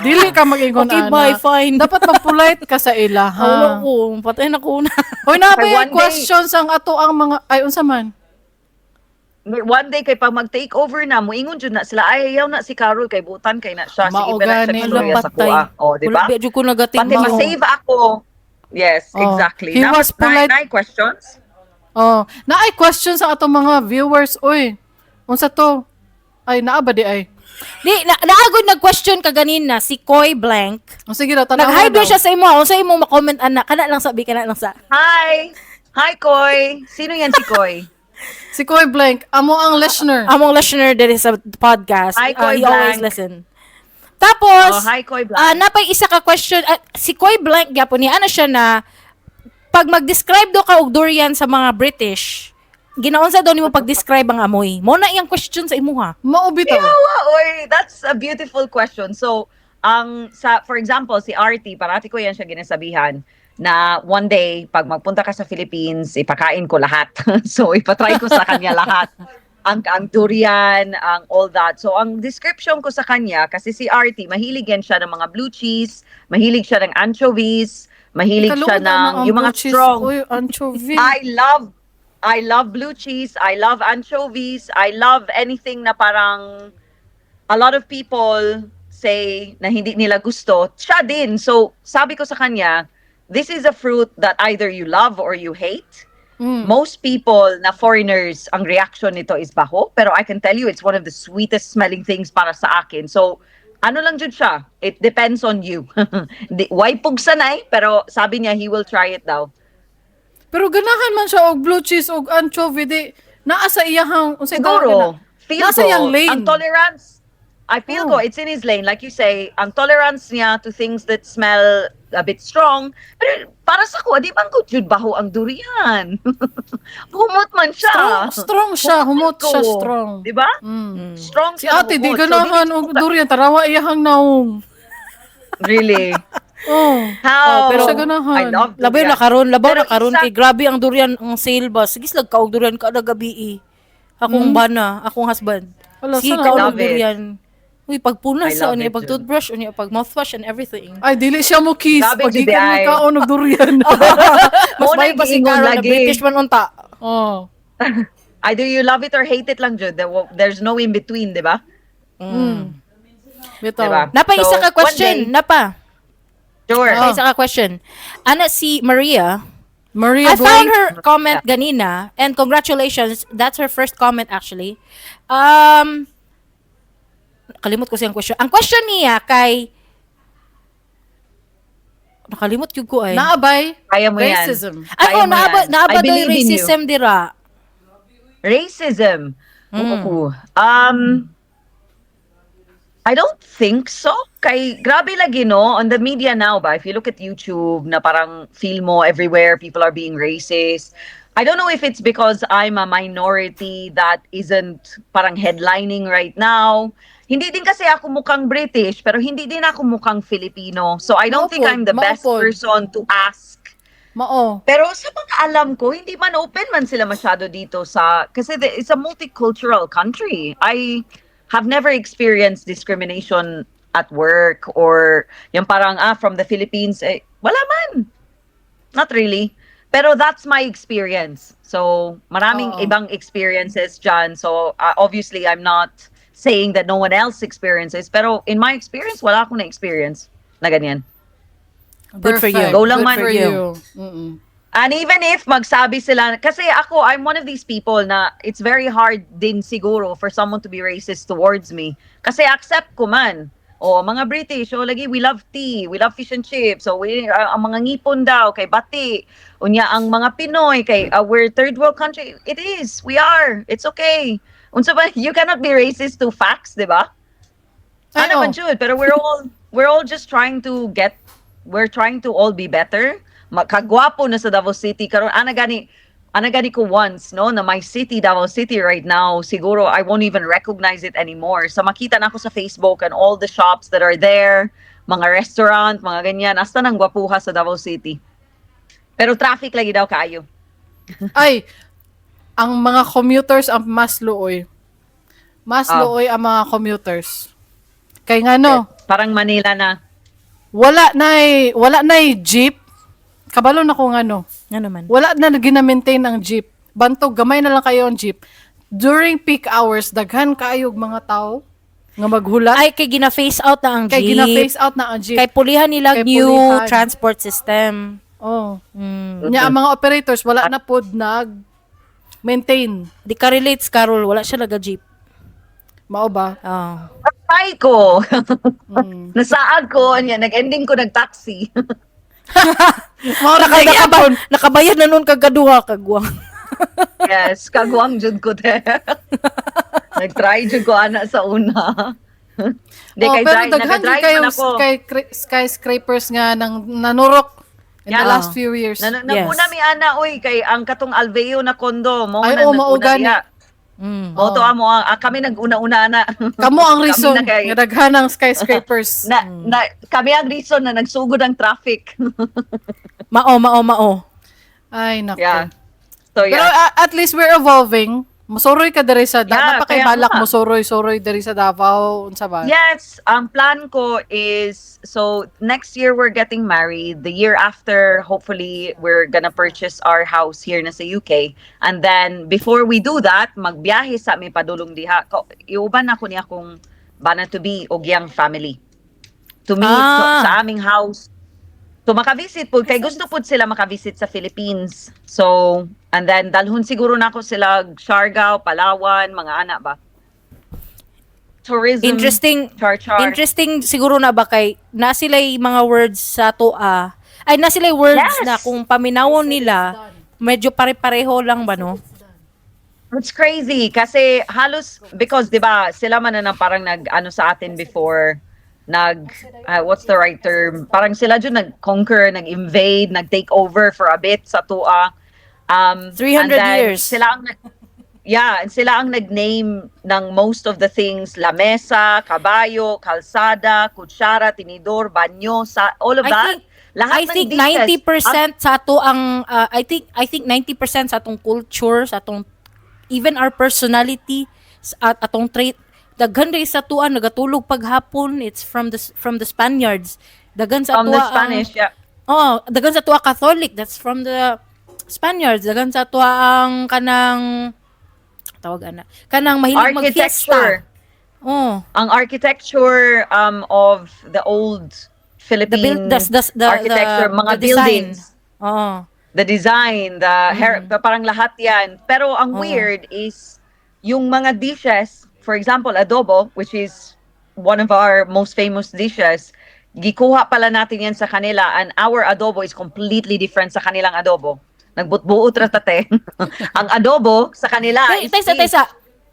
dili ka mag-ingon Okay, ana. bye, fine. Dapat mag-polite ka sa ila, ha. Wala ko, patay na ko na. Hoy, na ba Okay, yung one day- questions ang ato ang mga ay unsa man? One day kay pag mag-take over na, muingon jud na sila, ay ayaw na si Carol kay butan kay na siya. Sige Mao pa na siya gani. istorya sa Patay. kuha. Oh, di ba? Wala ba jud ko nagating Pati ma-save ako. Yes, Oh. exactly. He Now, was polite. nine questions. Oh, naay questions ang atong mga viewers. Uy, unsa to? Ay, naa ba di ay? Di na, naagod nag-question ka ganina si Koy Blank. Oh, sige daw, tanawa Nag-hi daw daw. siya sa imo. Unsa imong ma-comment ana? Kana lang sabi, kana lang sa. Hi! Hi, Koy! Sino yan si Koy? Si Koy Blank, amo ang listener. Among listener diri sa podcast. Hi, Koy He always Blank. listen. Tapos, Oh, hi, Koy Blank. Napay isa ka question, si Koy Blank gyapon niya ano siya na pag mag-describe do ka og durian sa mga British, ginaunsa daw nimo pag-describe ang amoy. Mo na iyang question sa imuha. Mao bitaw. Yawa, oy, that's a beautiful question. So, ang sa for example, si RT, parati ko yan siya ginasabihan na one day pag magpunta ka sa Philippines, ipakain ko lahat. So, ipatry ko sa kanya lahat. Ang durian, ang all that. So, ang description ko sa kanya, kasi si RT, mahilig yan siya ng mga blue cheese, mahilig siya ng anchovies, mahilig siya Kaluod ana ng ang yung mga blue cheese. strong. Uy, anchovy. I love blue cheese, I love anchovies, I love anything na parang a lot of people say na hindi nila gusto. Siya din. So, sabi ko sa kanya, this is a fruit that either you love or you hate. Most people na foreigners, ang reaction nito is baho. Pero I can tell you, it's one of the sweetest smelling things para sa akin. So, ano lang jud siya. It depends on you. Di, why pugsanay, pero sabi niya, he will try it daw. Pero ganahan man siya og blue cheese og anchovy di naa sa iyahang unsay tawag Siguro, na? feel Nasa ko, iyang lane. ang tolerance, I feel Oh. ko, it's in his lane. Like you say, ang tolerance niya to things that smell a bit strong. Pero para sa ko, di bang ko, jud baho ang durian. Humot man siya. Strong, strong siya, humot ko. siya strong. Di ba? Strong Si siya ate di humot. So, ganahan dili og durian, tarawa iyahang naong. Really? Oh. How? Oh, pero- Siya ganahan. I love Labaw durian. na karon, labaw Pero na karon kay grabe ang durian ang sale ba. Sige slag ka og durian kada gabi eh. Akong bana, akong husband. Ala, Sige sana ka I og love it. durian. Uy, pagpunas I sa love unya, it, pag Jun. toothbrush, unya, pag mouthwash and everything. Ay, dili siya mo kiss. Grabe, Pag di Judy, ka ay. kaon og durian. Mas Mo na may pa si giingon Carol na lagi. British man unta. Oh. Either you love it or hate it lang, Jud. There's no in between, di ba? Bitaw. Diba? Napa isa So, ka question, one day- napa. Sure. Napa isa ka question. Ana si Maria, Maria I found Blank. her comment ganina and congratulations, that's her first comment actually. Kalimot ko siyang question. Ang question niya kay nakalimot gyud ko ay. Naabay. Kaya mo yan. Racism. Ay, Kaya oh, mo naaba, yan. naaba I daw believe in you. racism dira. Racism. Oo. Um, I don't think so. Kay grabe lagi, no, on the media now ba, if you look at YouTube na parang feel mo everywhere people are being racist. I don't know if it's because I'm a minority that isn't parang headlining right now. Hindi din kasi ako mukhang British, pero hindi din ako mukhang Filipino. So I don't think Mao pod, I'm the best mao pod. Person to ask. Mao. Pero sa pagkaalam ko, hindi man open man sila masyado dito sa, kasi it's a multicultural country. I have never experienced discrimination at work or yung parang from the Philippines, eh, wala man. Not really. Pero that's my experience. So, maraming Oo. Ibang experiences dyan. So, obviously, I'm not saying that no one else experiences. Pero in my experience, wala akong na-experience na ganyan. Good for you. Perfect. Go lang Good man. For you. And even if magsabi sila, kasi ako, I'm one of these people na it's very hard din siguro for someone to be racist towards me. Kasi accept ko man. O mga British, o lagi, we love tea, we love fish and chips. So we, ang mga ngipon daw, kay bati. Unya, ang mga Pinoy, kay we're third world country. It is, we are. It's okay. Unsa ba, you cannot be racist to facts, di ba? Ay, Ano oh. man jud, pero we're all just trying to get we're trying to all be better. Makagwapo na sa Davao City karon. Ana gani ko once, no, na my city, Davao City right now, siguro I won't even recognize it anymore. Sa makita na ako sa Facebook and all the shops that are there, mga restaurant, mga ganyan, hasta nang gwapuha sa Davao City. Pero traffic lagi daw kaayo. Ay, ang mga commuters ang mas luoy. Mas luoy ang mga commuters. Kay ngano, Parang Manila na. Wala na'y jeep. Kabalo na ko ngano. Ano man? Wala na gina-maintain ang jeep. Bantog gamay na lang kayo ang jeep. During peak hours, daghan kaayog mga tao nga maghulat. Ay, kay gina-phase out na ang Kay jeep. gina-phase out na ang jeep. Kay pulihan nila Kay new pulihan. transport system. Oh. Nya ang mga operators wala na pod nag maintain. Di ka relate, Carol. Wala siya naga-jeep. Mao ba? Oh. Try ko. Nasaad ko, anya, nag-ending ko nag-taxi. Mao ra kay Nakabayad na nun kagaduha, kagwang. Yes, kagwang jud ko te. Nag-try jud ko ana sa una. Hindi Oh, kay pero drive, daghan jud nag-drive kayo man ako. skyscrapers nga nang nanurok in the last few years. Na, naguna mi ana oy kay ang katong Alveo na condo mo Ay, na oo, mao naguna gani. diha. Mo to amo ang kami nag-una-una na. Kamo ang Kami reason na kay- nga daghan ang skyscrapers. Na kami ang reason na nagsugod ang traffic. Mao, mao, mao. Ay nako. Yeah. So Pero yeah. at least we're evolving. Musuroy ka diri sa Yeah, napakay kaya balak nga. mo suroy-suroy diri sa Davao unsa ba? Yes, ang plan ko is, so next year we're getting married. The year after, hopefully, we're gonna purchase our house here na sa UK. And then before we do that, magbiyahe sa mi padulong diha. Ko, iuban ako niya kung bana to be og yang family. To meet sa aming house. So makavisit po kay gusto po sila makavisit sa Philippines. So and then dalhon siguro nako sila Siargao, Palawan, mga ana ba. Tourism. Interesting. Char char. Interesting siguro na ba kay na sila'y mga words sa toa. Ay, na sila'y words na kung paminawon nila, medyo pare-pareho lang ba, no? It's crazy kasi halos because 'di ba sila man na parang nag ano sa atin before, nag what's the right term, parang sila dyan nag-conquer, nag-invade, nag-take over for a bit sa atoa, 300 and then years. Sila ang yeah, and sila ang nag-name ng most of the things: lamesa, kabayo, kalsada, kutsara, tinidor, banyo, sa all of I that, lahat I ng think dishes. 90% sa ato ang I think 90% sa atong culture, sa atong even our personality at atong trait, daghan rin sa atoa nagatulog paghapon, it's from the Spaniards. Daghan sa From the atoa ang Spanish, yeah. Oh, daghan sa atoa Catholic, that's from the Spaniards. Daghan sa atoa ang kanang tawag ana, kanang mahilig magfiesta. Architecture. Oh, Ang architecture of the old the Philippine build the architecture, mga the design. buildings, Oh. the design, the hair, parang lahat yan. Pero ang Oo. Weird is yung mga dishes, for example, adobo, which is one of our most famous dishes, gikuha pala natin yan sa kanila and our adobo is completely different sa kanilang adobo. Nagbutbuot ra tate. Ang adobo sa kanila Tay, is taysa, fish. Taysa.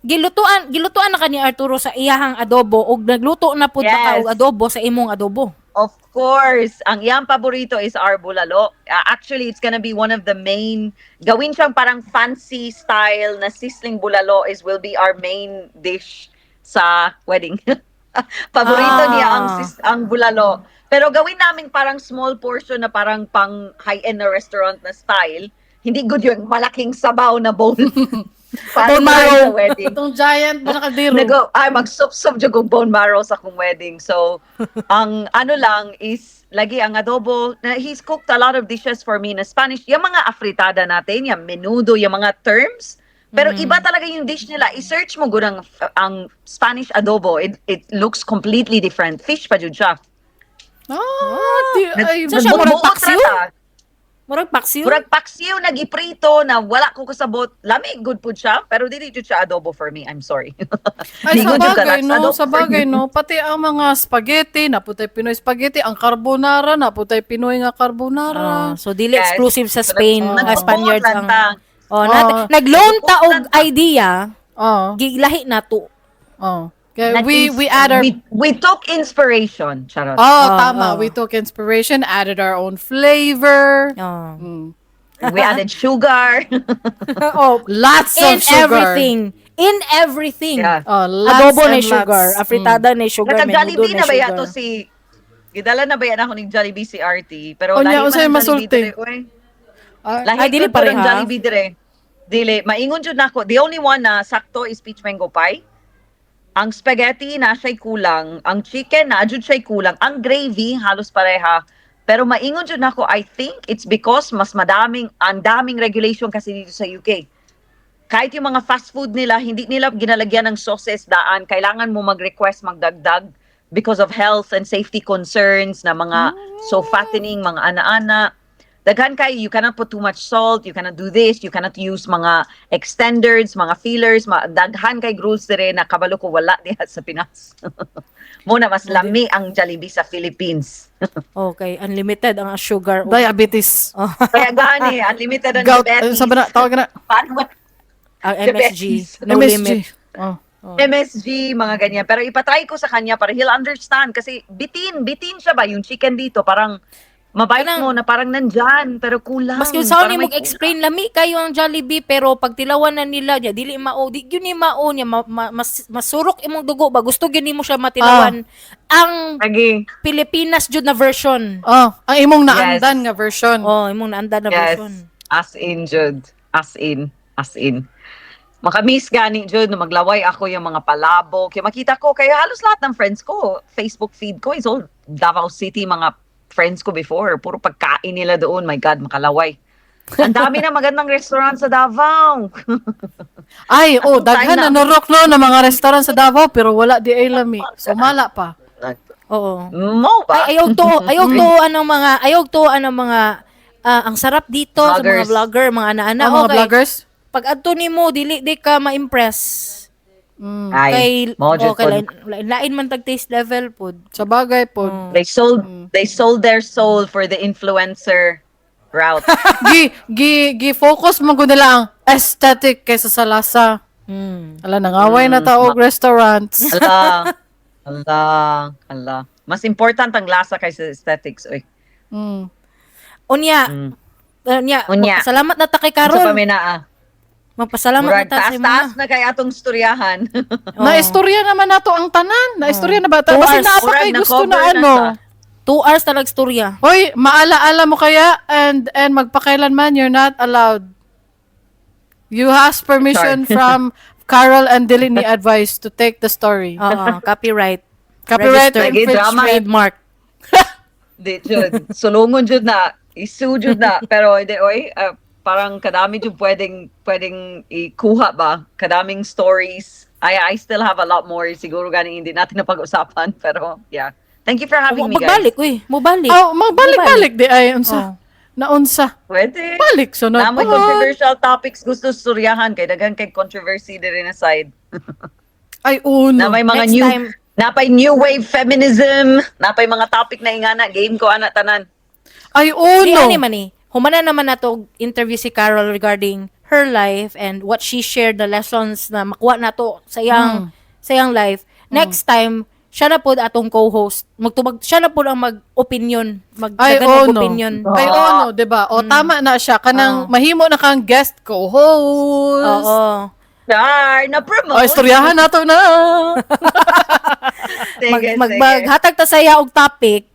Gilutuan na ka ni Arturo sa iyahang adobo ug nagluto na pud ba ka Yes. og adobo sa imong adobo? Of course, ang iyang paborito is our bulalo. Actually, it's gonna be one of the main, gawin siyang parang fancy style na sizzling bulalo is will be our main dish sa wedding. Paborito niya ang bulalo. Pero gawin namin parang small portion na parang pang high-end na restaurant na style. Hindi good yung malaking sabaw na bowl. Para Bone marrow. sa wedding. Itong giant ba na kaldero? Ay, mag-sup-sup jud og bone marrow sa akong wedding. So, ang ano lang is, lagi ang adobo, na he's cooked a lot of dishes for me na Spanish. Yung mga afritada natin, yung menudo, yung mga terms. Pero iba talaga yung dish nila. I-search mo gud ang Spanish adobo. It looks completely different. Fish pa jud siya. Ah, di, ay, So siya murag Nagbubuot ra paksiw? ta. Murag paksiw? Murag paksiw nagiprito na wala ko kasabot. Lami good pud siya, pero dili jud siya adobo for me. I'm sorry. Ay, Di sa ko jud bagay, ka no? adobo Sa for bagay, me. no? Pati ang mga spaghetti, naputay Pinoy spaghetti, ang carbonara, naputay Pinoy nga carbonara. Ah, so dili Yes. exclusive sa Spain, Nagbubuot mga Spaniards lang ang ta. Oh, nat- Ah. nag-loan ta og idea, Oh, gilahi na to. oh. Kaya we add our We took inspiration. Charot. Oh, Oh, tama. oh. We took inspiration, added our own flavor. Oh. We added sugar. Oh, Lots in of sugar. everything. In everything. Yeah. Oh, lots Adobo na and sugar, lots. afritada na sugar, menudo Naka-Jollibee na na ba sugar. yato si Gidala na ba yan ako ni Jollibee si RT? Pero Unya, lahi man unsay ang masulti? Jollibee dire, oy. Ah, Lahi Ay, dili pud ang pareha? Jollibee dire. Dili, maingon jud nako. The only one na sakto is peach mango pie. Ang spaghetti na siya'y kulang, ang chicken na jud siya'y kulang, ang gravy halos pareha. Pero maingon jud nako, I think it's because mas madaming ang daming regulation kasi dito sa UK. Kahit yung mga fast food nila, hindi nila ginalagyan ng sauces daan. Kailangan mo mag-request magdagdag because of health and safety concerns na mga so fattening, mga ana-ana. Daghan kay you cannot put too much salt, you cannot do this, you cannot use mga extenders, mga fillers, daghan kay rules dire na kabalo ko wala diha sa Pinas. Muna mas lami ang Jollibee sa Philippines. Okay, unlimited ang sugar. Diabetes. Kaya gani, unlimited ang Gout. diabetes. Ano sabi na? Tawag na. Paano ba Ang MSG, Diabetes. no MSG. limit. Oh. MSG, mga ganyan. Pero ipatry ko sa kanya para he'll understand. Kasi bitin, bitin siya ba yung chicken dito? Parang mabait Kanang- mo na parang nandyan, pero kulang. Maski sa Parang ni may mo explain lami kayo ang Jollibee pero pag tilawan na nila niya dili mao di gyud ni mao niya mas, masurok imong dugo ba gusto gyud nimo siya matilawan ang kulang. Lagi. Pilipinas jud na version. Oh, ang imong naandan nga version. Oh, imong naanda na Yes. version. As in, Jud. As in. As in. Makamiss gani, Jud, na maglaway ako yung mga palabok. Yung makita ko, kaya halos lahat ng friends ko, Facebook feed ko is all Davao City, mga friends ko before. Puro pagkain nila doon. My God, makalaway. Ang dami na magandang restaurant sa Davao. Ay, oh, Atong time daghan na- na norok no na mga restaurant sa Davao pero wala di ay lami. Sumala pa. Oo. Mo ba? Ay, ayaw to anong mga ang sarap dito sa mga Vloggers. vlogger, mga ana-ana. Ang mga Okay. vloggers. Pag adto nimo dili di ka ma-impress. Ay, Kay mo jud oh, kay pod. lain, lain, lain man tag taste level pod. Sa bagay po. They sold their soul for the influencer route. Gi gi focus man gud nila ang aesthetic kaysa sa lasa. Ala nangaway na ta og restaurants. Ala. Ala, ala. Mas important ang lasa kaysa aesthetics, oy. Unya, unya, Unya. Salamat na ta kay Unsa pa Carol. may naa? Magpasalamat na Murag ta sa imo. taas-taas na kay atong storyahan. Oh. Na istorya naman nato ang tanan. Na istorya na ba? 2 Basta hours. naa pa Murag kay gusto na na-cover na ano. siya. 2 hours talag storya. Hoy, maalaala mo kaya and magpakailanman you're not allowed. You ask permission from Carol and dili ni advice to take the story. Oo, copyright. Copyright Registered. Lagi drama. Trademark. Di jud, sulungon jud na, isu jud na, pero hindi oy, parang kadami jud pwedeng ikuha ba? Kadaming stories. I still have a lot more siguro gani hindi natin napag-usapan pero yeah. Thank you for having me, guys. Magbalik, uy. Mobalik. Oh, magbalik-balik di ay unsa. Oh. Naunsa. Pwede. Balik sunod. Namoy pod. controversial topics gusto suryahan kay daghan kay controversy diri na side. Ay uno. Na may mga Next new time. napay new wave feminism, napay mga topic na ingana game ko ana tanan. Ay Di uno. ani man eh. Humana naman nato og interview si Carol regarding her life and what she shared, the lessons na makuha nato sa iyang life. Next time, siya na pod atong co-host. Magtubag siya na pod ang mag-opinion, mag Ay, dagan oh, no. opinion. Ay, oh, no, 'di ba? O tama na siya kanang mahimo na kang guest co-host. Oo. Char, na-promote. O, istoryahan nato na. Sige, Mag, mag, sige. maghatag ta saya og topic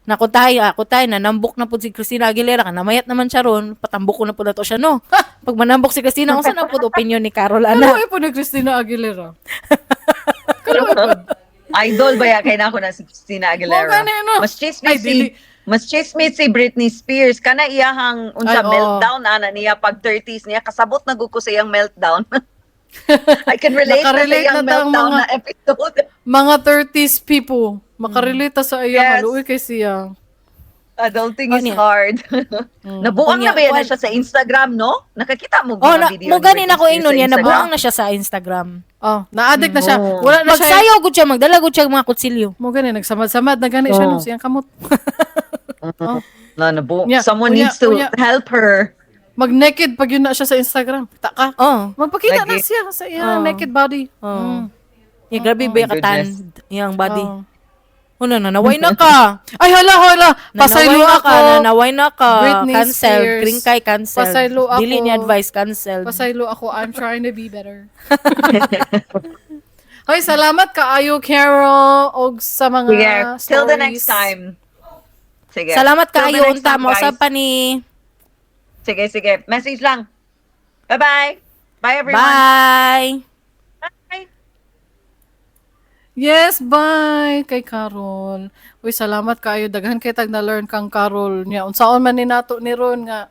na kung tayo, ako tayo, nanambok na po si Christina Aguilera, kanamayat naman siya ron, patambok ko na po na to siya, no? Pag manambok si Christina, unsa na po opinion ni Carol, Ano ana? ay po ni Christina Aguilera? Kalo po. Idol ba ya kay na ako na si Christina Aguilera. Mo gani, ano? Mas Ay, chismis si dili. mas chismis si Britney Spears kana iyahang unsa Ay, oo. meltdown ana niya pag 30s niya, kasabot na gud ko sa iyang meltdown. I can relate na sa Nakarelate iyang na ta ang meltdown na episode. Mga 30s people, makarelate ta sa iya, Yes. haluoy kay siya. Adulting is Unya. hard. Nabuang Unya, na ba yan na kuwan- siya sa Instagram, no? Nakakita mo Oh, mga na, video mo ni gani Britney na ko Spears ingnon sa niya, Instagram? nabuang na siya sa Instagram. Oh, na-addict na siya. Oh. Wala na siya. Magsayaw gud siya, magdala gud siya og mga kutsilyo. Mo gani nagsamad-samad na gani siya Oh. no siyang kamot. Oh. No, nabu Unya, Someone unya, needs to unya. help her. Mag-naked pag yun na siya sa Instagram. Ta ka. Oh. Magpakita na Lagi. siya sa iyang Oh. naked body. Oh. Mm. Ya, grabe ba My yung katan goodness. iyang body. Oh. Oh, na, nanaway na ka. Ay, hala, hala. Pasaylo Nanaway na ako. ka, nanaway na ka. Britney Cancel. Spears. Green kay cancel. Pasaylo ako. Dili ni advice, cancel. Pasaylo ako. I'm trying to be better. Hoy, salamat kaayo, Carol, og sa mga Sige, till the next stories. time. Sige. Salamat Till the kaayo next unta time, mo guys. usab pa ni. Sige, sige. Message lang. Bye-bye. Bye, everyone. Bye. Bye. Yes, bye kay Carol. Uy, salamat kaayo, daghan kay tag na-learn kang Carol niya. Unsaon man ni nato ni ron nga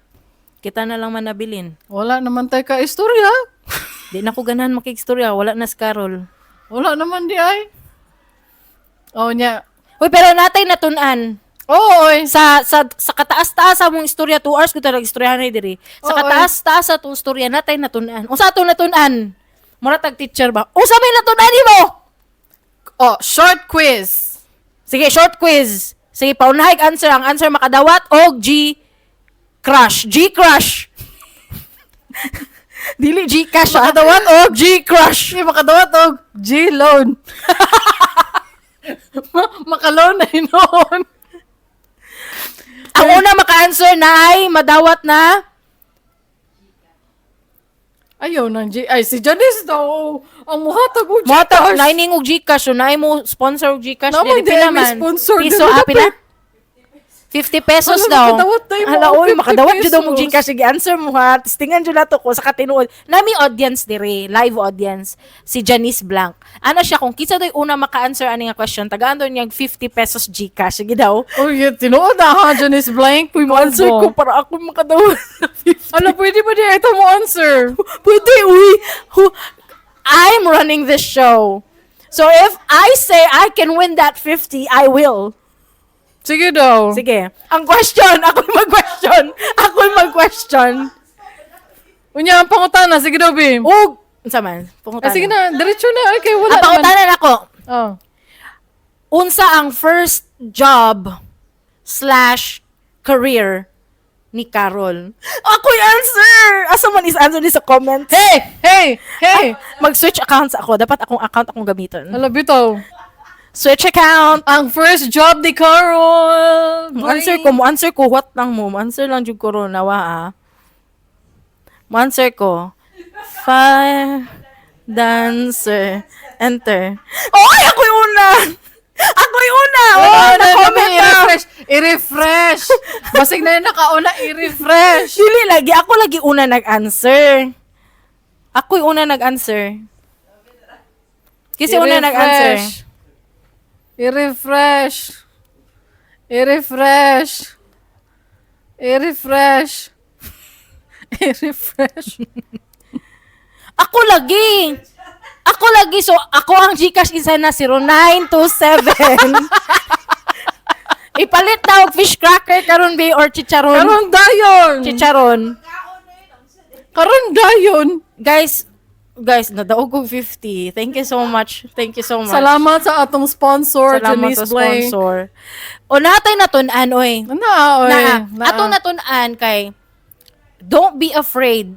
Kita na lang manabilin. wala naman tay ka istorya. Di na ko ganahan makigstorya, wala na si Carol. Wala naman di ay. Oh, nya. Uy, pero natay natun-an. Oo, oy. Sa kataas-taas sa mong istorya, 2 hours ko talaga istoryahan na diri. Sa Oo, kataas-taas sa atong istorya natay natun-an. Unsa atong natun-an? Mura tag teacher ba? Unsa may natun-an nimo? Oh, short quiz. Sige, short quiz. Sige, paunahay answer. Ang answer makadawat og G crush. G crush. Dili G cash ah. Makadawat og G crush. Di makadawat og G loan. Makaloan na noon. Ang una maka-answer na ay madawat na Ayaw nang G. Ay, si Janice daw. Ang muhatag og Mota Gcash. lining og GCash so naay mo sponsor og GCash Naman, diri di pila ay may man. sponsor Piso diri ah, pila? dapat. 50 pesos Hala, daw. makadawat tayo mo Hala, og oy, 50 makadawat jud daw mo pesos. GCash. Sige, answer mo ha. Testingan jud nato ko sa katinuod. Nami audience diri, live audience, si Janice Blanc. Ana siya kung kinsa doy una maka-answer ani nga question, tagaan daw niya 50 pesos GCash. Sige daw. Oh, yeah, tinuod na ha, Janice Blank. Uy, mo answer ko para ako makadawat. Ala, pwede ba di ito mo answer? Pwede, uy. I'm running this show. So if I say I can win that 50, I will. Sige daw. Sige. Ang question, ako'y mag-question. Ako'y mag-question. Unya, ang pangutana. Sige daw, Bim. Ug, unsa man? Pangutana. Ay, sige na, diretso na. Okay, wala Ang pangutana nako. Oh. Unsa ang first job/career ni Carol? Ako'y answer! Asa man is answer ni sa comments? Hey! Hey! Hey! Mag-switch accounts ako. Dapat akong account akong gamiton. Hala, bitaw. Switch account! Ang first job ni Carol. Mo answer ko, mo answer ko, what lang mo? Mo answer lang jud ko ron, nawa ah. Mo answer ko. Fire dancer enter. Oy, ako'y una. Ako'y una. Oh, Oh, na, na-comment na. i-refresh. I-refresh. Basig na yung nakauna, i-refresh. Dili lagi ako lagi una nag-answer. Ako'y una nag-answer. Kasi una nag-answer. I-refresh. I-refresh. I-refresh. I-refresh. Ako lagi. Ako lagi. So, ako ang Gcash isa na 0927. Ipalit na og fish cracker karon ba or chicharon. Karon dayon. Chicharon. Karon dayon. Guys, guys, nadaog og 50. Thank you so much. Thank you so much. Salamat sa atong sponsor, Salamat Janice sa Blank. sponsor. O natay natun-an oy. Na, oy. Na, atong natun-an kay don't be afraid